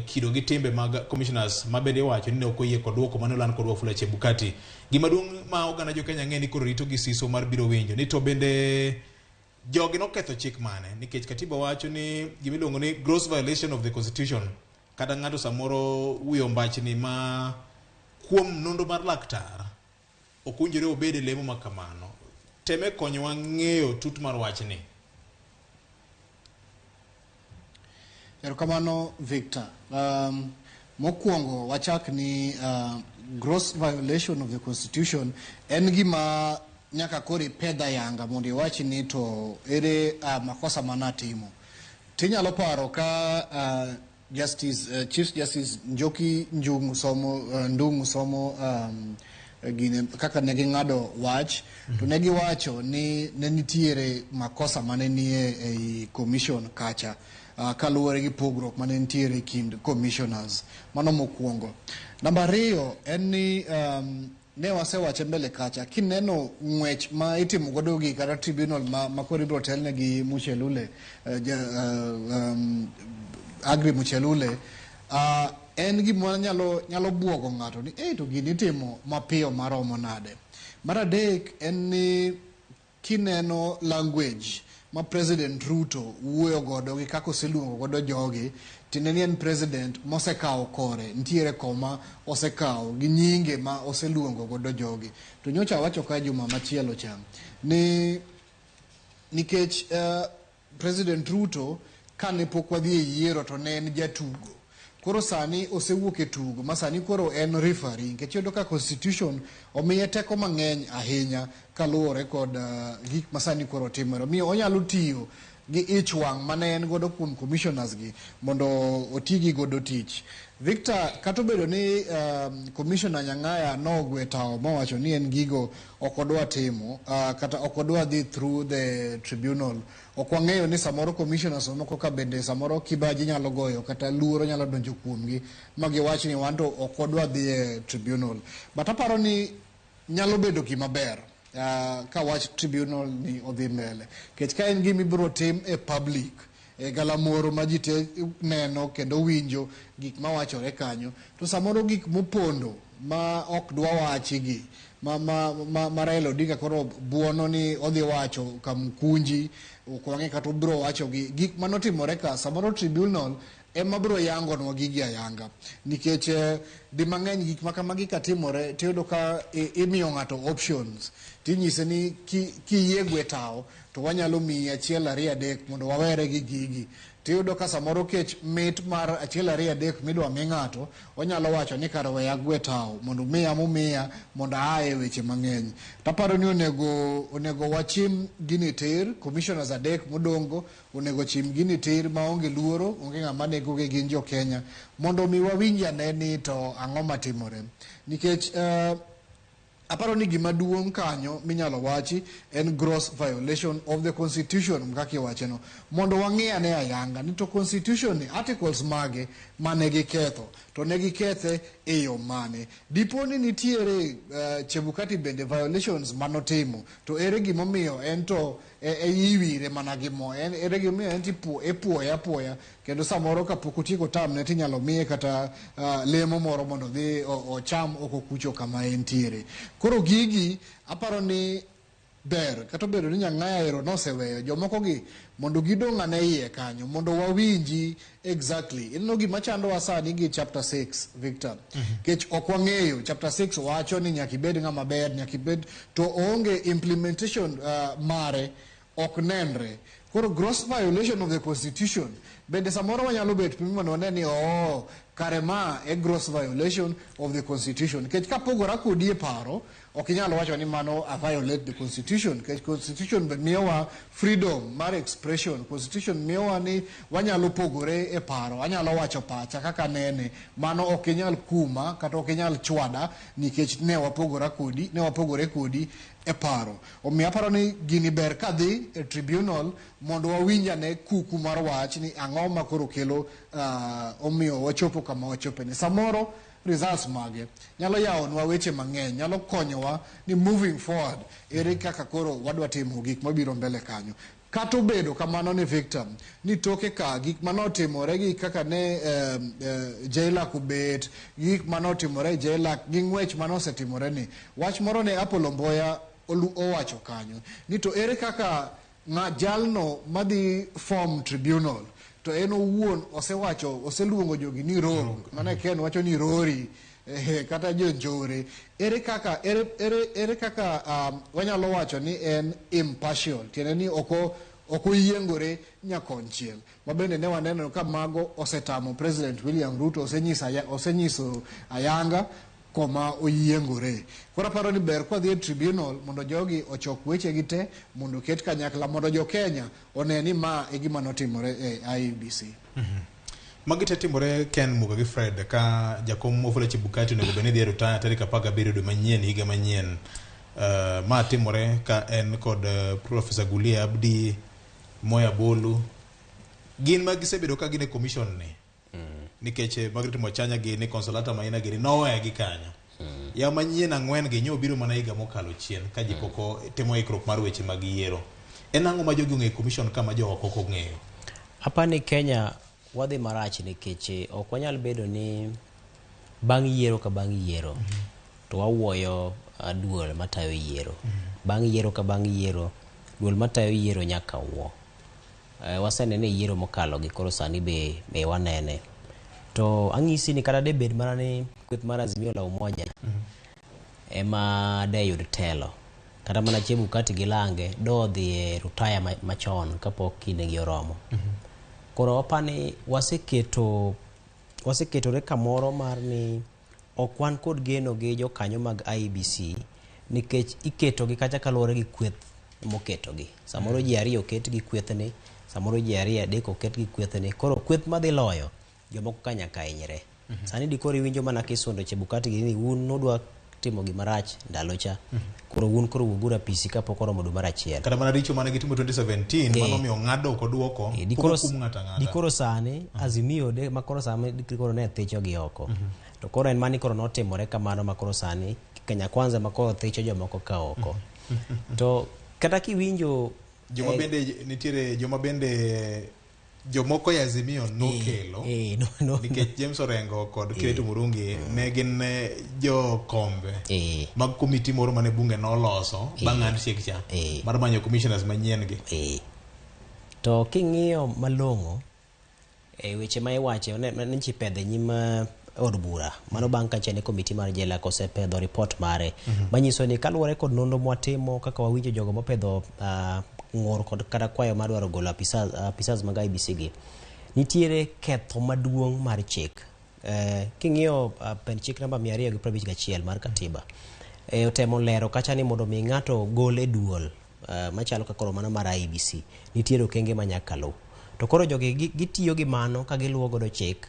kido gi timbe mag commissioners ma bende iwacho ni ne ok oyie kod duoko mane oland kod Wafula Chebukati. Gima duong' ma oganda jo Kenya ng'e ni koro rito gi siso mar biro winjo ni to bende jogi noketho chik mane, nikech katiba wacho ni gima iluongo ni gross violation of the constitution, kata ng'ato samoro wiyo mbachni ma kuom nonro mar laktar ok owinjore obed e lemo ma kamano. Teme konyowa ng'eyo tut mar wachni. Erokamano Victor. Mokwongo wachak ni gross violation of the constitution en gima nyaka koro ipedh ayanga mondo iwach ni to ere makosa manatimo. Tinyalo paro ka Justice, Chief Justice Njoki Ndung'u somo gine kaka ne ging'ado wach, to ne giwacho ni ne nitiere makosa mane nie ei commission kacha, kaluwore gi pogruok mane nitiere e kind commissioners. Mano mokwongo. Namba ariyo en ni ne wasewache mbele kacha, kineno ng'wech ma itimo godo gi kata tribunal ma koro ibiro telne gi Muchelule, Agri Muchelule, en gima nyalo buogo ng'ato ni to gini itimo mapiyo maromo nade. Mar adek en ni kineno language ma President Ruto wuoyo godo gi kaka oseluongo godo jogi, tiende ni en president mosekawo kore, nitiere koma osekawo gi nyinge ma oseluongo godo jogi. To nyocha awacho ka juma machielo cha ni nikech President Ruto kane pok wadhi e yiero to ne en jatugo. Koro sani osewuok e tugo ma sani koro en referee, nikech iyudo ka constitution omiye teko mang'eny ahinya kaluwore kod gik ma sani koro timore. Omiyo onyalo tiyo gi ich wang' mane en godo kuom commissioners gi mondo oti gi godo tich. Victor, kata obedo ni Commissioner Nyang'aya nogwe tawo mowacho ni en gigo ok odwa timo, kata ok odwa dhi through the tribunal, ok wang'eyo ni samoro commissioners moko ka bende samoro kibaji nyalo goyo kata luoro nyalo donjo kuomgi ma giwach ni wan to ok wadwa dhi e tribunal. But aparo ni nyalo bedo gima ber ka wach tribunal ni odhi mbele, nikech ka en gima ibiro tim e public, e galamoro ma ji te neno kendo winjo gik mawachore kanyo, to samoro gik mopondo ma ok dwa wachi gi ma Raila Odinga koro buono ni odhi wacho Kamkunji, ok wang'e kata obiro wacho gi gik manotimore ka, samoro tribunal ema biro yangonwa gigi ayanga, nikech di mang'eny gik ma kamagi katimore tiyudo ka imiyo ng'ato options, tinyise ni kiyie gwe tawo to wanyalo miyi 1 2 3 mondo wawere gi gigi. Tiyudo ka samoro kech mit mar 1 2 3 midwa mi ng'ato, onyalo wacho ni kar we agwe tawo mondo miya momiya mondo aaye weche mang'eny. Taparo ni onego wachim gini tir, commissioners 3 modongo onego chim gini tir maonge luoro, onge ng'ama negogi, gin jo Kenya, mondo mi wawinj ane ni to ang'o matimore. Nikech aparo ni gima duong' kanyo minyalo wachi en gross violation of the constitution kaka iwacheno, mondo wang'i ane ayanga ni to constitution ni articles mage mane giketho, to ne gikethe e yo mane. Dipo ni nitiere Chebukati bende violations manotimo, to ere gimomiyo en to iwire mana gi mo. En ere gimomiyo en to ipuoye apuoya kendo samoro kapok otieko term ne tinyalo miye kata lemo moro mondo odhi ocham oko kucho kama entiere. Koro gigi aparo ni ber kata obedo ni Nyang'aya ero noseweyo jomoko gi mondo gidong' ane iye kanyo mondo wawinji exactly. Ineno gima chandowa sani gi chapter 6 Victor. Kech ok wang'eyo chapter 6 wacho ni nyaka ibed ng'ama ber, nyaka ibed to oonge implementation mare ok nenre. Koro gross violation of the constitution bende samoro wanyalo bet piny mondo wane ni oo kare ma e gross violation of the constitution. Nikech kapogora kodi e paro, ok inyal wacho ni mano a violate the constitution. Nikech constitution be miyowa freedom mar expression. Constitution miyowa ni wanyalo pogore e paro, anyalo wacho pacha kaka nene. Mano ok inyal kuma kata ok inyal chwada nikech ne wapogora kodi, ne wapogore kodi e paro. Omiyo aparo ni gini ber kadhi e tribunal mondo wawinj ane kuku mar wach ni ang'o ma koro kelo omiyo wachopo kama wachope ni. Samoro results mage nyalo yawonwa weche mang'eny, nyalo konyowa ni moving forward ere kaka koro wadwa timo gik mabiro mbele kanyo. Kata obedo kamano ni Victor, ni toke ka gik manotimore gi kaka ne JLAC obet, gik manotimore e JLAC gi ng'wech manosetimore ni, wach moro ne Apollo Mboya owacho kanyo ni to ere kaka ng'a jalno madhi form tribunal to en owuon osewacho oseluongo jogi ni rogue, mane Ken wacho ni rori kata jonjore. Ere kaka ere kaka wanyalo wacho ni en impartial, tiende ni ok oyiengore nyakonchiel. Ma bende ne waneno ka mago osetamo President William Ruto osenyiso ayanga koma oyiengore. Koro aparo ni ber kwadhi e tribunal mondo jogi ochok wechegi te mondo oket kanyakla mondo jo Kenya one ni ma e gima notimore e IEBC. Magi te timore Ken Muga gi Fred ka jakom Wafula Chebukati onego bed ni dhi e rutaya tarik 17 dwe manyien higa manyien. Ma timore ka en kod Professor Gulia Abdi, Moya Bolu. Gin ma gisebedo ka gin e commission ni. Nikech Margaret Mwachanya gi ni Consolata Maina gi nowegi kanyo. Ya manyien 4 gi nyo biro mana higa mokalo chien ka ji pok timo ikruok mar weche mag yiero. En ang'o ma jogi ong'eyo e commission ka ma jo oko ok ong'eyo? Apani Kenya wadhi marach nikech ok wanyal bedo ni bang' yiero ka bang' yiero to wawuoyo duol matayo yiero. Bang' yiero ka bang' yiero, duol matayo yiero nyaka wuo. Wasenene yiero mokalo gi koro sani be wanene. To ang'isi ni kata debed mana ni kweth mar Azimio la Umoja ema de yud telo. Kata mana Chebukati gi Lange do dhi e rutaya machon kapok kindegi oromo. Koro apani waseketore kamoro mar ni ok wan kod geno gi jokanyo mag IEBC nikech iketogi kacha kaluwore gi kweth moketogi. Samoro ji 2 oket gi kwethni, samoro ji 2 3 oket gi kwethni. Koro kweth madhi loyo jomoko ka nyaka hinyre. Sani dikoro iwinjo mana kisundo Chebukati gi ni un nudwa timo gima rach ndalo cha. Koro un koro wuoguru apisi kapok oromo dwe mar achiel. Kata mana richo mane gitimo 2017 mano omiyo ng'ado ok oduoko. Pok okum ng'ato ang'ata. Dikoro sani Azimio de makoro sani dikoro ne thicho gi oko. To koro en mani koro notimore kamano makoro sani Kenya Kwanza makoro thicho jomoko ka oko. To kata kiwinjo joma bende nitiere joma bende jomoko e Azimio nokelo nikech James Orengo kod Kiraitu Murungi ne gin jokombe mag komiti moro mane bunge noloso bang' handshake cha mar manyo commissioners manyien gi. To king'iyo malong'o e weche ma iwacho ne chipedhe nyim od bura mano bang' ka chene komiti mar jela kosepedho report mare manyiso ni kaluwore kod nonro mwatimo kaka wawinjo jogo mopedho ng'ur kod kata kwayo mar dwaro golo apisas mag IEBC gi nitiere ketho maduong' mar chik. King'iyo pend chik namba 251 mar katiba otemo lero kacha ni mondo mi ng'ato gol e duol machalo kaka koro mano mar IEBC nitiere okenge ma nyaka luw. To koro jogi gitiyo gi mano ka giluwo godo chik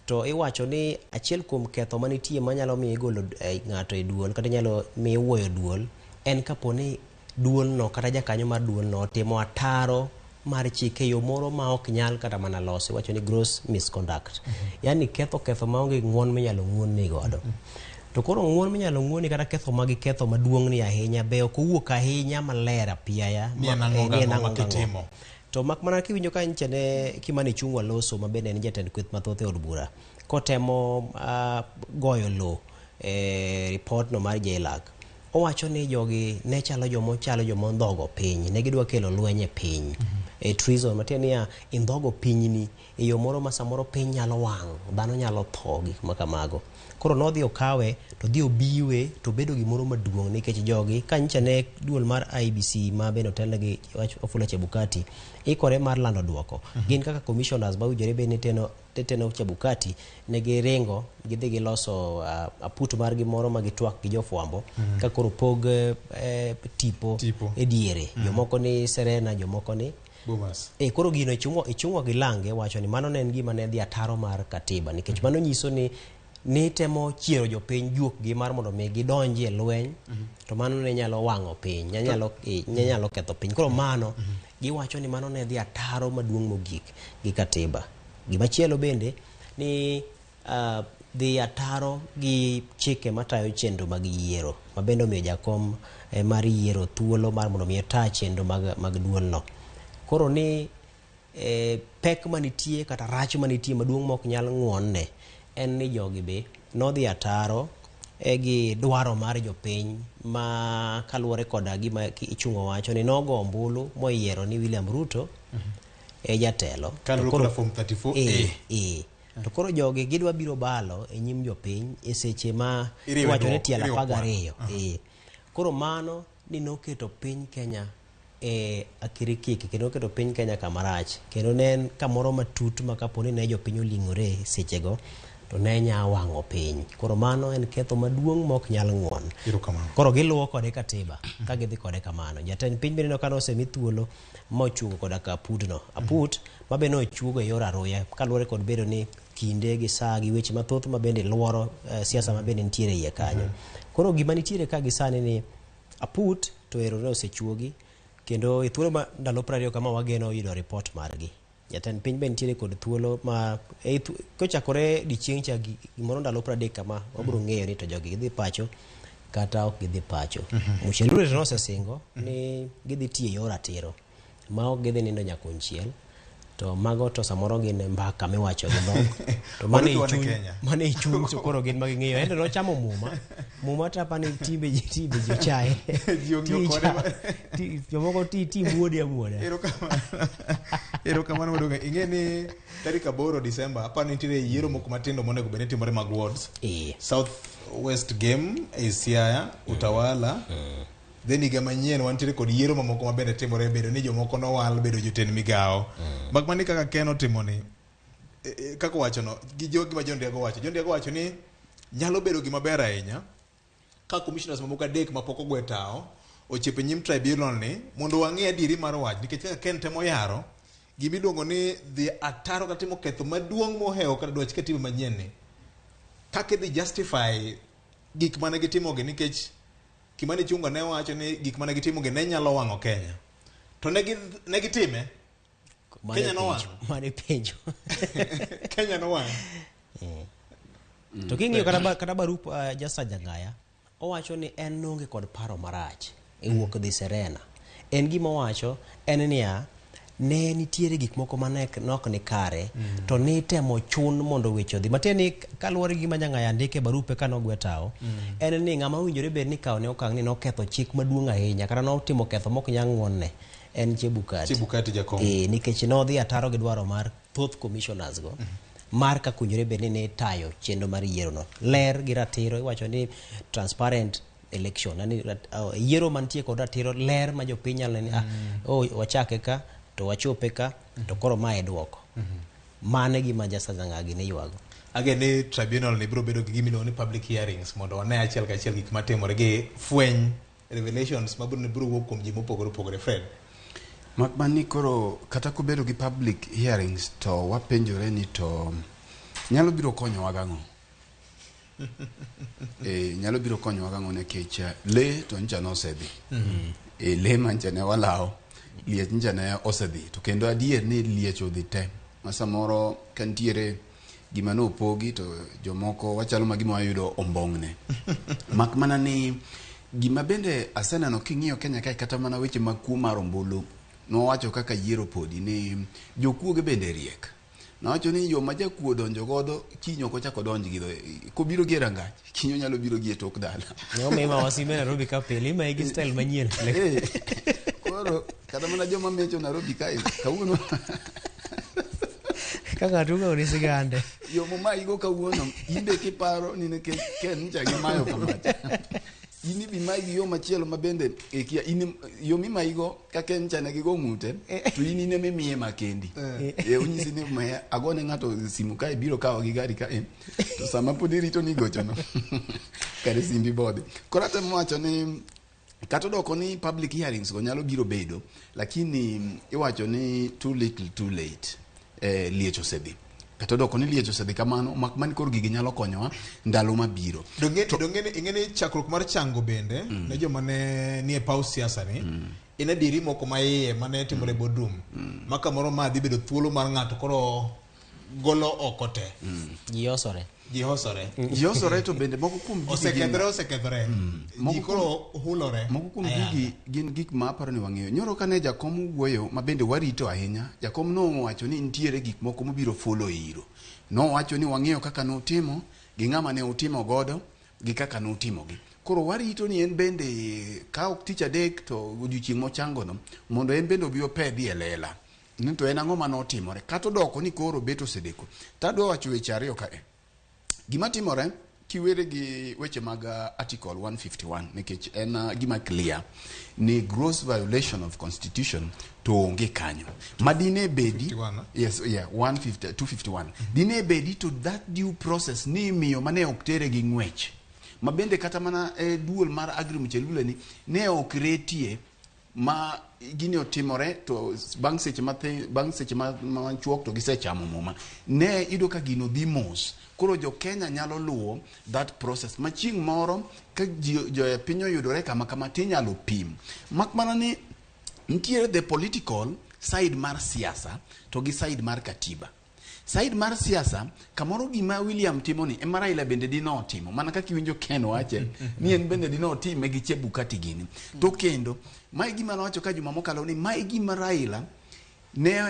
to iwacho ni achiel kuom ketho manitie manyalo miyo igolo ng'ato e duol kata nyalo miyo wuoyo duol en kapo ni duolno kata jakanyo mar duolno otimo ataro mar chik e yo moro ma ok nyal kata mana losi. Iwacho ni gross misconduct. Yani ketho maonge ng'uon minyalo ng'uon ni godo. To koro ng'uon minyalo ng'uoni kata ketho ma giketho maduong' ni ahinya be ok owuok ahinya maler apiaya. Ni en ang'o ni en gang'o ang'o ma gang'o. kitimo. To mak mana kiwinjo ka nyicha ne Kimani Ichung'wa loso ma bende en jatend kweth mathoth e od bura kotemo goyo lo e ripot no mar JLAC. Owacho ni jogi ne chalo jomo chalo jomo ndhogo piny, ne gidwa kelo lweny e piny. E treason matiende niya indhogo pinyni e yo moro ma samoro piny nyalo wang', dhano nyalo tho, gik ma kamago. Koro nodhi okawe to dhi obiwe to obedo gimoro maduong' nikech jogi ka nyicha ne duol mar IEBC ma bende otelne gi Wafula Chebukati ikore mar lando duoko. Gin kaka commissioners ma owinjore bed ni teno Chebukati ne giringo gidhi giloso aput margi moro ma gitwak gi jofwambo ka koro pog tipo e diere. Jomoko ni Serena, jomoko ni Bomas. Koro gino Ichung'wa gi lange wacho ni mano ne en gima ne dhi ataro mar katiba nikech mano nyiso ni nitemo chiero jopiny juokgi mar mondo mi gidonji e lweny to mano ne nyalo wang'o piny, ne nyalo ketho piny. Koro mano giwacho ni mano ne dhi ataro maduong' mogik gi katiba. Gimachielo bende ni dhi ataro gi chike matayo chenro mag yiero ma bende omiyo jakom mar yiero thuolo mar mondo mi ota chenro mag duolno. Koro ni pek manitie kata rach manitie maduong' mok nyal ng'uonne en ni jogi be nodhi ataro gi dwaro mar jopiny ma kaluwore koda gima Ichung'wa wacho ni nogo ombulu moyiero ni William Ruto e jatelo. Kaluwore koda form 34A. To koro jogi gidwa biro balo e nyim jopiny e seche ma Iriwe iwacho ni duoko, tielo iriwo apar kwan. gariyo. Koro mano ni noketo piny Kenya e akirikiki kendo noketo piny Kenya kama rach kendo ne en kamoro matut ma kapo ni ne jopiny oling'ore sechego to ne nya wang'o piny. Koro mano en ketho maduong' ma ok nyal ng'uon. Erokamano. Koro giluwo kode katiba ka gidhi kode kamano. Jatend piny bende ka nosemi thuolo mochuogo koda ka aputno. Aput ma be nochuogo e yor aruya kaluwore kod bedo ni kinde gi saa gi weche mathoth ma bende luoro siasa ma bende nitiere iye kanyo. Koro gima nitiere ka gi sani ni aput to ero ne osechuogi kendo e thuolo ma ndalo 20 kama wageno yudo report margi. Jatend piny be nitiere kod thuolo ma kochakore dichieng' cha gimoro ndalo 30 kama wabiro ng'eyo ni to jogi gidhi pacho kata ok gidhi pacho. Muchelule to nosesingo ni gidhi tiyo e yor ratiro ma ok gidhi nindo nyaka konchiel. To mago to samoro gin mbaka miwacho gi dhok. To mano Waduto wan e e chuny, Kenya. mano e chuny to koro gin ma ging'eyo. En to nochamo muma. Muma to apani timbe ji ochaye. Ji ong'iyo kode Jomoko ti muode amuoda. Erokamano maduong'. Ing'e ni tarik 8 Disemba apani nitiere yiero moko matindo monego bed ni timore mag wards. South West Game e Siaya, Utawala. Then higa manyien wantiere kod yiero mamoko ma bende timore bedo ni jomoko nowal bedo jotend migawo. Mak mana ni kaka Ken otimo ni kaka owacho no gi jo gima John Riago wacho. John Riago wacho ni nyalo bedo gima ber ahinya ka commissioners mamoko 3 mapok ogwe tao ochopo e nyim tribunal ni mondo wang'e adieri mar wach nikech kaka Ken temo yaro gimiluongo ni dhi ataro kata timo ketho maduong' mohewo kata dwach katiba manyien ni kaka idhi justify gik mane gitimogi nikech Kimani Ichung'wa ne wacho ni gik mane gitimogi ne nyalo wang'o Kenya to ne gitime Kenya nowang'. Mane penjo. Kenya nowang'. To king'iyo kata barup Jasper Jangaya owacho ni en nonge kod paro marach e wuok dhi Serena. En gima owacho en niya ne nitiere gik moko mane nok ni kare to nitemo chun mondo weche odhi. Matiende ni kaluwore gi gima Jangaya ndike barupe ka nogwe tao en ni ng'ama owinjore bed ni kawo ne okang' ni noketho chik maduong' ahinya kata notimo ketho mok nyal ng'uonne en Chebukati. Chebukati jakom. Nikech nodhi ataro gi dwaro mar thoth commissioners go mar kaka owinjore bed ni ne tayo chenro mar yiero no. Ler gi ratiro iwacho ni transparent election yani yiero mantie kod ratiro ler ma jopiny nyalo ni wachake ka to wachope ka to koro mae duoko. Mano e gima Jasper Jangaya gini ywago. Ageno ni tribunal ni biro bedo gi gima iluongo ni public hearings mondo wane achiel kachiel gik matimore gi fweny revelations mabiro biro wuok kuom ji mopogore opogore. Fred. Mak mana ni koro kata kobedo gi public hearings to wapenjore ni to nyalo biro konyowa gang'o? Nyalo biro konyowa gang'o nikech le to ncha nosedhi. Le mancha ne walawo, liech ncha ne osedhi. To kendo adier ni liech odhi te. Ma samoro ka nitiere Gima nopogi to jomoko wachalo ma gima wayudo ombong'ne. Mak mana ni gima bende aseneno king'iyo Kenya kae kata mana weche mag kuo mar ombulu nowacho kaka yiero podi ni jokuoge bende riek. Nowacho ni yo ma jakuo donjo godo kiny ok ochak odonj gi kobiro gi e rangach kiny onyalo biro gi e tok dala. Omiyo wasime Nairobi ka pile imaye gi style manyien. Koro kata mana joma mecho Nairobi kae kawuono Ka ng'ato ong'eyo ni sigande. Yo momayigo kawuono in be kiparo ni nikech Ken nyicha gimayo kamacha. In ibi mayi gi yo machielo ma bende ikia in yo mimayigo ka Ken cha ne gigo ng'ute to in in ema imiye makendi. Onyisi ni maya agone ng'ato simu kae biro kawa gi gari kae to sama pod irito ni gochono kare simbi bodhi. Koro atemo wacho ni kata odoko ni public hearings go nyalo biro bedo lakini iwacho ni too little too late. Liech osedhi. Kata odoko ni liech osedhi kamano mak mani koro gigi nyalo konyowa ndalo mabiro. Donge ing'e ni chakruok mar chango bende ne joma ne nie paw siasa ni en adieri moko ma iye mane timore e boardroom ma kamoro ma dhi bedo thuolo mar ng'ato koro golo oko te. Ji osore. Ji osore. Ji osore to bende moko kuom gigi Osekethore osekethore. Ji koro hulore. Moko kuom gigi gin gik ma aparo ni wang'eyo. Nyoro kane jakom wuoyo ma bende warito ahinya, jakom nowacho ni nitiere gik moko mobiro fulo iro. Nowacho ni wang'eyo kaka nutimo, gi ng'ama ne utimo godo, gi kaka nutimogi. Koro warito ni en bende ka ok tich adek to odiochieng' mochangono mondo en bende obi opedhi e lela. Ni to en ang'o manotimore. Kata odoko ni koro bet osedeko. Tadwa wacho weche ariyo kae. Gima timore kiwere gi weche mag Article 151 nikech en gima clear ni gross violation of constitution to onge kanyo. Madine bedi yes yeah 150 251. Dine bedi to that due process ni miyo mane ok tere gi ng'wech. Ma bende kata mana duol mar Agri Muchelule ni ne ok retie ma gini otimore to bang' seche mathin bang' seche machuok to gisechamo muma. Ne iyudo ka gino dhi mos. Koro jo Kenya nyalo luwo that process. Ma chieng' moro ka jo piny oyudore kama kama tinyalo pim. Mak mana ni nitiere the political side mar siasa to gi side mar katiba. Side mar siasa kamoro gima William timo ni ema Raila bende dino otimo mana kaka iwinjo Ken wache ni en bende dino otime gi Chebukati gini. To kendo mae gima nowacho ka juma mokalo ni mae gima Raila ne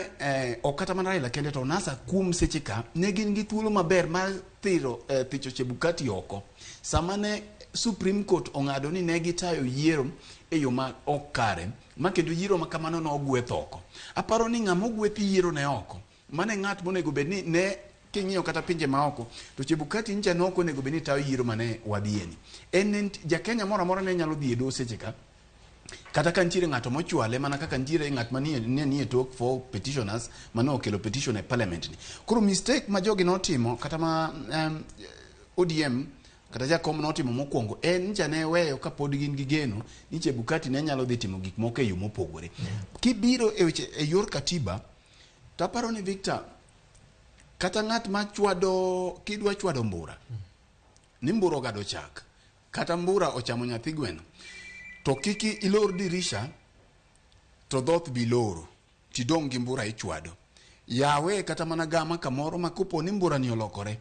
ok kata mana Raila kende to NASA kuom seche ka ne gin gi thuolo maber mar thiro thicho Chebukati oko. Sama ne Supreme Court ong'ado ni ne gitayo yiero e yo ma ok kare ma kendo yiero ma kamano nogweth oko. Aparo ni ng'ama ogweth yiero ne oko mane ng'at monego bed ni ne king'iyo kata pinje maoko to Chebukati ncha ne ok onego bed ni tayo yiero mane wadhieni. En ja Kenya moro amora ne nyalo dhi e doho seche ka kata ka nitiere ng'ato mochwale mana kaka nitiere ng'at manie ne nie tok for petitioners mane okelo petition e parliament ni. Koro mistake ma jogi notimo kata ma ODM kata jakom notimo mokwongo en ncha ne weyo kapod gin gi geno ni Chebukati ne nyalo dhi timo gik moko e yo mopogore. Kibiro e weche e yor katiba to aparo ni Victor kata ng'at ma chwado kidwa chwado mbura ni mbura ogado chak kata mbura ochamo nyathi gweno to kiki ilor dirisha to dhoth biloro tidong' gi mbura ichwado. Yawe kata mana gama kamoro ma kopo ni mbura ni olokore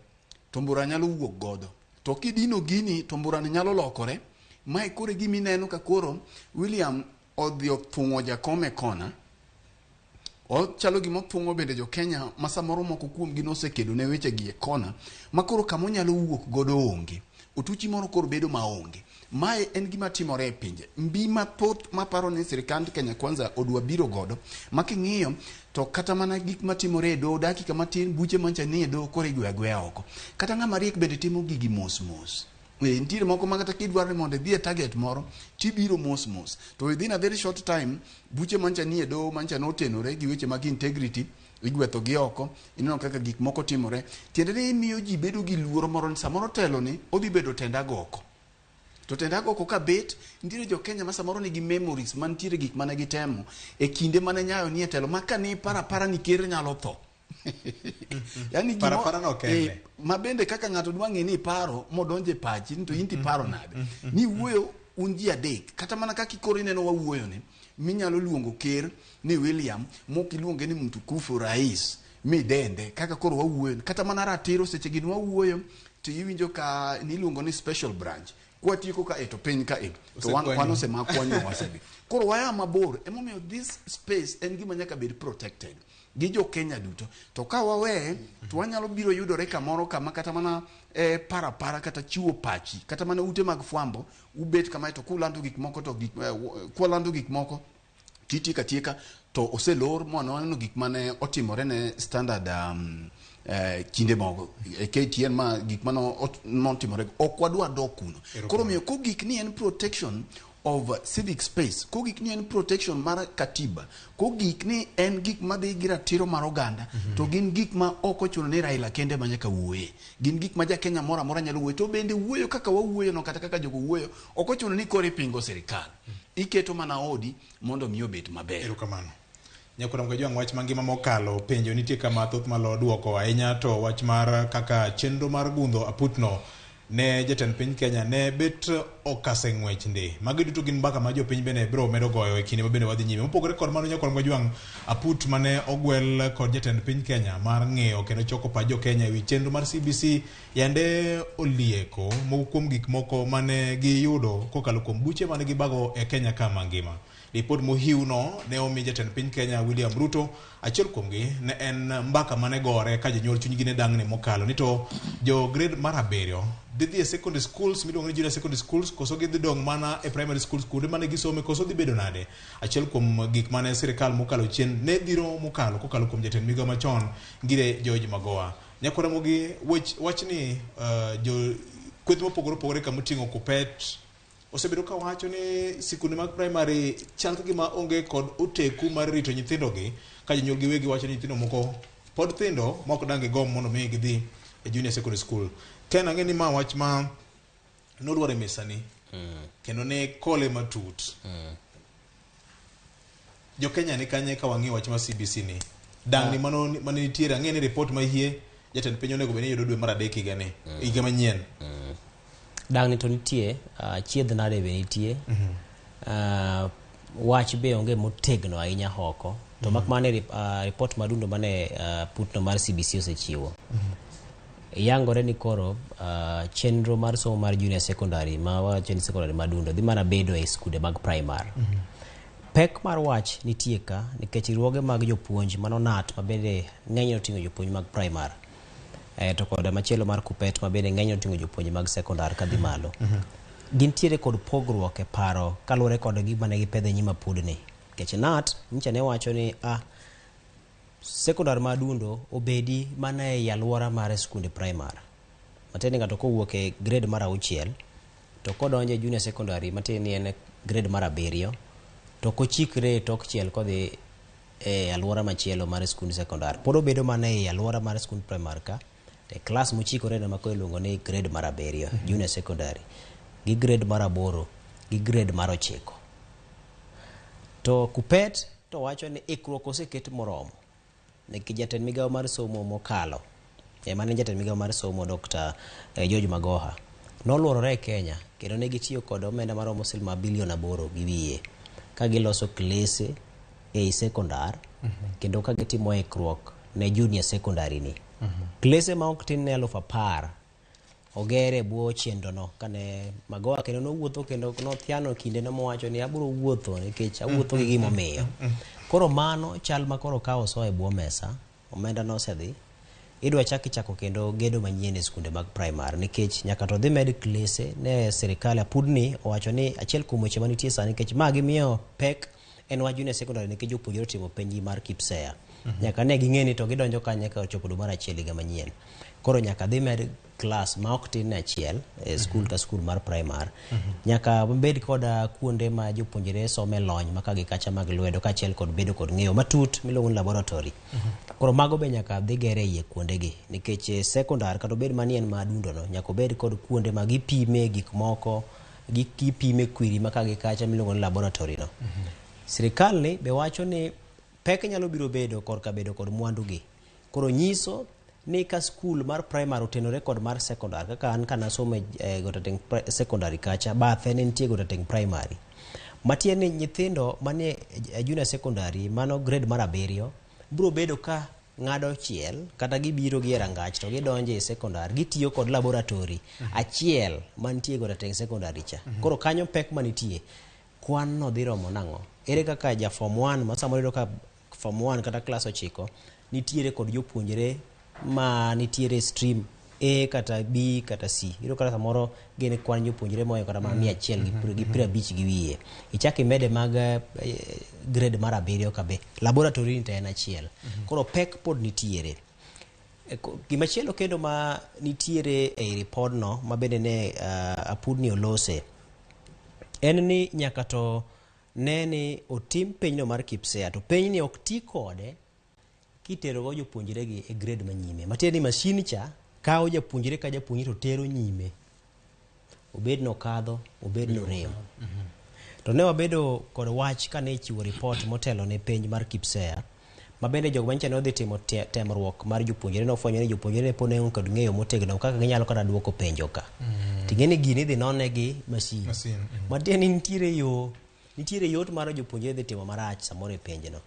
to mbura nyalo wuok godo. To kidino gini to mbura ni nyalo lokore. Mae koro e gima ineno ka koro William odhi othung'o jakom e kona. Ochalo gima othung'o bende jo Kenya ma samoro moko kuomgi nosekedo ne weche gi e kona ma koro kama onyalo wuok godo onge. Otuchi moro koro bedo maonge. Mae en gima timore e pinje. Mbi mathoth maparo ni sirikand Kenya Kwanza odwa biro godo ma king'iyo to kata mana gik matimore e doho dakika matin buche mancha nie e doho koro igweyo agweya oko. Kata ng'ama riek bende timo gigi mos mos. Nitiere moko ma kata kidwaro ni mondo idhi e target moro tibiro mos mos. To within a very short time buche mancha nie doho mancha notenore gi weche mag integrity igwetho gi oko ineno kaka gik moko timore. Tiende ni imiyo ji bedo gi luoro moro ni samoro telo ni odhi bedo tend agoko. To tend agoko ka bet nitiere jo Kenya ma samoro nigi memories mantiere gik mane gitemo e kinde mane Nyayo nie telo ma ka ni para para ni ker nyalo tho. Yani Para para no kende. Ma bende kaka ng'ato dwa ng'e ni iparo modonje pachi ni to in tiparo nade. Ni wuoyo un ji adek kata mana kaka koro ineno wawuoyo ni minyalo luongo ker ni William mok iluonge ni mtukufu rais. Midende kaka koro wawuoyo kata mana ratiro seche gin wawuoyo to iwinjo ka niluongo ni special branch kwatieko ka e to piny ka e to wan, Osekwanyo. wan osemakwanyo wasedhi koro waya mabor emomiyo this space en gima nyaka bed protected gi jo Kenya duto to ka waweye to wanyalo biro yudore kamoro kama kata mana parapara kata chiwo pachi kata mana ute mag fwambo ubet kamae to kulando gik moko to gik, kwalando gik moko titieka tieka to oselor mwana waneno gik mane otimore ne Standard kinde moko KTN ma gik mane notimore ok wadwa dok kuno. Koro omiyo kogik ni en protection of civic space, kogik ni en protection mar katiba, kogik ni en gik madhi gi ratiro mar oganda, to gin gik ma ok ochuno ni Raila kende ma nyaka wuoye, gin gik ma ja Kenya moro amora nyalo wuoye, to bende wuoyo kaka wawuoyo no kata kaka jogo wuoyo ok ochuno ni koro ipingo sirikal, iketo mana odi mondo mi obed maber. Erokamano. Nyakwar Mgajwang', wach mangima mokalo penjo nitie kama thoth malo duoko ahinya to wach mar kaka chenro mar gundho aputno ne jatend piny Kenya ne bet okase ng'wech ndi. Magi duto gin mbaka ma jopiny bende biro medo goyo e kinde ma bende wadhi nyime. Mopogore kod mano, Nyakwar Mgajwang', aput mane ogwel kod jatend piny Kenya mar ng'iyo kendo choko pach jo Kenya ewi chenro mar CBC yande olieko moko kuom gik moko mane giyudo kokalo kuom buche mane gibago e Kenya ka mangima. Ripot mohiwno ne omi jatend piny Kenya William Ruto. Achiel kuomgi ne en mbaka mane gore ka jonyuol chunygi ne dang'ni mokalo ni to jo grade mar 7 dhi dhi e secondary schools miluongo ni junior secondary schools koso gidhi dong' mana e primary schools kuonde mane gisome koso dhi bedo nade. Achiel kuom gik mane sirikal mokalo chien ne dhiro mokalo kokalo kuom jatend migao machon Ngire George Magoha. Nyakwar Ramogi, wachni jo kweth mopogore opogore kamoting'o Kuppet osebedo ka wacho ni sikunde mag primary chal ka gima onge kod oteku mar rito nyithindogi ka jonyuol giwegi wacho ni nyithindo moko pod thindo ma ok dang' gigomb mondo mi gidhi e junior secondary school. Ken, ang'e ni ma wach ma nolwar e mesani kendo ne kole matut. Jo Kenya ni kanye ka wang'iyo wach mar CBC ni? Dang'ni mane nitiere, ang'e ni report ma hie jatend piny onego bed ni yudo dwe mar 3 higa ni, higa manyien. Dang'ni to nitie, chiedh nade be nitie. Wach be onge motegno ahinya oko. To mak mana report madundo mane putno mar CBC osechiwo. Yangore ni koro chenro mar somo mar junior secondary ma wacho ni secondary madundo dhi mana bedo e skunde mag primary. Pek mar wach nitie ka nikech riwruoge mag jopuonj mano KNUT ma bende ng'eny oting'o jopuonj mag primary. To kod machielo mar Kuppet ma bende ng'eny oting'o jopuonj mag secondary kadhi malo. Gintiere kod pogruok e paro kaluwore kod gima ne gipedho e nyim apudni. Nikech KNUT nyicha ne wacho ni secondary madundo obedi mana ei alwora mar skunde primary. Matiende ni ng'ato kowuok e grade mar 6 to kodonjo e junior secondary matiende ni en grade mar 7 to kochikre e tok chiel kodhi e alwora machielo mar skund secondary. Pod obedo mana ei alwora mar skund primary ka e klas mochikore no ma koro iluongo ni grade mar 7 junior secondary gi grade mar 8 gi grade mar 9. To Kuppet to wacho ni ikruok oseket moromo nikech jatend migao mar somo mokalo mane jatend migao mar somo Dr. George Magoha noluorore e Kenya kendo ne gitiyo kod omenda maromo siling bilion 8 gi wiye ka giloso klese ei sekondar kendo ka gitimo ikruok ne junior secondary ni. Klese ma ok tin ne 10,000 ogere bwo chenro no kane Magoha kendo nowuotho kendo nothiano kinde no mowacho ni abiro wuotho nikech awuotho gi gimomiyo. Koro mano chal ma koro ka osoe bwo mesa, omenda nosedhi, idwa chak ichako kendo gedo manyien e skunde mag primary nikech nyaka to dhi med klese ne sirikal. Apudni owacho ni achiel kuom weche manitie sani nikech ma gimiyo pek en wach junior secondary nikech jopuonjre otimo penj mar KPSEA. Nyaka ne ging'e ni to gidonjo kanye ka ochopo dwe mar 1 higa manyien. Koro nyaka dhi med klas ma ok tin ne 1 e skul ka skul mar primary. Nyaka bed kod kuonde ma jopuonjre some lony ma ka gi kacha mag lwedo kaachiel kod bedo kod ng'eyo matut miluongo ni laboratory. Koro mago be nyaka dhi gere iye kuondegi nikech secondary kata obed mani en madundo no nyaka obed kod kuonde ma gipime gik moko, gipime kwiri ma ka gi kacha miluongo ni laboratory no. Sirikal ni be wacho ni pek nyalo biro bedo korka bedo kod mwandu gi. Koro nyiso ni ka skul mar primary otenore kod mar secondary kaka an kanasomo e Gotateng secondary kacha bathe ne nitie Gotateng primary. Matiende ni nyithindo manie junior secondary mano grade mar 7 biro bedo ka ng'ado chiel kata gibiro gi e rangach to gidonjo e sekondar gitiyo kod laboratory achiel mantie goda teng sekondari cha. Koro kanyo pek manitie kwan no dhi romo nang'o? Ere kaka ja form 1 ma samoro iyudo ka form 1 kata klas 9 nitiere kod jopuonjre ma nitiere stream A kata B kata C. Iyudo kata samoro gin kwan jopuonjre moyo kata mana 150 gi wiye. Ichak imede mag grade mar 7 ka be. Laboratory ni to en achiel. Koro pek pod nitiere. Gimachielo kendo ma nitiere ei ripodno ma bende ne apudni olose en ni nyaka to ne ni otim penjno mar KPSEA to penjni ok ti kode kiterogo jopuonjregi e grade manyime. Matiende ni mashin cha kawo japuonjre ka japuonjre to tero nyime. Obed nokadho, obed norem. To ne wabedo kod wach kane ichiwo ripot motelo ne penj mar KPSEA ma bende jogo manyicha ne odhi timo temruok mar jopuonjre nofwenyo ni jopuonjre ne pod ne onge kod ng'eyo motegno kaka ginyalo kata duoko penjo ka. Ting'e ni gini idhi none gi masin. Matiende ni nitiere yo, nitiere yot mar jopuonjre dhi timo marach samoro e penjno.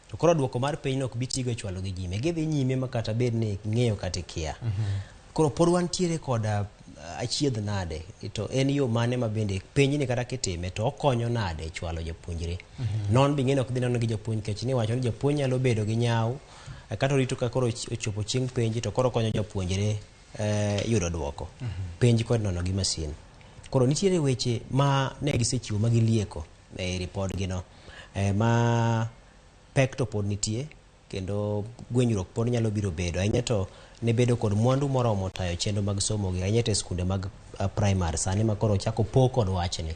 To koro duoko mar penjno ok bi tigo e chwalo gi nyime. Gidhi nyime ma kata bed ni ing'eyo kata ikia. Koro pod wantiere kod achiedh nade to en yo mane ma bende penjni kata kitime to okonyo nade e chwalo japuonjre. Non bi ng'eni ok dhi nono gi japuonj nikech ni wacho ni japuonj nyalo bedo gi nyawo kata orito ka koro ochopo chieng' penj to koro konyo japuonjre yudo duoko. Penj kod nono gi masin. Koro nitiere weche ma ne gisechiwo ma gilieko e ripodgi no ma pek to pod nitie kendo gwenyruok pod nyalo biro bedo ahinya to ne bedo kod mwandu moromo tayo chenro mag somo gi ahinya to e skunde mag primary sani ma koro ochako po kod wachni.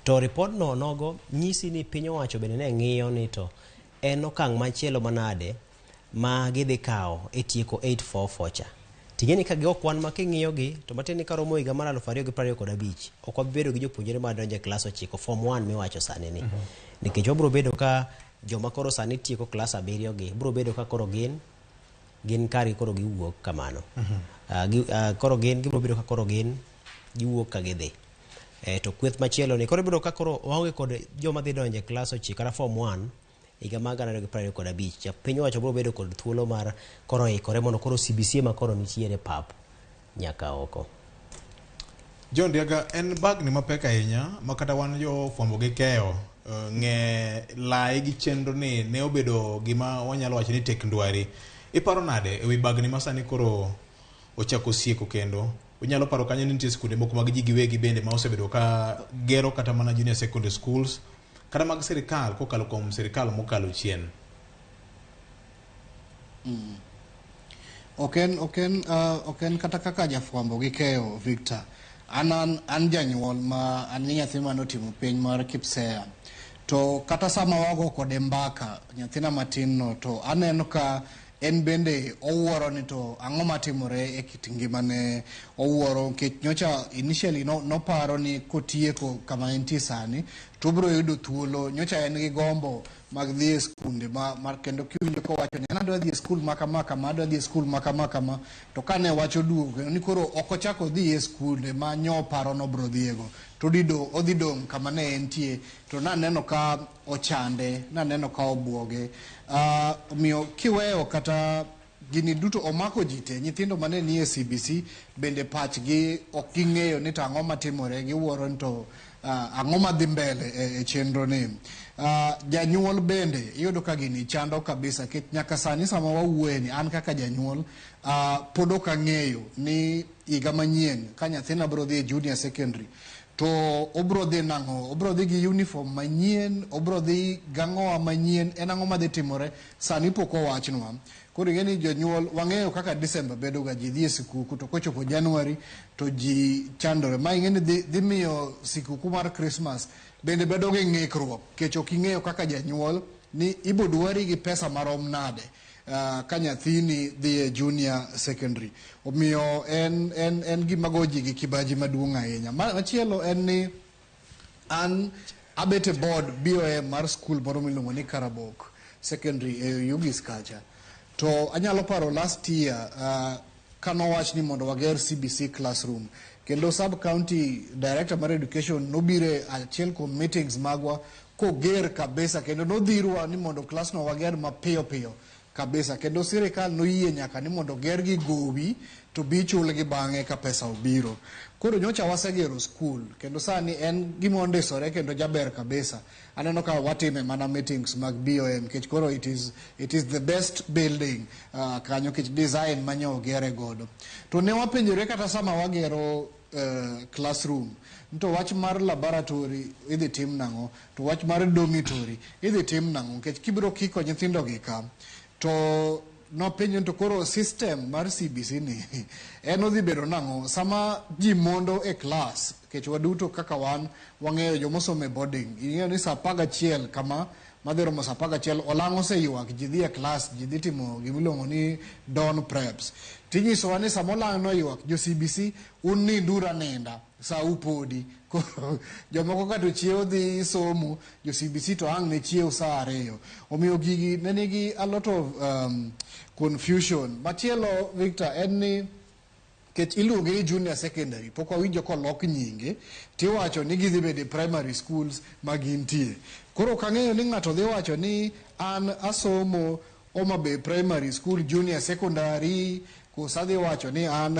To ripod no nogo nyisi ni piny owacho bende ne ng'iyo ni to en okang' machielo manade ma gidhi kawo e tieko 844 cha. Ting'e ni ka gigo kwan ma king'iyo gi to matiende ni karomo higa mar 2025 ok wabi bedo gi jopuonjre madonjo e klas 9 form 1 miwacho sani ni. Nikech wabiro bedo ka joma koro sani tieko klas 7 gi biro bedo ka koro gin kargi koro giwuok kamano. Koro gin gibiro bedo ka koro gin giwuok ka gidhi. To kweth machielo ni koro ibiro ka koro waonge kod joma dhi donjo e klas 9 kata form 1 higa mar 2025. Piny owacho biro bedo kod thuolo mar koro ikore mondo koro CBC ma koro nitiere pap nyaka oko. John Riaga, en bagni mapek ahinya ma kata wan jo fwambo gi keyo ng'e lai gi chenro ni ne obedo gima wanyalo wacho ni tek ndwari. Iparo nade ewi bagni ma sani koro ochako sieko kendo? Unyalo paro kanyo ni nitie skunde moko mag ji giwegi bende ma osebedo ka gero kata mana junior secondary schools kata mag sirikal kokalo kuom sirikal mokalo chien. Ok en kata kaka jafwambo gi keyo Victor. An janyuol ma an gi nyathi mane otimo penj mar KPSEA. To kata sama wago kode mbaka nyathina matin no to aneno ka en bende owuoro ni to ang'o matimore e kit ngimane. Owuoro nikech nyocha initially noparo ni kotieko kama entie sani to obiro yudo thuolo. Nyocha en gi gombo mag dhi e skunde ma kendo kiwinjo kowacho ni an adwa dhi e skul ma kama kama, adwa dhi e skul ma kama kama, to kane wacho duogo kendo ni koro ok ochako dhi e skunde ma nyoparo nobiro dhiego, to odhi dong' kama ne entie. To naneno ka ochande, naneno ka obuoge. Omiyo kiweyo kata gini duto omako ji te, nyithindo mane nie CBC bende pachgi ok ging'eyo ni to ang'o matimore, giwuoro ni to ang'o madhi mbele e chenro ni. Janyuol bende iyudo ka gini chando kabisa, nikech nyaka sani sama wawuoye ni an kaka janyuol pod ok ang'eyo ni higa manyien ka nyathina biro dhi e junior secondary to obiro dhi nang'o, obiro dhi gi uniform manyien, obiro dhi gang'owa manyien, en ang'o madhi timore sani pok owachnwa. Koro ing'e ni jonyuol wang'eyo kaka December bedo ga, ji dhi e sikuku to kochopo January to ji chandore. Ma ing'e ni dhi miyo sikuku mar Christmas bende bedo gi ng'ikruok, nikech ok ing'eyo kaka janyuol ni ibo dwari gi pesa marom nade ka nyathini dhi e junior secondary. Omiyo en gima go ji gi kibaji maduong' ahinya. Machielo en ni an abet e board BOM mar school moro miluongo ni Karabok Secondary e Ugis kacha. To anyalo paro last year kanowach ni mondo wager CBC classroom, kendo sub county director mar education nobiro e achiel kuom meetings magwa koger kabisa, kendo nodhirwa ni mondo class no wager mapiyo piyo. kabisa kendo sirikal noyie nyaka ni mondo gergi gowi to bi chulgi bang'e ka pesa obiro. Koro nyocha wasegero skul kendo sani en gima ondisore kendo jaber kabisa. Aneno ka watime mana meetings mag BOM nikech koro it is the best building kanyo nikech design manyo ogere godo. To ne wapenjore kata sama wagero classroom to wach mar laboratory idhi tim nang'o, to wach mar dormitory idhi tim nang'o, nikech kibiro kiko nyithindo gi ka to nopenjo ni to koro system mar CBC ni en odhi bedo nang'o sama ji mondo e class, nikech waduto kaka wan wang'eyo jomosomo e boarding, ing'eyo ni saa 11 kama madhi romo saa 11 olang' oseywak, ji dhi e class, ji dhi timo gimiluongo ni dawn preps, tinyisowa ni sama olang' noywak jo CBC un ninduru aninda sa upodi. Koro jomoko ka to chiew dhi somo, jo CBC to ang' ne chiew saa 2. Omiyo gigi ne nigi a lot of confusion. Machielo, Victor, en ni kech iluonge ni junior secondary, pok wawinjo kolok nyinge, tiwacho ni gidhi bedo e primary schools ma gintie. Koro ok ang'eyo ni ng'ato dhi wacho ni an asomo Homa Bay Primary School Junior Secondary, koso adhi wacho ni an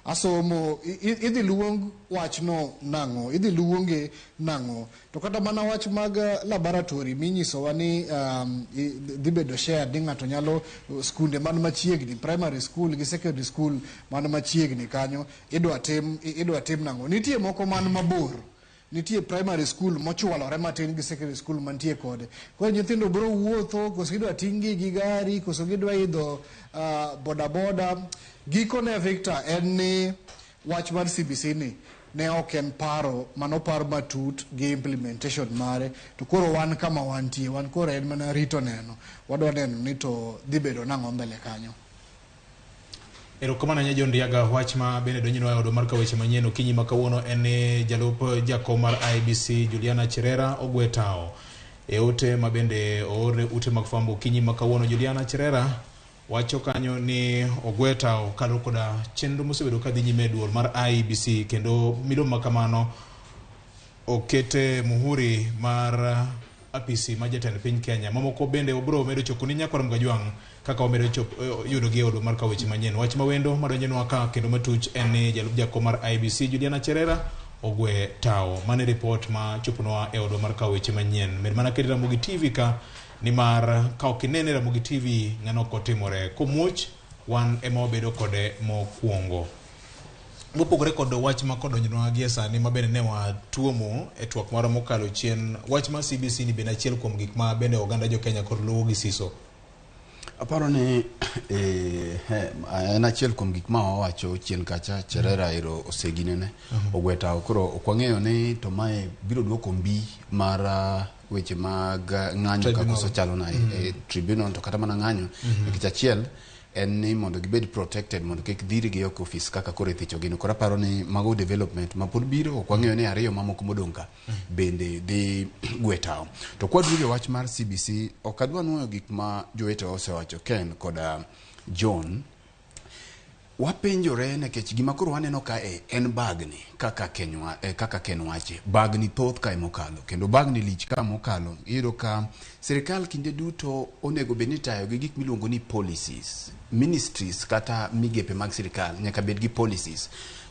asomo idhi luong wachno nang'o, idhi luonge nang'o? To kata mana wach mag laboratory minyisowa ni dhi bedo shared, ni ng'ato nyalo skunde man machiegni, primary school gi secondary school man machiegni kanyo, idwa tim nang'o? Nitie moko man mabor, nitie primary school mochwalore matin gi secondary school mantie kode. Koro nyithindo biro wuotho koso gidwa ting' gi gi gari, koso gidwa idho boda boda? Gikone, Victor, en ni wach mar CBC ni ne ok en paro manopar matut gi implementation mare, to koro wan kama wantie, wan koro en mana rito neno, wadwa neno ni to dhi bedo nang'o mbele kanyo. Erokamano ahinya, John Riaga. Wach ma bende donjonwa e odwa mar ka weche manyien okinyi ma kawuono en ni jalup jakom mar IEBC Juliana Cherera ogwe tao e ote ma bende oorne ute mag fwambo okinyi ma kawuono. Juliana Cherera wacho kanyo ni ogwe tao kaluwore koda chenro mosebedo ka dhi nyime e duol mar IEBC, kendo milome ma kamano okete muhuri mar apisi ma jatend piny Kenya. Mamoko bende wabiro medo chopo ni nyakwar Mgajwang' kaka wamedo yudo gi e odwa mar kawo weche manyien. Wach mawendo madonjonwa ka kendo matuch en ni jalup jakom mar IEBC Juliana Cherera ogwe tao. Mano e ripot ma choponwa e odwa mar kawo weche manyien. Med mana kedi Ramogi TV ka, nimar ka ok inene Ramogi TV ng'ano ok otimore. Komuoch wan ema wabedo kode mokwongo. Mopogore kod wach ma kodonjonwa gie sani ma bende ne watuomo e twak marwa mokalo chien, wach mar CBC ni bende achiel kuom gik ma bende oganda jo Kenya kod luwo gi siso. Aparo ni en achiel kuom gik ma wawacho chien kacha. Cherera ero oseginene ogwe tao, koro ok wang'eyo ni to mae biro duoko mbi mar weche mag ng'anyo kaka Tribunal. Osechalo na e tribunal to kata mana ng'anyo, nikech achiel en ni mondo gibed protected mondo kik dhirgi oko ofis kaka koro ithicho gino. Koro aparo ni mago development ma pod biro, ok wang'eyo ni ariyo mamoko modong' ka bende dhi gwe tao. To kwaduogo e wach mar CBC, ok adwa nuoyo gik ma jowetewa osewacho, Ken koda John. Wapenjore nikech gima koro waneno kae en bagni kaka Ken, kaka Ken wache, bagni thoth kae mokalo kendo bagni lich ka mokalo. Iyudo ka sirikal kinde duto onego bed ni itayo gi gik miluongo ni policies. Ministries kata migepe mag sirikal nyaka bed gi policies,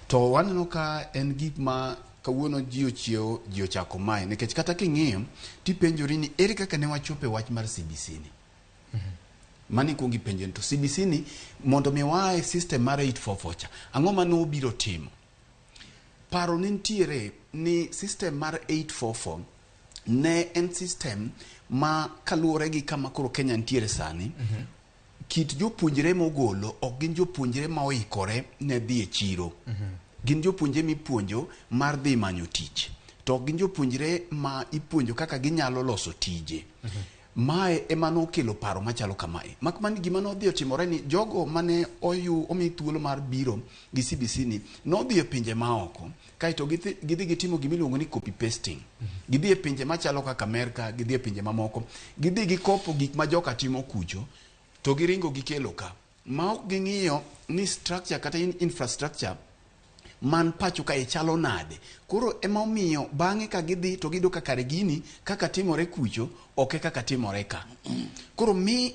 to waneno ka en gik ma kawuono ji ochiewo, ji ochako mae, nikech kata king'iyo tipenjori ni ere kaka ne wachopo e wach mar CBC ni. Mano ikuongo ipenjo ni to CBC ni mondo mi waa e system mar 844 cha, ang'o ma nobiro timo? Paro ne nitiere ni system mar 844 ne en system ma kaluwore gi kama koro Kenya nitiere sani, kit jopuonjre mogolo ok gin jopuonjre ma oikore ne dhi e chiro, gin jopuonjre mipuonjo mar dhi manyo tich, to ok gin jopuonjre ma ipuonjo kaka ginyalo loso tije. Mae ema nokelo paro machalo kamae, mak mana ni gima nodhi otimore ni jogo mane oyu omi thuolo mar biro gi CBC ni nodhi e pinje maoko, kaeto gidhi gitimo gimiluongo ni copy pasting. Gidhi e pinje machalo kaka Amerka, gidhi e pinje mamoko, gidhi gikopo gik ma joka timo kucho to giringo gikelo ka ma ok ging'iyo ni structure kata infrastructure man pacho kae chalo nade. Koro ema omiyo bang'e ka gidhi to giyudo ka kare gini kaka timore kucho ok e kaka timore ka. Koro mi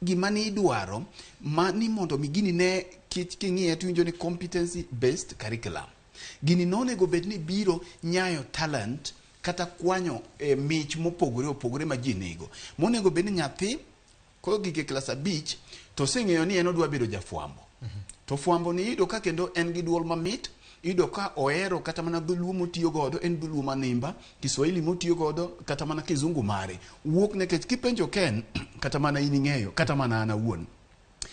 gima ni idwaro ma ni mondo mi gini ne king'iye to iwinjo ni competency based curriculum. Gini nonego bed ni biro nyayo talent kata kwanyo mich mopogore opogore ma ji nigo. Monego bed ni nyathi kogik e klas 5 to oseng'eyo ni en odwa bedo jafwambo. To fwambo ni iyudo ka kendo en gi duol mamit, iyudo ka ohero kata mana dholuo motiyo godo en dholuo manimba, Kiswahili motiyo godo kata mana kizungu mare. Wuok nikech kipenjo Ken kata mana in ing'eyo kata mana an awuon.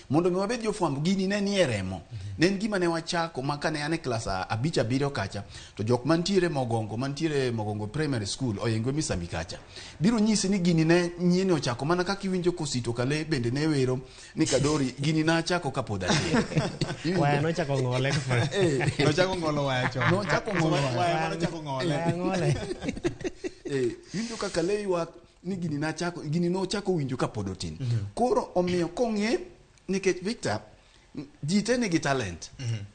Mondo mi wabed jofwambo gini ne nie remo. Ne en gima ne wachako ma kane an e klas 5 7 kacha to jok mantiere Mogongo Primary School Oyengwe Misami kacha biro nyisi ni gini ne nyien ochako mana kaka iwinjo Kosito Kale bende ne wero ni Kadori gini nachako kapod atin. Waya nochako ng'ole. Nochako ng'olo waya chon. Nochako ng'olo waya. Nochako ng'ole. Winjo kaka Kale ywak ni gini nachako gini nochako winjo kapod otin. Koro omiyo kong'e nikech Victor ji te nigi talent.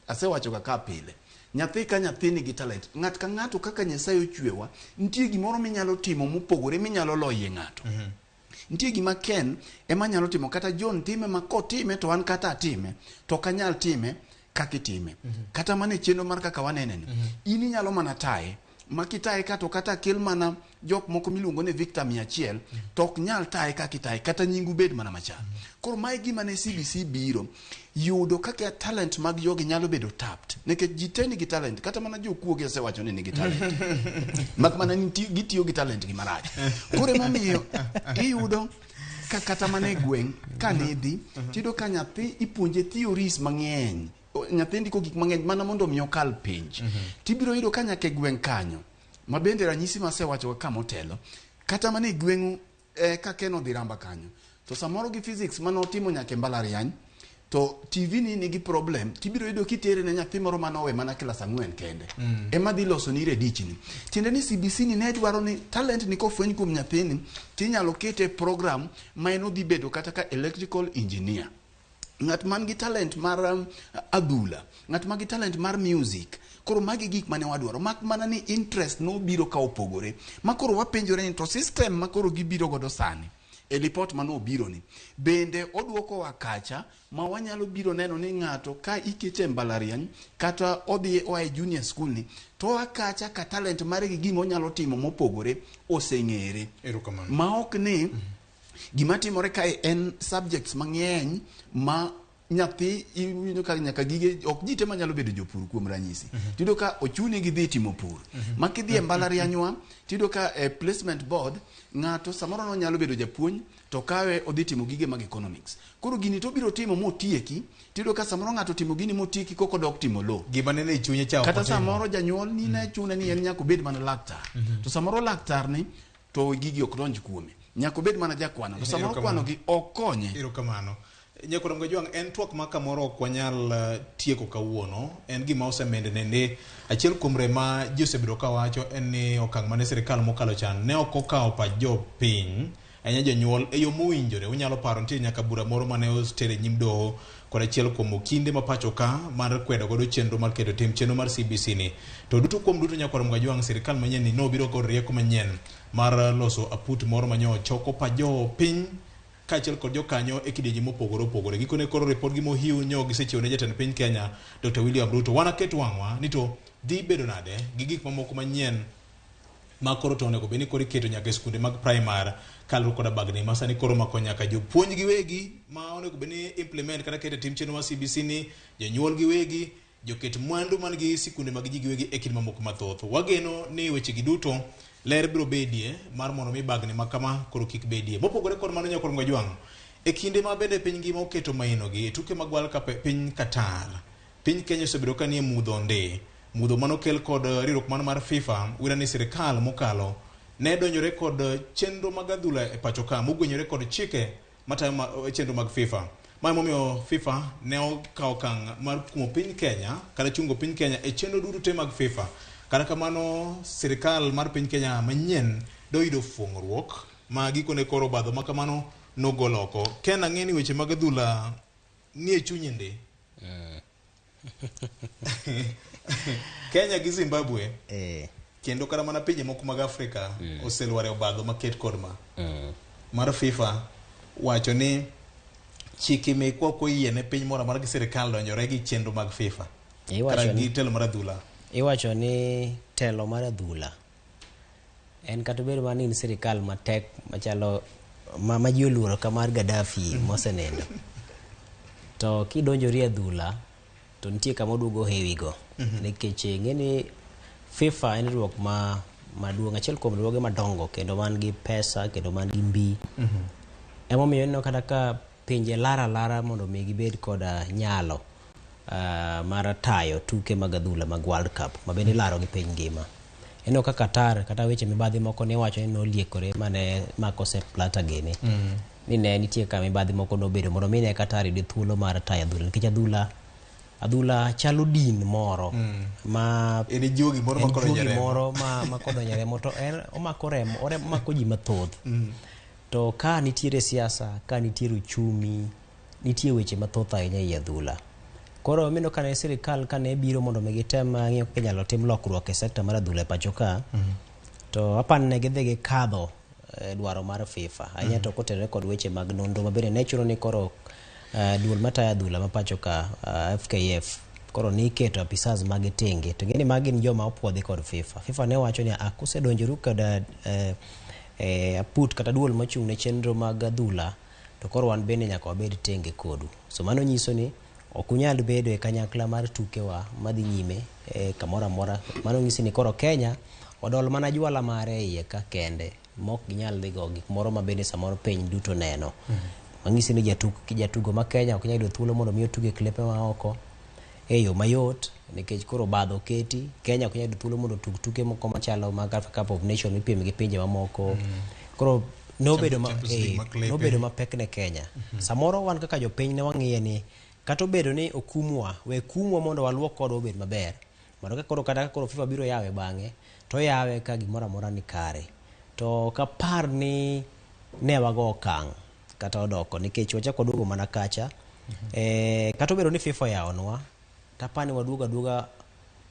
Asewacho kaka pile. Nyathi ka nyathi nigi talent. Ng'at ka ng'ato kaka Nyasaye ochwewa, nitie gimoro minyalo timo mopogore minyalo loye ng'ato. Nitie gima Ken ema nyalo timo kata John time ma kotime to an kata atime to ok anyal time kaka itime. Kata mana e chenro mar kaka wanene ni. In inyalo mana taye. Ma kitaye kato kata kel mana jok moko miluongo ni Victor 100 to ok nyal taye kaka itaye kata nyingu bed mana machal. Koro mae gima ne CBC biro yudo kaka talent mag jogi nyalo bedo tapped nikech ji te nigi talent kata mana jokuoge osewacho ni nigi talent mak mana ni gitiyo gi talent gi marach. Koro emomiyo iyudo ka kata mana e gweng' kanidhi tiyudo ka nyathi ipuonje theories mang'eny. Nyathi ndiko gik mang'eny mana mondo mi okal penj. Tibiro yudo ka nyaka e gweng' kanyo ma bende ranyisi masewacho ka motelo kata mana e gweng'u ka Ken odhi Ramba kanyo to samoro gi physics mane otimo nyaka e mbalariany to TV ni nigi problem tibiro yudo kitere ne nyathi moro mane owe mana klas 4 kende ema dhi loso ni redichni. Tiende ni CBC ni ne dwaro ni talent ni kofweny kuom nyathini tinyalo kete e program ma en odhi bedo kata ka electrical engineer. Ng'at man gi talent mar adhula, ng'at man gi talent mar music. Koro magi gik mane wadwaro mak mana ni interest nobiro ka opogore. Ma koro wapenjore ni to system ma koro gibiro godo sani e report mane obiro ni bende oduoko wa kacha ma wanyalo biro neno ni ng'ato ka ikete e mbalariany kata odhi oa e junior school ni to oa kacha ka talent mare gi gima onyalo timo mopogore oseng'ere. Ma ok ni gima timore kae en subjects mang'eny ma nyathi iwinjo ka nyaka gige ok ji te manyalo bedo jopur kuom ranyisi. Tiyudo ka ochuni gi dhi timo pur. Ma kidhi e mbalarianywa tiyudo ka e placement board ng'ato samoro nonyalo bedo japuonj to kawe odhi timo gige mag economics. Koro gini to obiro timo motieki, tiyudo ka samoro ng'ato timo gini motieki kok odok timo law. Gima nene e chunye cha ok Kata otimo. samoro janyuol ni ne chune ni en nyaka obed mana laktar. To samoro laktar ni to gigi ok donj kuome. Nyaka obed mana jakwano. To samoro kwano gi ok konye. Erokamano. Nyakwar Mgajwang', en twak ma kamoro ok wanyal tieko kawuono. En gima osemende nende achiel kuom rem ma ji osebedo kawacho en ni okang' mane sirikal mokalo chan ne ok okawo pach jopiny ahinya jonyuol e yo mowinjore. Unyalo paro nitie nyaka bura moro mane oter e nyim doho kod achiel kuom okinde ma pacho ka mar kwedo godo chenro mar keto tim chenro mar CBC ni. To duto kuom duto Nyakwar Mgajwang', sirikal manyien ni nobiro kod rieko manyien mar loso aput moro manyo choko pa jopiny kaachiel kod jokanyo e kidienje mopogore opogore. Gikone koro ripod gi mohiu nyo gisechiwo ne jatend piny Kenya Dr. William Ruto. Wanaket wang'wa ni to dhi bedo nade gi gik mamoko manyien ma koro to onego bed ni koro iketo nyaka e skunde mag primar kaluwore koda bagni ma sani koro mako nyaka jopuonj giwegi ma onego bed ni implement kata keto e tim chenro mar CBC ni jonyuol giwegi joket mwandu man gi sikunde mag ji giwegi e kind mamoko mathoth. Wageno ni weche gi duto ler biro bedie mar mondo mi bagni ma kama koro kik bedie. Mopogore kod mano Nyakwar Mgajwang', e kinde ma bende piny ngima oketo maino gi e tuke mag World Cup e piny Qatar, piny Kenya osebedo ka nie mudho nde. Mudho manokel kod riwruok mano mar FIFA wira ni sirikal mokalo ne donjore kod chenro mag adhula e pacho ka mogwenyore kod chike matayo chenro mag FIFA. Ma emomiyo FIFA ne okawo okang' mar kumo piny Kenya kata chungo piny Kenya e chenro duto te mag FIFA. Kata kamano sirikal mar piny Kenya manyien doyudo fuong'ruok ma gikone koro obadho ma kamano nogol oko. Ken, ang'e ni weche mag adhula nie chunyi ndi. Kenya gi Zimbabwe kendo kata mana pinje moko mag Afrika oselwar e obadho maket kod ma mar FIFA wacho ni Chike mekwa ok oyie ne piny moro amora gi sirikal donjore gi chenro mag FIFA. Iwacho Kata ni- gi telo mar adhula. Iwacho ni telo mar adhula en kata obedo mana ni in sirikal matek machalo ma ji oluoro ka mar Gaddafi mosenindo. To kidonjori e adhula to nitie kama oduogo hewi go. Nikech ing'e ni FIFA en riwruok ma maduong' achiel kuom riwruoge madongo kendo man gi pesa kendo man gi mbi. Emomiyo ineno kata ka pinje lar alara mondo mi gibed koda nyalo mar tayo tuke mag adhula mag World Cup ma bende ilaro gi piny ngima. Ineno ka Qatar kata weche mibadhi moko ne iwacho ni noliekore mane mako Sepp Blatter gini. Ni ne nitie ka mibadhi moko nobedo mondo mi ne Qatar yud thuolo mar tayo adhula nikech adhula chalo din moro ma En juogi moro ma en kodonjo e juogi remo. moro ma kodonjo e remo to en omako remo omako ji mathoth. To ka nitiere siasa, ka nitiere uchumi, nitie weche mathoth ahinya ei adhula. Koro mineno kane sirikal kane biro mondo mi gitem ng'iyo kaka inyalo tim lokruok e sekta mar adhula e pacho ka, to apani ne gidhi gikadho dwaro mar FIFA. Ahinya to kotenore kod weche mag nonro ma bende ne chuno ni koro duol matayo adhula ma pacho ka FKF koro niketo apisas mage tenge. To ing'e ni magi gin joma opuodhi kod FIFA. FIFA ne wacho ni ah, kusedonjoru kod aput kata duol mochung' ne chenro mag adhula to koro wan bende nyaka wabed tenge kodu. So mano nyiso ni ok unyal bedo e kanyakla mar tukewa madhi nyime kamoro amora. Mano nyisi ni koro Kenya odol mana jwala mare e iye ka kende mok ginyal dhi go gik moro ma bende samoro piny duto neno. Manyisi ni jatugo ma Kenya ok nyal yudo thuolo mondo mi otug e klepe maoko e yo mayot nikech koro obadho oketi. Kenya ok nyal yudo thuolo mondo otug tuke moko machalo mag Africa Cup of Nations mipiem gi pinje mamoko. Koro Champions League mag klepe. nobedo mapek ne Kenya. Samoro wan kaka jopiny ne wang'iye ni kata obedo ni okumwa, we kumwa mondo waluok kodwa obed maber. Mondo ka koro kata ka koro FIFA biro yawe bang'e, to oyawe ka gimoro amora ni kare. To ok apar ni ne wago okang' kata odoko nikech wachako waduogo mana kacha. Kata obedo ni FIFA oyawonwa, to apar ni waduogo aduoga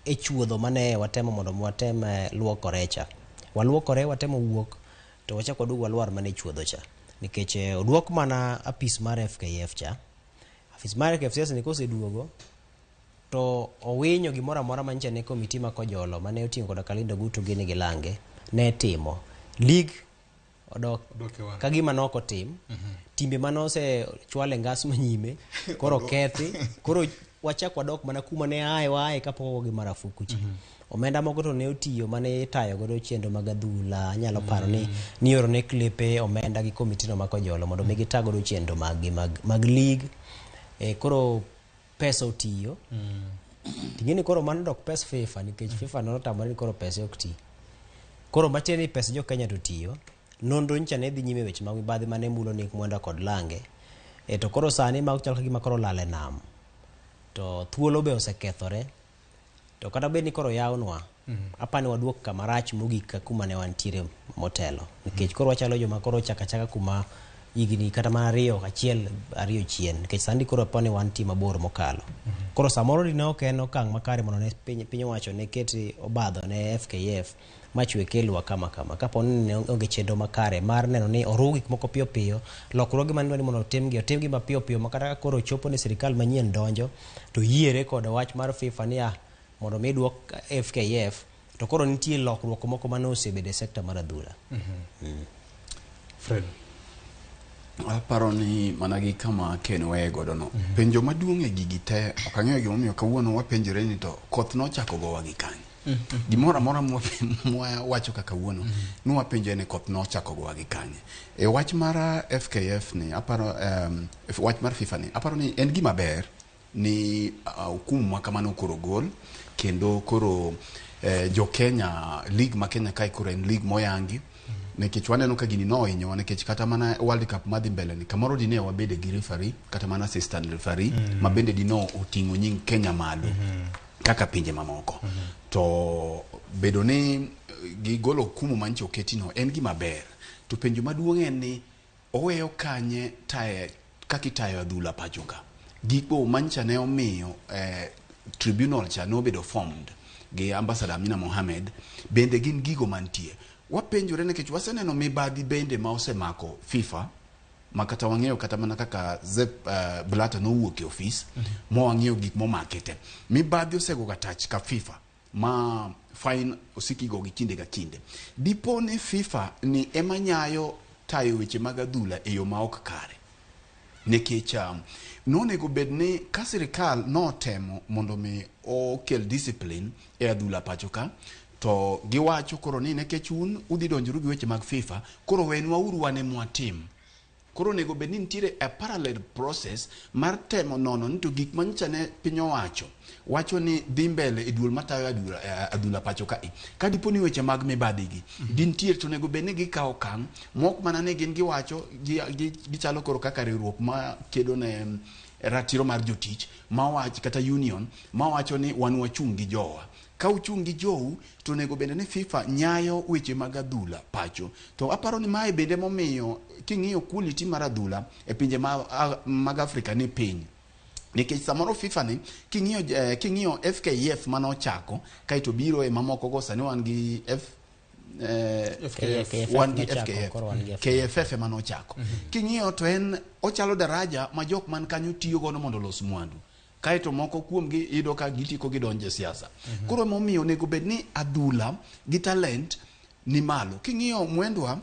e chuodho mane watemo mondo watem luokore cha. Waluokore, watemo wuok, to wachako waduogo walwar mana e chuodho cha. Nikech oduok mana apis mar FKF cha. Apis mar FKF ni koseduogo, to owinyo gimoro amora manyicha ne komiti ma Kojolo mane oting'o koda Kalinda Ogutu gini gi Lange ne timo. League odok ka gima ne ok otim. Timbe mane osechwal e ngas manyime koro kethi, koro wachak wadok mana kuma ne aye waaye kapok ogogi marafuku cha. Omenda moko to ne otiyo mane itayo godo chenro mag adhula. Anyalo paro ni nioro ne klepe omenda gi komiti no ma Kojolo mondo mi gita godo chenro mag gi mag league. Koro pesa otiyo. Ting'eni koro mano dok pes FIFA nikech FIFA notamore ni koro pesa ok ti. Koro matiende ni pes jo Kenya to tiyo. Nonro nyicha ne dhi nyime weche mag mibadhi mane mulo Nick Mwenda kod Lange. To koro sani ma chal ka gima koro olal e nam. To thuolo be osekethore. To kata bed ni koro yawnwa, apani waduok kama rach mogik ka kuma ne wantiere motelo. Nikech koro wachalo joma koro ochako achaka kuma higni kata mana 2 1 2 chien. Nikech sani koro apani wantie mabor mokalo. Koro samoro dine ok en okang' makare mondo ne piny owacho ne ket obadho ne FKF machwe kelwa kama kama. Kapo ni ne onge chenro makare mar neno ni oruw gik moko piyo piyo, lokruoge mane dwa ni mondo otimgi, otimgi mapiyo piyo ma kata ka koro chopo ni sirikal manyien donjo, to yiere kod wach mar FIFA ni mondo mi duok FKF, to koro nitie lokruok moko mane osebedo e sekta mar adhula. Fred. Aparo ni mana gi kama Ken weye godo no. Penjo maduong' e gigi te, ok ang'eyo gimomiyo kawuono wapenjore ni to koth nochako gowa gi kanye. Gimoro amora mwawacho kaka kawuono, nwapenjo ni koth nochako gowa gi kanye. E wach mar FKF ni, aparo, wach mar FIFA ni, aparo ni en gima ber ni hukumu ma kamano koro gol, kendo koro jo Kenya, league ma Kenya kae koro en league moyangi. Nikech waneno ka gini nohinyowa, nikech kata mana World Cup madhi mbele ni kamoro dine wabede gi referee kata mana assistant referee ma bende dino oting'o nying Kenya malo kaka pinje mamoko. To bedo ni gigolo hukumu manche oketi no en gima ber. To penjo maduong' en ni oweyo kanye taye kaka itayo adhula pacho ka. Gigo mancha ne omiyo tribunal cha nobedo formed gi Ambassador Amina Mohamed bende gin gigo mantie. Wapenjore nikech waseneno mibadhi bende ma osemako FIFA Ma kata wang'eyo kata mana kaka Sepp Blatter nowuok e ofis ma wang'eyo gik momake te. Mibadhi osegoga tach ka FIFA ma fine osik igogi kinde ka kinde. Dipo ni FIFA ni ema nyayo tayo weche mag adhula e yo ma ok kare. Nikech nonego bed ni ka sirikal notemo mondo mi okel discipline e adhula pacho ka, to giwacho koro ni nikech un udhi donjoru gi weche mag FIFA, koro wenwa uru wan ema watim. Koro onego bed ni nitiere a parallel process mar temo nono ni to gik manyocha ne piny owacho wacho ni dhi mbele e duol matayo adhula pacho kae. Ka dipo ni weche mag mibadhi gi gintie, to onego bed ni gikawo okang' mok mana ni gin giwacho gichalo koro kaka riwruok ma kedo ne ratiro mar jotich mawach kata union mawacho ni wan wachung' gi jowa. Ka uchung' gi jou, to onego bende ni FIFA nyayo weche mag adhula pacho. To aparo ni mae bende momiyo king'iyo quality mar adhula e pinje mag Afrika ni piny. Nikech samoro FIFA ni king'iyo FKF manochako kaeto biro e mamoko go, sani wan gi FKF wan gi nochako, FKF. koro wan gi FKF. KFF ema nochako. King'iyo to en ochalo daraja ma jok man kanyo tiyo godo mondo olos mwandu. Kaeto moko kuomgi iyudo ka gitieko gidonjo e siasa. Koro emomiyo onego bed ni adhula gi talent ni malo. King'iyo Mwendwa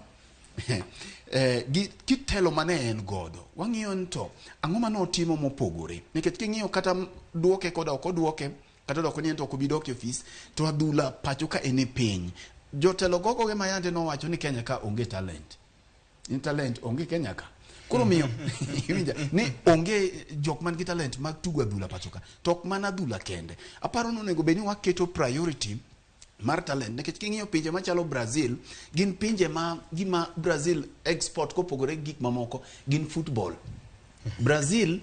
gi kitelo mane en godo, wang'iyo ni to ang'o mane otimo mopogore. Nikech king'iyo kata duoke koda ok oduoke, kata doko ni en to ok obi dok e ofis, to adhula pacho ka en e piny. Jotelo gogo ma yande nowacho ni Kenya ka onge talent. Ni talent onge Kenya ka. Koro miyo iwinja ni onge jok man gi talent mag tugo adhula pacho ka. To ok mana adhula kende. Aparo ni onego bed ni waketo priority mar talent, nikech king'iyo pinje machalo Brazil, gin pinje ma gima Brazil export kopogore gi gik mamoko gin football. Brazil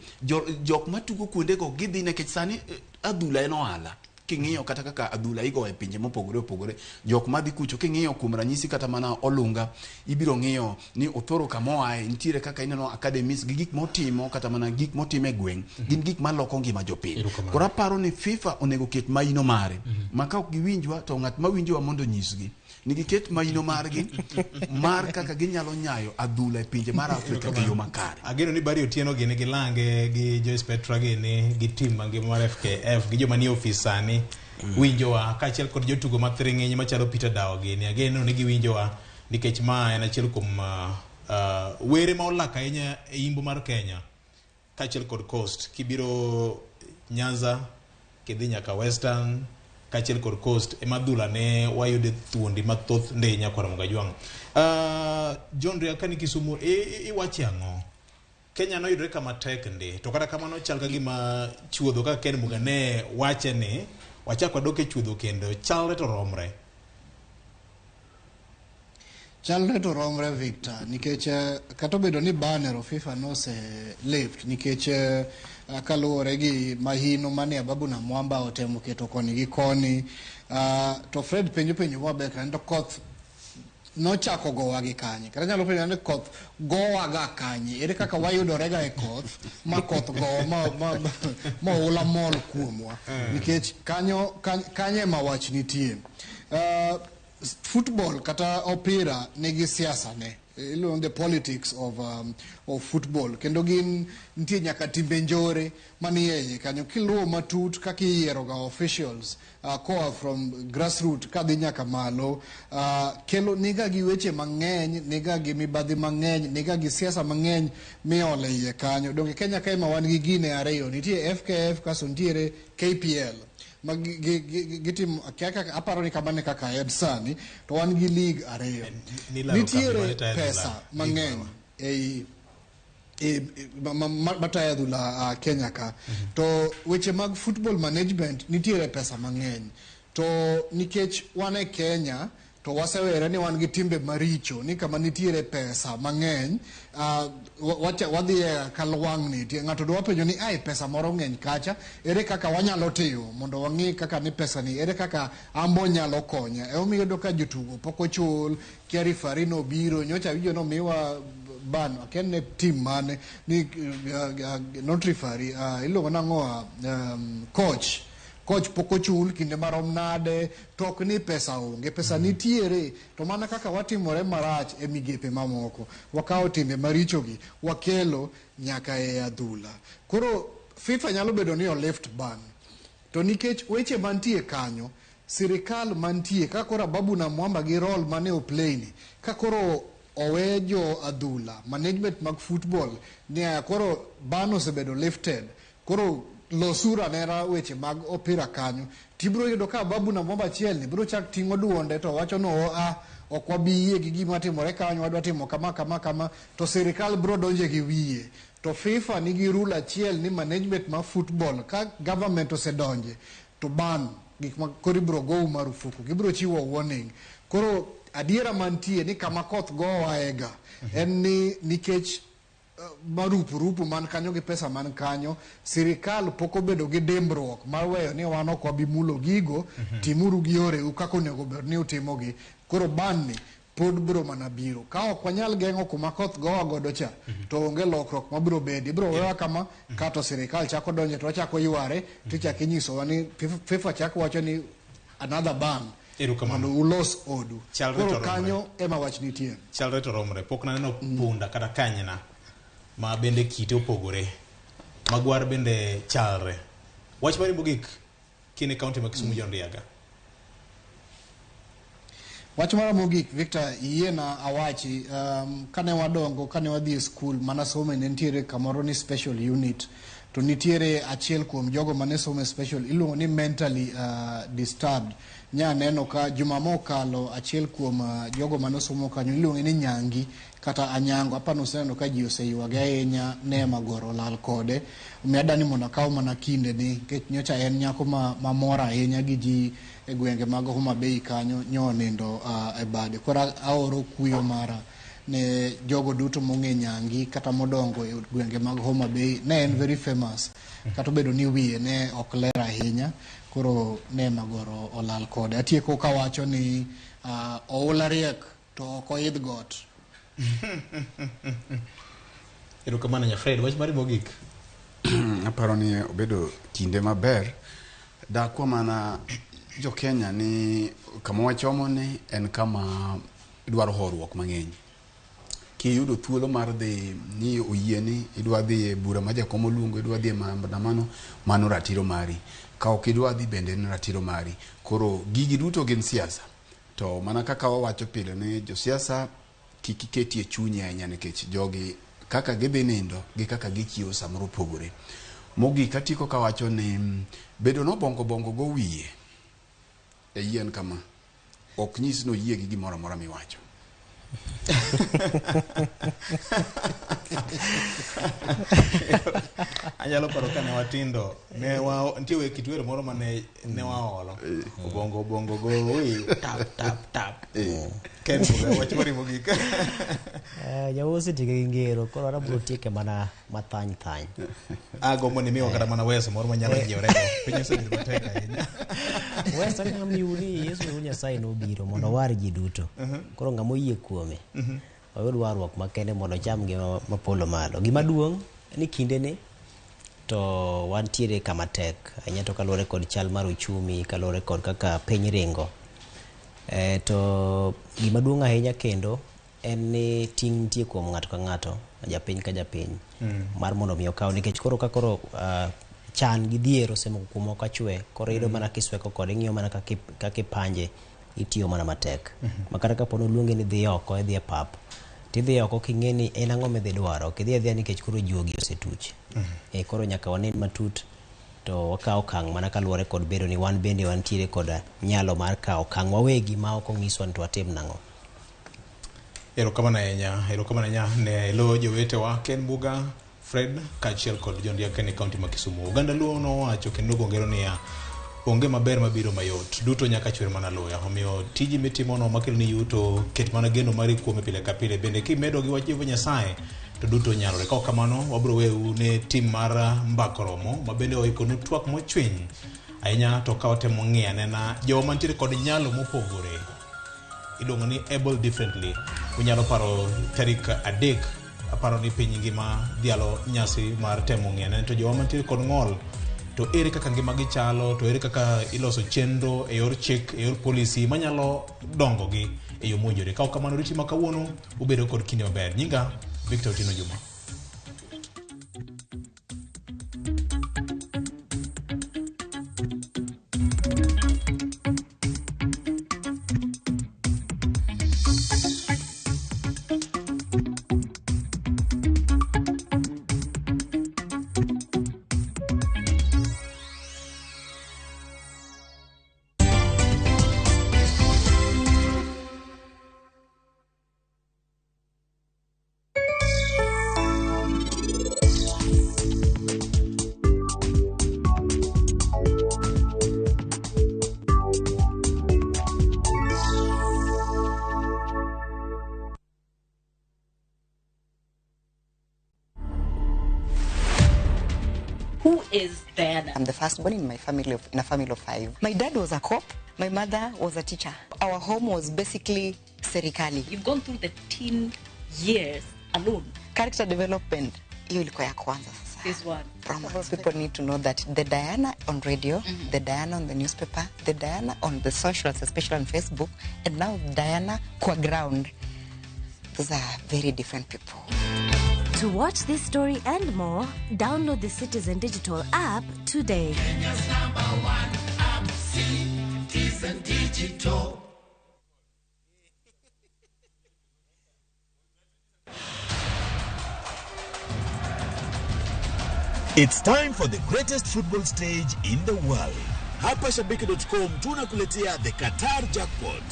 jok matugo kuondego gidhi nikech sani adhula en ohala. King'iyo kata kaka adhula igoyo e pinje mopogore opogore, jok madhi kucho, king'iyo kuom ranyisi kata mana Olunga, ibiro ng'iyo ni Othoro kama oaye nitiere kaka ineno academies gi gik motimo, kata mana gik motimo e gweng' gin gik maloko ngima jopiny. Koro aparo ni FIFA onego ket maino mare ma ka ok giwinjwa to ng'at mawinjowa mondo onyisgi ni giket maino margi mar kaka ginyalo nyayo adhula e pinje mar Afrika e yo makare. Ageno ni Barry Otieno gini gi Lange gi Joyce Petra gini gi team mangima mar FKF gi joma nie ofis sani winjowa, kaachiel kod jotugo mathiring'iny machalo Peter Dawo gini. Ageno ni giwinjowa nikech ma en achiel kuom were ma olak ahinya e imbo mar Kenya kaachiel kod Coast. Kibiro Nyanza, kidhi nyaka Western kaachiel kod Coast ema adhula ne wayude thuondi mathoth ndi nyakwar Mugajwang'. John Ria, kani Kisumu iwache ang'o? Kenya noyudore kama tek ndi, to kata kamano chal ka gima chuodho kaka Ken Muga ne wache ni wachak wadok e chuodho kendo chalre to romre. Chalre to romre, Victor, nikech kata obedo ni banner of FIFA nose lift nikech kaluwore gi mahino mane Ababu Namwamba otemo keto koni gi koni, to Fred penjo penjo maber kanyo, to koth nochako gowa gi kanye? Kata nyalo penjo ni koth gowa ga kanye? Ere kaka wayudore ga e koth ma koth gowa ma oula mol kuomwa? Nikech kanyo kanyo ema wach nitie. Football kata opira nigi siasa ne, iluongo the politics of football, kendo gin nitie nyaka timbe njore manie iye kanyo. Kiluwo matut kaka iyiero ga officials koa from grassroot kadhi nyaka malo, kelo niga gi weche mang'eny, niga gi mibadhi mang'eny, niga gi siasa mang'eny miolo e iye kanyo. Donge Kenya kae ma wan gi gine ariyo, nitie FKF kasto nitiere KPL ma gitimo akia kaka, aparo ni kamano e kaka en sani, to wan gi league ariyo. Nilaro kambi Nitiere mane tayo adhula. pesa mang'eny ei matayo adhula Kenya ka. To weche mag football management nitiere pesa mang'eny. To nikech wan e Kenya to wasewere ni wan gi timbe maricho ni kama nitiere pesa mang'eny, wadhi e kalwang'ni. Ng'ato dwa penjo ni ai pesa moro ng'eny kacha, ere kaka wanyalo timo mondo wang'i kaka ni pesa ni, ere kaka ambo nyalo konya. Emomiyo iyudo ka jotugo pok ochul, kia referee nobiro, nyocha awinjo nomiwa ban, akia ne team mane, ni not referee, iluongo nang'o, coach. Coach pok ochul kinde marom nade, to ok ni pesa onge, pesa nitiere, to mana kaka watimore marach e migepe mamoko, wakawo timbe marichogi wakelo nyaka e adhula. Koro FIFA nyalo bedo ni olift ban, to nikech weche mantie kanyo, sirikal mantie ka koro Ababu Namwamba gi role mane oplay ni, ka koro owe jo adhula, management mag football ni koro ban osebedo lifted, koro losuru anera weche mag opira kanyo, tibiro yudo ka Ababu Namwamba achiel ni biro chak ting'o duonde to wacho no a ok wabi yie gi gima timore kanyo, wadwa timo kama kama kama, to sirikal biro donje gi wiye. To FIFA nigi rule achiel ni management mar football ka government osedonje to ban gik ma koro ibiro gou marufuku, gibiro chiwo warning. Koro adiera mantie ni kama koth gowaega en ni nikech marupurupu man kanyo gi pesa man kanyo, sirikal pok obedo gi dimbruok mar weyo ni wan ok wabi mulo gigo, timuru gi yoreu kaka onego bed ni utimogi. Koro ban ni pod biro mana biro. Ka ok wanyal geng'o kuma koth gowa godo cha, to onge lokruok mabiro bede. Ibiro wewa kama, kato sirikal chako donje to wachako yware, tichako inyisowa ni FIFA chako wacho ni another ban. Erokamano. Mondo ulos odu. Chalre Koro to romre. kanyo ema wach nitie. Chalre to romre. Pok naneno punda kata kanyna ma bende kite opogore. Magwar bende chalre. Wach mari mogik kine kaunti ma Kisumu John Riaga. Wach mara mogik Victor, yiena awachi, kane wadongo, kane wadhi e skul, mana somo ne nitiere kamoro ni special unit, to nitiere achiel kuom jogo mane somo e special iluongo ni mentally disturbed. Nya neno ka juma mokalo achiel kuom jogo mane somo kanyo iluongo ni Nyangi kata Anyango. Apani useneno ka ji oseywage ahinya, Neema Goro olal kode. Omiyo adani mondo akaw mana kinde ni nikech nyocha en nyako mamor ahinya gi ji e gwenge mag Homa Bay kanyo, nyo onindo e bade. Koro aoro kuyo mara ne jogo duto mong'e Nyangi kata modongo e gwenge mag Homa Bay. Ne en very famous, kata obedo ni wiye ne ok ler ahinya, koro Neema Goro olal kode. Atieko kawacho ni oula riek to ok oidh got. Erokamano Nyafred, wach mari mogik. Aparo ni obedo kinde maber. Dakwa mana jo Kenya ni kama wachomo ni en kama dwaro horuok mang'eny. Kiyudo thuolo mar dhi ni oyieni idwa dhi e bura ma jakom oluongo, idwa dhi e maandamano, mano ratiro mari. Ka ok idwa dhi bende en ratiro mari. Koro gigi duto gin siasa. To mana kaka wawacho pile ni josiasa kik iketie chunyi ahinya nikech jogi kaka gidhi nindo gi kaka gichiewo samoro opogore. Mogik atieko kawacho ni bedo nobongo bongo go wiye e yien kama ok nyis ni oyie gi gimoro amora miwacho. Anyalo paro kane watindo, ne wa nitie kit wer moro mane ne waolo. Obongo bongo go wi tap tap tap. Ken wach mari mogik. Jauso tiyo gi ngero, koro an abiro tieke mana mathany thany. Agombo ni miwa kata mana weso moro manyalo nyiewre go. Piny osebedo matek ahinya. Weso ni amiu ni Yesu wuod Nyasaye nobiro mondo owar ji duto. Koro ng'ama oyie kuome, oyud warruok makende mondo ocham ngima mapolo malo. Gima duong' ni kindeni to wantiere kama tek ahinya to kaluwore kod chal mar uchumi, kaluwore kod kaka piny ringo. To gima duong' ahinya kendo en ni ting' nitie kuom ng'ato ka ng'ato, japiny ka japiny, mar mondo mi okaw, nikech koro ka koro chan gi dhier osemoko kuomwa ka chwe, koro iyudo mana kisweko kode, ing'iyo mana kaka ipanje, itiyo mana matek. Ma kata kapo ni oluongi ni idhi oko, idhi e pap, tidhi oko king'e ni en ang'o midhi dwaro, ok idhi adhiya nikech koro juogi osetuch. Koro nyaka wanen matut to wakaw okang' mana kaluwore kod bedo ni wan bende wantiere kod nyalo mar kawo okang' wawegi ma ok onyiswa ni to watim nang'o. Erokamano ahinya, erokamano ahinya ne lo jowetewa Ken Buga, Fred kaachiel kod John Riaka e kaunti ma Kisumu. Oganda Luo nowacho kendo nogo ngero niya, onge maber mabiro mayot, duto nyaka chwer mana luya. Omiyo tiji mitimono makeloni yuto, ket mana geno mari kuome pile ka pile. Bende kimedo gi wach Jehova Nyasaye, to duto nyalore. Kaok kamano, wabiro weyou ne tim mar Mbako Romo, ma bende oikonu twak mochwiny ahinya to ka watemo ng'iyo anena jowa mantiere kod nyalo mopogore. Iluongo ni Able Differently. Unyalo paro tarik 3, aparo ni piny ngima dhialo nyasi mar temo ng'iyo anena to jowa mantiere kod ng'ol To ere kaka ngimagi chalo, to ere kaka iloso chenro e yor chik, e yor policy manyalo dongogi e yo mowinjore. Ka ok kamano, riti ma kawuono ubedo kod kinde maber. Nyinga Victor Otieno Juma. Who is Diana? I'm the firstborn in my family of, in a family of five. My dad was a cop. My mother was a teacher. Our home was basically serikali. You've gone through the teen years alone. Character development, hiyo ilikuwa ya kwanza sasa. This one. Romance. People need to know that the Diana on radio, the Diana on the newspaper, the Diana on the socials, especially on Facebook, and now Diana kwa ground. Those are very different people. To watch this story and more, download the Citizen Digital app today. Kenya's number one app, Citizen Digital. It's time for the greatest football stage in the world. Hapa Shabiki.com tunakuletea the Qatar Jackpot.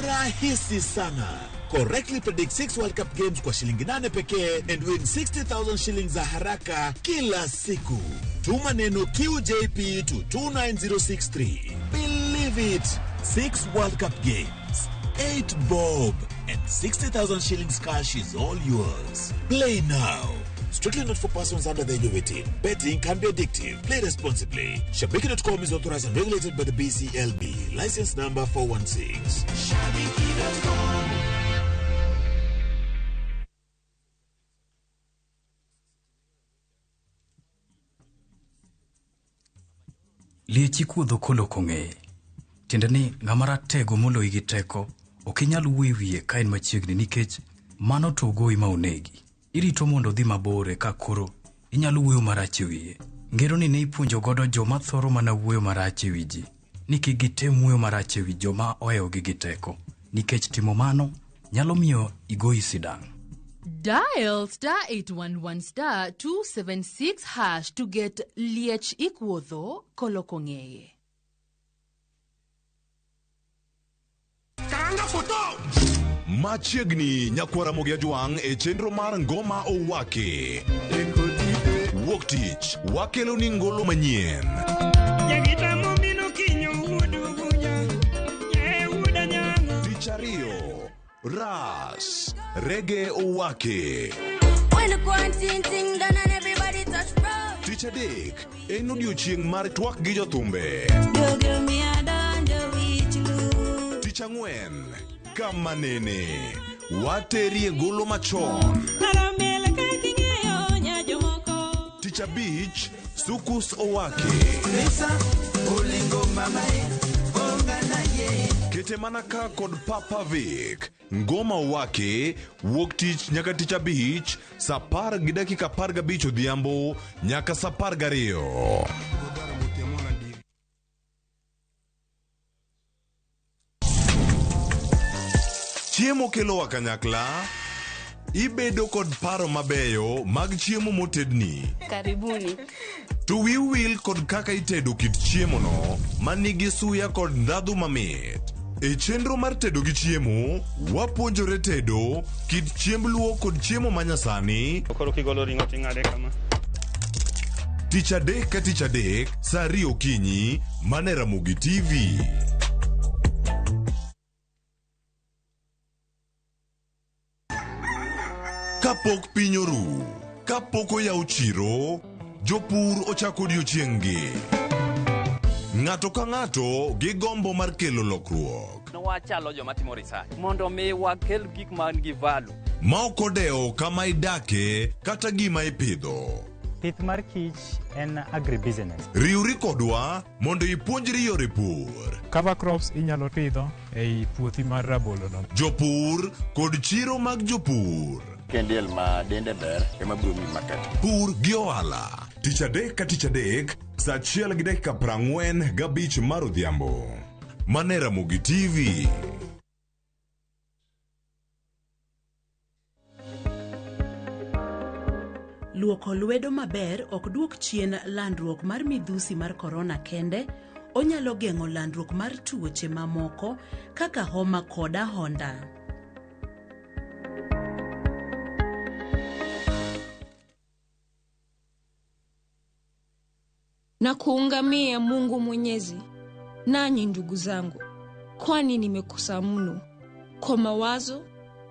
Rahisi sana. Correctly predict 6 World Cup games kwa shilingi 8 pekee and win 60,000 shillings za haraka kila siku. Tuma neno QJP to 29063. Believe it. 6 World Cup games, 8 bob and 60,000 shillings cash is all yours. Play now. Strictly not for persons under the age of 18. Betting can be addictive. Play responsibly. Shabiki.com is authorized and regulated by the BCLB. License number 416. Shabiki.com. Liech ikuodho koloko ng'eye. Tiende ni ng'ama ratego moloyi gi teko ok inyal wuoyo e wiye ka en machiegni nikech mano to ogoyi ma onegi. Irito mondo odhi mabor eka koro inyalo wuoyo marach e wiye. Ngero ni ne ipuonjo godo joma thoro mana wuoyo marach e wi ji ni kik gitem wuoyo marach e wi joma ohewogi gi teko nikech timo mano nyalo miyo igoyi sidang'. Dial star 811 star 276 hash to get Liech Ikuodho koloko ng'eye. Karanga foto! Machiegni nyakwara Ramogi Ajwang' e chenro mar Ngoma Owaki. Wuok tich wakelo ni ngolo manyien. Tich ariyo, Ras, Reggae Owaki. When the quarantine thing done and everybody touch road. Tich adek, en odiochieng' mar twak gi jothumbe. Tich ang'wen, kama nene, waterie golo machon. Tich abich, Sukus Owaki. Kete mana ka kod Papa Vic. Ngoma Owaki, wuok tich nyaka tich abich, saa 10:15 odhiambo nyaka saa 12. Chiemo kelowa kanyakla, ibedo kod paro mabeyo mag chiemo motedni. Karibuni. To wiu wil kod kaka itedo kit chiemono manigi suya kod ndhadhu mamit. E chenro mar tedo gi chiemo, wapuonjore tedo kit chiemb luo kod chiemo manyasani. Koro kigolo ring'o ting'ade kama. Tich adek ka tich adek, saa 2 okinyi, mana e Ramogi TV. Kapok piny oru, kapok oyaw chiro, jopur ochako odiochieng'-gi. Ng'ato ka ng'ato gi gombo mar kelo lokruok. Wachalo joma timo research mondo mi wakel gik man gi value. Ma ok odewo kama idake kata gima ipidho. Pith mar kich en agribusiness. Riwri kodwa mondo ipuonjri yore pur. Cover crops inyalo pidho ei puothi mar rabolo no. Jopur kod chiro mag jopur. Kendiel ma dende ber ema biro miyi market. Pur gi ohala. Tich adek ka tich adek, sa 1:45 mar odhiambo. Mane Ramogi TV. Luoko lwedo maber ok duok chien landruok mar midhusi mar korona kende, onyalo geng'o landruok mar tuoche mamoko kaka homa kod ahonda. Na kuungamia Mungu Mwenyezi, nanyi ndugu zangu, kwani nimekosa mno kwa mawazo,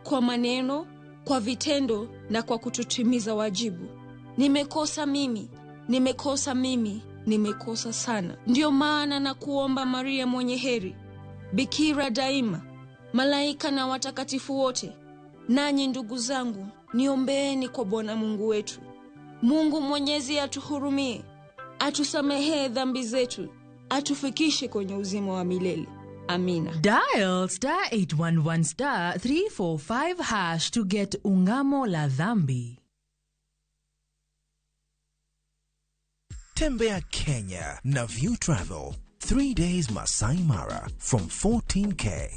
kwa maneno, kwa vitendo na kwa kutotimiza wajibu. Nimekosa mimi, nimekosa mimi, nimekosa sana. Ndiyo maana na kuomba Maria mwenye heri, Bikira daima, malaika na watakatifu wote, nanyi ndugu zangu, niombeeni kwa Bwana Mungu wetu. Mungu Mwenyezi atuhurumie, atusamehee dhambi zetu, atufikishe kwenye uzima wa milele. Amina. Dial star 811 star 345 hash to get Ungamo la Dhambi. Tembea Kenya na View Travel. 3 days Masai Mara from 14K.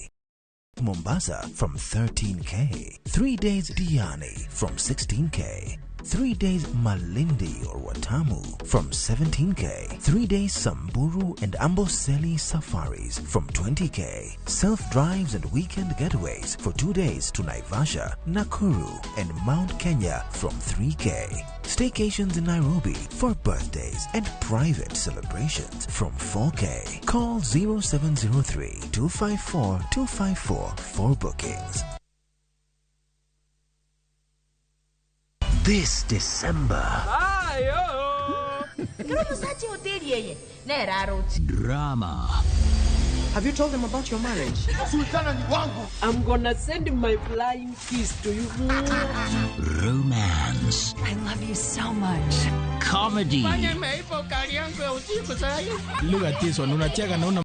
Mombasa from 13K. 3 days Diani from 16K. 3 days Malindi or Watamu from 17K. 3 days Samburu and Amboseli safaris from 20K. Self-drives and weekend getaways for 2 days to Naivasha, Nakuru and Mount Kenya from 3K. Staycations in Nairobi for birthdays and private celebrations from 4K. Call 0703 254 254 for bookings. This December. Drama. Have you told them about your marriage? Sultana ni wangu. I'm gonna send my flying kiss to you. Romance. I love you so much. Comedy. Fanya Look at this one. Unacheka na una